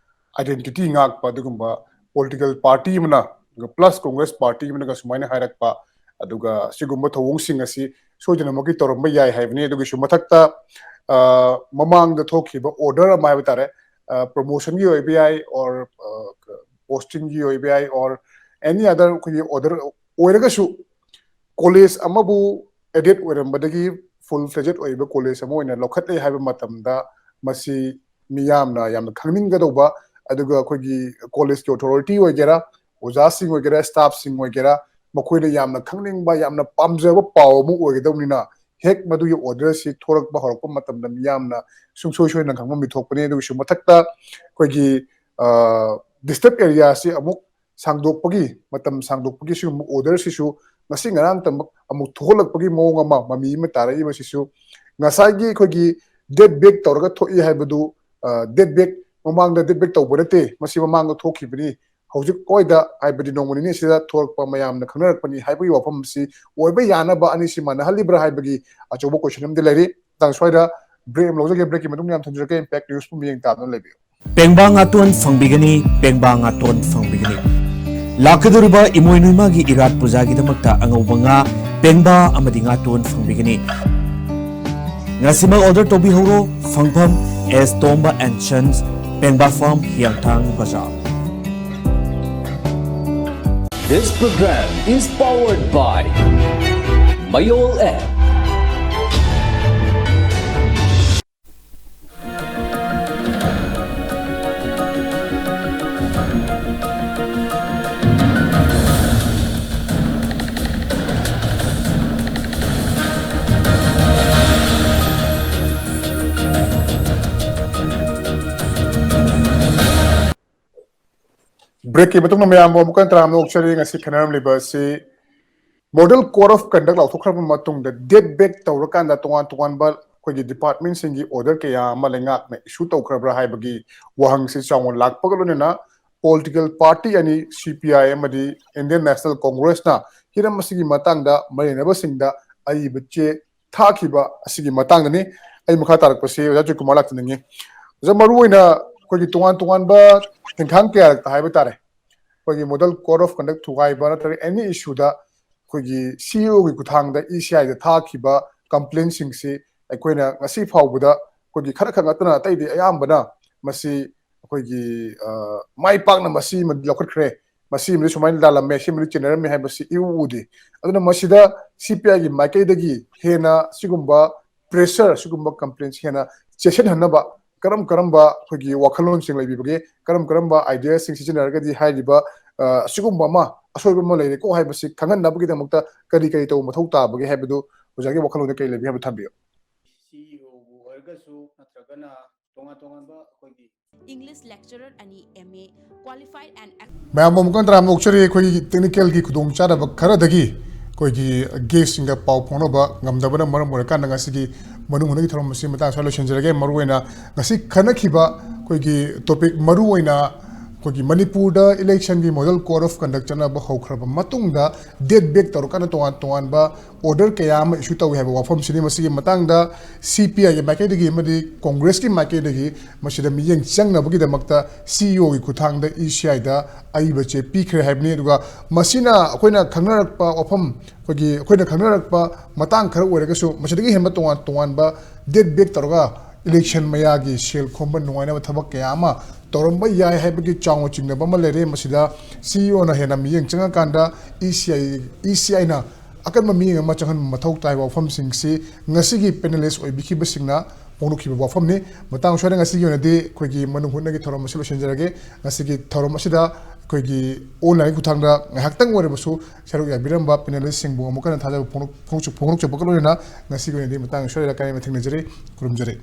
identity ꯉꯥꯛꯄ ꯑꯗꯨꯒꯨꯝꯕ political party ꯑꯃꯅ, ꯑꯗꯨꯒ plus Congress party ꯑꯃꯅꯒ ꯁꯨꯃꯥꯏꯅ ꯍꯥꯏꯔꯛꯄ, ꯑꯗꯨꯒ ꯁꯤꯒꯨꯝꯕ ꯊꯧꯑꯣꯡꯁꯤꯡ ꯑꯁꯤ ꯁꯣꯏꯗꯅꯃꯛꯀꯤ ꯇꯧꯔꯝꯕ ꯌꯥꯏ ꯍꯥꯏꯕꯅꯤ꯫ ꯑꯗꯨꯒꯤꯁꯨ ꯃꯊꯛꯇ, ꯑ, ꯃꯃꯥꯡꯗ ꯊꯣꯛꯈꯤꯕ order ꯑꯃ ꯍꯥꯏꯕ ꯇꯥꯔꯦ, ꯑ, promotionꯒꯤ ꯑꯣꯏꯕ ꯌꯥꯏ, or, ꯑ, postingꯒꯤ ꯑꯣꯏꯕ ꯌꯥꯏ, or any other ꯑꯩꯈꯣꯏꯒꯤ order ꯑꯣꯏꯔꯒꯁꯨ, ꯀꯣꯂꯦꯖ ꯑꯃꯕꯨ aided ꯑꯣꯏꯔꯝꯕꯗꯒꯤ full fledged ꯑꯣꯏꯕ ꯀꯣꯂꯦꯖ ꯑꯃ ꯑꯣꯏꯅ ꯂꯧꯈꯠꯂꯦ ꯍꯥꯏꯕ ꯃꯇꯝꯗ, ꯃꯁꯤ ꯃꯤꯌꯥꯝꯅ ꯌꯥꯝꯅ ꯈꯪꯅꯤꯡꯒꯗꯧꯕ, ꯑꯗꯨꯒ ꯑꯩꯈꯣꯏꯒꯤ ꯀꯣꯂꯦꯖꯀꯤ authority ꯑꯣꯏꯒꯦꯔꯥ, ꯑꯣꯖꯥꯁꯤꯡ ꯑꯣꯏꯒꯦꯔꯥ, staffꯁꯤꯡ ꯑꯣꯏꯒꯦꯔꯥ, ꯃꯈꯣꯏꯅ ꯌꯥꯝꯅ ꯈꯪꯅꯤꯡꯕ, ꯌꯥꯝꯅ ꯄꯥꯝꯖꯕ ꯄꯥꯎ ꯑꯃ ꯑꯣꯏꯒꯗꯧꯕꯅꯤꯅ, ꯍꯦꯛ ꯃꯗꯨꯒꯤ orderꯁꯤ ꯊꯣꯔꯛꯄ ꯍꯧꯔꯛꯄ ꯃꯇꯝꯗ ꯃꯤꯌꯥꯝꯅ ꯁꯨꯡꯁꯣꯏ ꯁꯣꯏꯗꯅ ꯈꯪꯐꯝ ꯊꯣꯛꯄꯅꯤ꯫ ꯑꯗꯨꯒꯤꯁꯨ ꯃꯊꯛꯇ ꯑꯩꯈꯣꯏꯒꯤ, ꯑ, disturbed areaꯁꯤ ꯑꯃꯨꯛ ꯁꯥꯡꯗꯣꯛꯄꯒꯤ, ꯃꯇꯝ ꯁꯥꯡꯗꯣꯛꯄꯒꯤ ꯁꯤꯒꯨꯝꯕ orderꯁꯤꯁꯨ ꯉꯁꯤ ꯉꯔꯥꯡꯇꯃꯛ ꯑꯃꯨꯛ ꯊꯣꯛꯂꯛꯄꯒꯤ ꯃꯑꯣꯡ ꯑꯃ, ꯃꯃꯤ ꯑꯃ ꯇꯥꯔꯛꯏꯕꯁꯤꯁꯨ ꯉꯁꯥꯏꯒꯤ ꯑꯩꯈꯣꯏꯒꯤ date back ꯇꯧꯔꯒ ꯊꯣꯛꯏ ꯍꯥꯏꯕꯗꯨ, ꯑ, date back ꯃꯃꯥꯡꯗ date back ꯇꯧꯕ ꯅꯠꯇꯦ, ꯃꯁꯤ ꯃꯃꯥꯡꯗ ꯊꯣꯛꯈꯤꯕꯅꯤ꯫ ꯍꯧꯖꯤꯛ ꯑꯣꯏꯗ, ꯍꯥꯏꯕꯗꯤ ꯅꯣꯡꯃ ꯅꯤꯅꯤ ꯑꯁꯤꯗ ꯊꯣꯛꯂꯛꯄ ꯃꯌꯥꯝꯅ ꯈꯪꯅꯔꯛꯄꯅꯤ ꯍꯥꯏꯕꯒꯤ ꯋꯥꯐꯝ ꯑꯁꯤ ꯑꯣꯏꯕ ꯌꯥꯅꯕ ꯑꯅꯤꯁꯤ ꯃꯥꯟꯅꯍꯜꯂꯤꯕ꯭ꯔꯥ ꯍꯥꯏꯕꯒꯤ ꯑꯆꯧꯕ ꯀꯣꯏꯁꯟ ꯑꯃꯗꯤ ꯂꯩꯔꯤ꯫ ꯃꯇꯥꯡ ꯁ꯭ꯋꯥꯏꯗ ꯕ꯭ꯔꯦꯛ ꯑꯃ ꯂꯧꯖꯒꯦ꯫ ꯕ꯭ꯔꯦꯛꯀꯤ ꯃꯇꯨꯡꯗ ꯌꯥꯝ ꯊꯝꯖꯔꯛꯀꯦ꯫ ꯏꯝꯄꯦꯛ ꯅ꯭ꯌꯨꯁ ꯄꯨꯝꯕ ꯌꯦꯡ ꯇꯥꯗꯨꯅ ꯂꯩꯕꯤꯌꯨ꯫ ꯄꯦꯡꯕꯥ ꯉꯥꯇꯣꯟ ꯐꯪꯕꯤꯒꯅꯤ, ꯄꯦꯡꯕꯥ ꯉꯥꯇꯣꯟ ꯐꯪꯕꯤꯒꯅꯤ꯫ ꯂꯥꯛꯀꯗꯧꯔꯤꯕ ꯏꯃꯣꯏꯅꯨ ꯏꯃꯥꯒꯤ ꯏꯔꯥꯠ ꯄꯨꯖꯥꯒꯤꯗꯃꯛꯇ ꯑꯉꯧꯕ ꯉꯥ ꯄꯦꯡꯕꯥ ꯑꯃꯗꯤ ꯉꯥꯇꯣꯟ ꯐꯪꯕꯤꯒꯅꯤ꯫ ꯉꯁꯤꯃꯛ ꯑꯣꯔꯗꯔ ꯇꯧꯕꯤꯍꯧꯔꯣ꯫ ꯐꯪꯐꯝ ꯑꯦꯁ ꯇꯣꯝꯕ ꯑꯦꯟ ꯁꯟꯁ, ꯄꯦꯡꯕꯥ ꯐꯥꯔꯝ, ꯍꯤꯌꯥꯡꯊꯥꯡ ꯕꯖꯥꯔ꯫ This program is powered by Mayol app. ꯕ꯭ꯔꯦꯛꯀꯤ ꯃꯇꯨꯡꯗ ꯃꯌꯥꯝꯕꯨ ꯑꯃꯨꯛꯀ ꯇꯔꯥꯝꯅ ꯑꯣꯛꯆꯔꯤ꯫ ꯉꯁꯤ ꯈꯟꯅꯔꯝꯂꯤꯕ ꯑꯁꯤ ꯃꯣꯗꯦꯜ ꯀꯣꯗ ꯑꯣꯐ ꯀꯟꯗꯛ ꯂꯥꯎꯊꯣꯛꯈ꯭ꯔꯕ ꯃꯇꯨꯡꯗ ꯗꯦꯠ ꯕꯦꯛ ꯇꯧꯔꯀꯥꯟꯗ ꯇꯣꯉꯥꯟ ꯇꯣꯉꯥꯟꯕ ꯑꯩꯈꯣꯏꯒꯤ ꯗꯤꯄꯥꯔꯠꯃꯦꯟꯁꯤꯡꯒꯤ ꯑꯣꯔꯗꯔ ꯀꯌꯥ ꯑꯃ ꯂꯩꯉꯥꯛꯅ ꯏꯁꯨ ꯇꯧꯈ꯭ꯔꯕ꯭ꯔꯥ ꯍꯥꯏꯕꯒꯤ ꯋꯥꯍꯪꯁꯤ ꯆꯥꯎꯅ ꯂꯥꯛꯄꯒ ꯂꯣꯏꯅꯅ ꯄꯣꯂꯤꯇꯤꯀꯦꯜ ꯄꯥꯔꯇꯤ ꯑꯅꯤ, ꯁꯤ ꯄꯤ ꯑꯥꯏ ꯑꯃꯗꯤ ꯏꯟꯗꯤꯌꯟ ꯅꯦꯁꯅꯦꯜ ꯀꯣꯡꯒ꯭ꯔꯦꯁꯅ ꯍꯤꯔꯝ ꯑꯁꯤꯒꯤ ꯃꯇꯥꯡꯗ ꯃꯔꯤ ꯂꯩꯅꯕꯁꯤꯡꯗ ꯑꯏꯕ ꯆꯦ ꯊꯥꯈꯤꯕ ꯑꯁꯤꯒꯤ ꯃꯇꯥꯡꯗꯅꯤ꯫ ꯑꯩ ꯃꯈꯥ ꯇꯥꯔꯛꯄꯁꯤ ꯑꯣꯖꯥ ꯖꯣꯏꯀꯨꯃꯥꯔ ꯂꯥꯛꯇꯅꯤꯡꯉꯤ꯫ ꯑꯣꯖꯥ, ꯃꯔꯨꯑꯣꯏꯅ ꯑꯩꯈꯣꯏꯒꯤ ꯇꯣꯉꯥꯟ ꯇꯣꯉꯥꯟꯕ ꯈꯦꯡꯈꯥꯡ ꯀꯌꯥꯔꯛꯇ ꯍꯥꯏꯕ ꯇꯥꯔꯦ, ꯑꯩꯈꯣꯏꯒꯤ ꯃꯣꯗꯦꯜ ꯀꯣꯗ ꯑꯣꯐ ꯀꯟꯗꯛ ꯊꯨꯒꯥꯏꯕ ꯅꯠꯇ꯭ꯔꯒ ꯑꯦꯅꯤ ꯏꯁꯨꯗ ꯑꯩꯈꯣꯏꯒꯤ ꯁꯤ ꯏ ꯑꯣꯒꯤ ꯈꯨꯠꯊꯥꯡꯗ ꯏ ꯁꯤ ꯑꯥꯏꯗ ꯊꯥꯈꯤꯕ ꯀꯝꯄ꯭ꯂꯦꯟꯁꯤꯡꯁꯤ ꯑꯩꯈꯣꯏꯅ ꯉꯁꯤ ꯐꯥꯎꯕꯗ ꯑꯩꯈꯣꯏꯒꯤ ꯈꯔ ꯈꯛ ꯅꯠꯇꯅ ꯑꯇꯩꯗꯤ ꯑꯌꯥꯝꯕꯅ ꯃꯁꯤ ꯑꯩꯈꯣꯏꯒꯤ, ꯑ, ꯃꯥꯏ ꯄꯥꯛꯅ ꯃꯁꯤꯃꯗꯤ ꯂꯧꯈꯠꯈ꯭ꯔꯦ, ꯃꯁꯤꯃꯗꯤ ꯁꯨꯃꯥꯏꯅ ꯂꯥꯜꯂꯝꯃꯦ, ꯁꯤꯃꯗꯤ ꯆꯦꯟꯅꯔꯝꯃꯦ ꯍꯥꯏꯕꯁꯤ ꯏꯎ ꯎꯗꯦ꯫ ꯑꯗꯨꯅ ꯃꯁꯤꯗ ꯁꯤ ꯄꯤ ꯑꯥꯏꯒꯤ ꯃꯥꯏꯀꯩꯗꯒꯤ ꯍꯦꯟꯅ ꯁꯤꯒꯨꯝꯕ ꯄ꯭ꯔꯦꯁꯔ, ꯁꯤꯒꯨꯝꯕ ꯀꯝꯄ꯭ꯂꯦꯟꯁꯤ ꯍꯦꯟꯅ ꯆꯦꯁꯤꯟꯍꯟꯅꯕ ꯀꯔꯝ ꯀꯔꯝꯕ ꯑꯩꯈꯣꯏꯒꯤ ꯋꯥꯈꯜꯂꯣꯟꯁꯤꯡ ꯂꯩꯕꯤꯕꯒꯦ, ꯀꯔꯝ ꯀꯔꯝꯕ ꯑꯥꯏꯗꯤꯌꯥꯁꯤꯡ ꯁꯤꯖꯤꯟꯅꯔꯒꯗꯤ ꯍꯥꯏꯔꯤꯕ, ꯑ, ꯑꯁꯤꯒꯨꯝꯕ ꯑꯃ ꯑꯁꯣꯏꯕ ꯑꯃ ꯂꯩꯔꯦꯀꯣ ꯍꯥꯏꯕꯁꯤ ꯈꯪꯍꯟꯅꯕꯒꯤꯗꯃꯛꯇ ꯀꯔꯤ ꯀꯔꯤ ꯇꯧꯕ ꯃꯊꯧ ꯇꯥꯕꯒꯦ ꯍꯥꯏꯕꯗꯨ ꯑꯣꯖꯥꯒꯤ ꯋꯥꯈꯜꯂꯣꯟꯗ ꯀꯔꯤ ꯂꯩꯕꯒꯦ ꯍꯥꯏꯕꯗꯨ ꯊꯝꯕꯤꯌꯨ꯫ ꯁꯤ ꯏ ꯑꯣꯕꯨ ꯑꯣꯏꯔꯒꯁꯨ ꯅꯠꯇ꯭ꯔꯒꯅ ꯇꯣꯉꯥꯟ ꯇꯣꯉꯥꯟꯕ ꯑꯩꯈꯣꯏꯒꯤ English lecturer ꯑꯅꯤ, M A, qualified and ꯃꯌꯥꯝꯕꯨ ꯑꯃꯨꯛꯀ ꯇꯔꯥꯝꯅ ꯑꯣꯛꯆꯔꯤ꯫ ꯑꯩꯈꯣꯏꯒꯤ ꯇꯦꯛꯅꯤꯀꯦꯜꯒꯤ ꯈꯨꯗꯣꯡꯆꯥꯗꯕ ꯈꯔꯗꯒꯤ ꯑꯩꯈꯣꯏꯒꯤ ꯒꯦꯁꯁꯤꯡꯒ ꯄꯥꯎ ꯐꯥꯎꯅꯕ ꯉꯝꯗꯕꯅ ꯃꯔꯝ ꯑꯣꯏꯔꯀꯥꯟꯗ ꯉꯁꯤꯒꯤ ꯃꯅꯨꯡ ꯍꯨꯠꯅꯒꯤ ꯊꯧꯔꯝ ꯑꯁꯤ ꯃꯇꯥꯡ ꯑꯁ꯭ꯋꯥꯏꯗ ꯂꯣꯏꯁꯤꯟꯖꯔꯒꯦ꯫ ꯃꯔꯨꯑꯣꯏꯅ ꯉꯁꯤ ꯈꯟꯅꯈꯤꯕ ꯑꯩꯈꯣꯏꯒꯤ ꯇꯣꯄꯤꯛ ꯃꯔꯨꯑꯣꯏꯅ ꯑꯩꯈꯣꯏꯒꯤ ꯃꯅꯤꯄꯨꯔꯗ ꯏꯂꯦꯛꯁꯟꯒꯤ ꯃꯣꯗꯦꯜ ꯀꯣꯗ ꯑꯣꯐ ꯀꯟꯗꯛ ꯆꯠꯅꯕ ꯍꯧꯈ꯭ꯔꯕ ꯃꯇꯨꯡꯗ ꯗꯦꯠ ꯕꯦꯛ ꯇꯧꯔꯀꯥꯟꯗ ꯇꯣꯉꯥꯟ ꯇꯣꯉꯥꯟꯕ ꯑꯣꯔꯗꯔ ꯀꯌꯥ ꯑꯃ ꯏꯁꯨ ꯇꯧꯏ ꯍꯥꯏꯕ ꯋꯥꯐꯝꯁꯤꯅꯤ꯫ ꯃꯁꯤꯒꯤ ꯃꯇꯥꯡꯗ ꯁꯤ ꯄꯤ ꯑꯥꯏꯒꯤ ꯃꯥꯏꯀꯩꯗꯒꯤ ꯑꯃꯗꯤ ꯀꯣꯡꯒ꯭ꯔꯦꯁꯀꯤ ꯃꯥꯏꯀꯩꯗꯒꯤ ꯃꯁꯤꯗ ꯃꯤꯠꯌꯦꯡ ꯆꯪꯅꯕꯒꯤꯗꯃꯛꯇ ꯁꯤ ꯏ ꯑꯣꯒꯤ ꯈꯨꯠꯊꯥꯡꯗ ꯏ ꯁꯤ ꯑꯥꯏꯗ ꯑꯏꯕ ꯆꯦ ꯄꯤꯈ꯭ꯔꯦ ꯍꯥꯏꯕꯅꯤ꯫ ꯑꯗꯨꯒ ꯃꯁꯤꯅ ꯑꯩꯈꯣꯏꯅ ꯈꯪꯅꯔꯛꯄ ꯋꯥꯐꯝ, ꯑꯩꯈꯣꯏꯒꯤ ꯑꯩꯈꯣꯏꯅ ꯈꯪꯅꯔꯛꯄ ꯃꯇꯥꯡ ꯈꯔ ꯑꯣꯏꯔꯒꯁꯨ, ꯃꯁꯤꯗꯒꯤ ꯍꯦꯟꯕ ꯇꯣꯉꯥꯟ ꯇꯣꯉꯥꯟꯕ ꯗꯦꯠ ꯕꯦꯛ ꯇꯧꯔꯒ ꯏꯂꯦꯛꯁꯟ ꯃꯌꯥꯒꯤ ꯁꯦꯜ ꯈꯣꯝꯕ ꯅꯨꯡꯉꯥꯏꯅꯕ ꯊꯕꯛ ꯀꯌꯥ ꯑꯃ ꯇꯧꯔꯝꯕ ꯌꯥꯏ ꯍꯥꯏꯕꯒꯤ ꯆꯥꯎꯅ ꯆꯤꯡꯅꯕ ꯑꯃ ꯂꯩꯔꯦ꯫ ꯃꯁꯤꯗ ꯁꯤ ꯏ ꯑꯣꯅ ꯍꯦꯟꯅ ꯃꯤꯠꯌꯦꯡ ꯆꯪꯉꯀꯥꯟꯗ ꯏ ꯁꯤ ꯑꯥꯏ, ꯏ ꯁꯤ ꯑꯥꯏꯅ ꯑꯀꯟꯕ ꯃꯤꯠꯌꯦꯡ ꯑꯃ ꯆꯪꯍꯟꯕ ꯃꯊꯧ ꯇꯥꯏ ꯍꯥꯏꯕ ꯋꯥꯐꯝꯁꯤꯡꯁꯤ ꯉꯁꯤꯒꯤ ꯄꯦꯅꯦꯂꯤꯁ ꯑꯣꯏꯕꯤꯈꯤꯕꯁꯤꯡꯅ ꯐꯣꯡꯗꯣꯛꯈꯤꯕ ꯋꯥꯐꯝꯅꯤ꯫ ꯃꯇꯥꯡ ꯁ꯭ꯋꯥꯏꯗ ꯉꯁꯤꯒꯤ ꯑꯣꯏꯅꯗꯤ ꯑꯩꯈꯣꯏꯒꯤ ꯃꯅꯨꯡ ꯍꯨꯠꯅꯒꯤ ꯊꯧꯔꯝ ꯑꯁꯤ ꯂꯣꯏꯁꯤꯟꯖꯔꯒꯦ꯫ ꯉꯁꯤꯒꯤ ꯊꯧꯔꯝ ꯑꯁꯤꯗ ꯑꯩꯈꯣꯏꯒꯤ ꯑꯣꯟꯂꯥꯏꯟ ꯈꯨꯠꯊꯥꯡꯗ ꯉꯥꯏꯍꯥꯛꯇꯪ ꯑꯣꯏꯔꯕꯁꯨ ꯁꯔꯨꯛ ꯌꯥꯕꯤꯔꯝꯕ ꯄꯦꯅꯦꯂꯤꯁꯁꯤꯡꯕꯨ ꯑꯃꯨꯛ ꯍꯟꯅ ꯊꯥꯖꯕ ꯐꯣꯡꯗꯣꯛ-, ꯐꯣꯡꯗꯣꯛꯆ-, ꯐꯣꯡꯗꯣꯛꯆꯕꯒ ꯂꯣꯏꯅꯅ ꯉꯁꯤꯒꯤ ꯑꯣꯏꯅꯗꯤ ꯃꯇꯥꯡ ꯁ꯭ꯋꯥꯏꯗ ꯀꯥꯏꯅ ꯊꯦꯡꯅꯖꯔꯤ꯫ ꯈꯨꯔꯨꯝꯖꯔꯤ꯫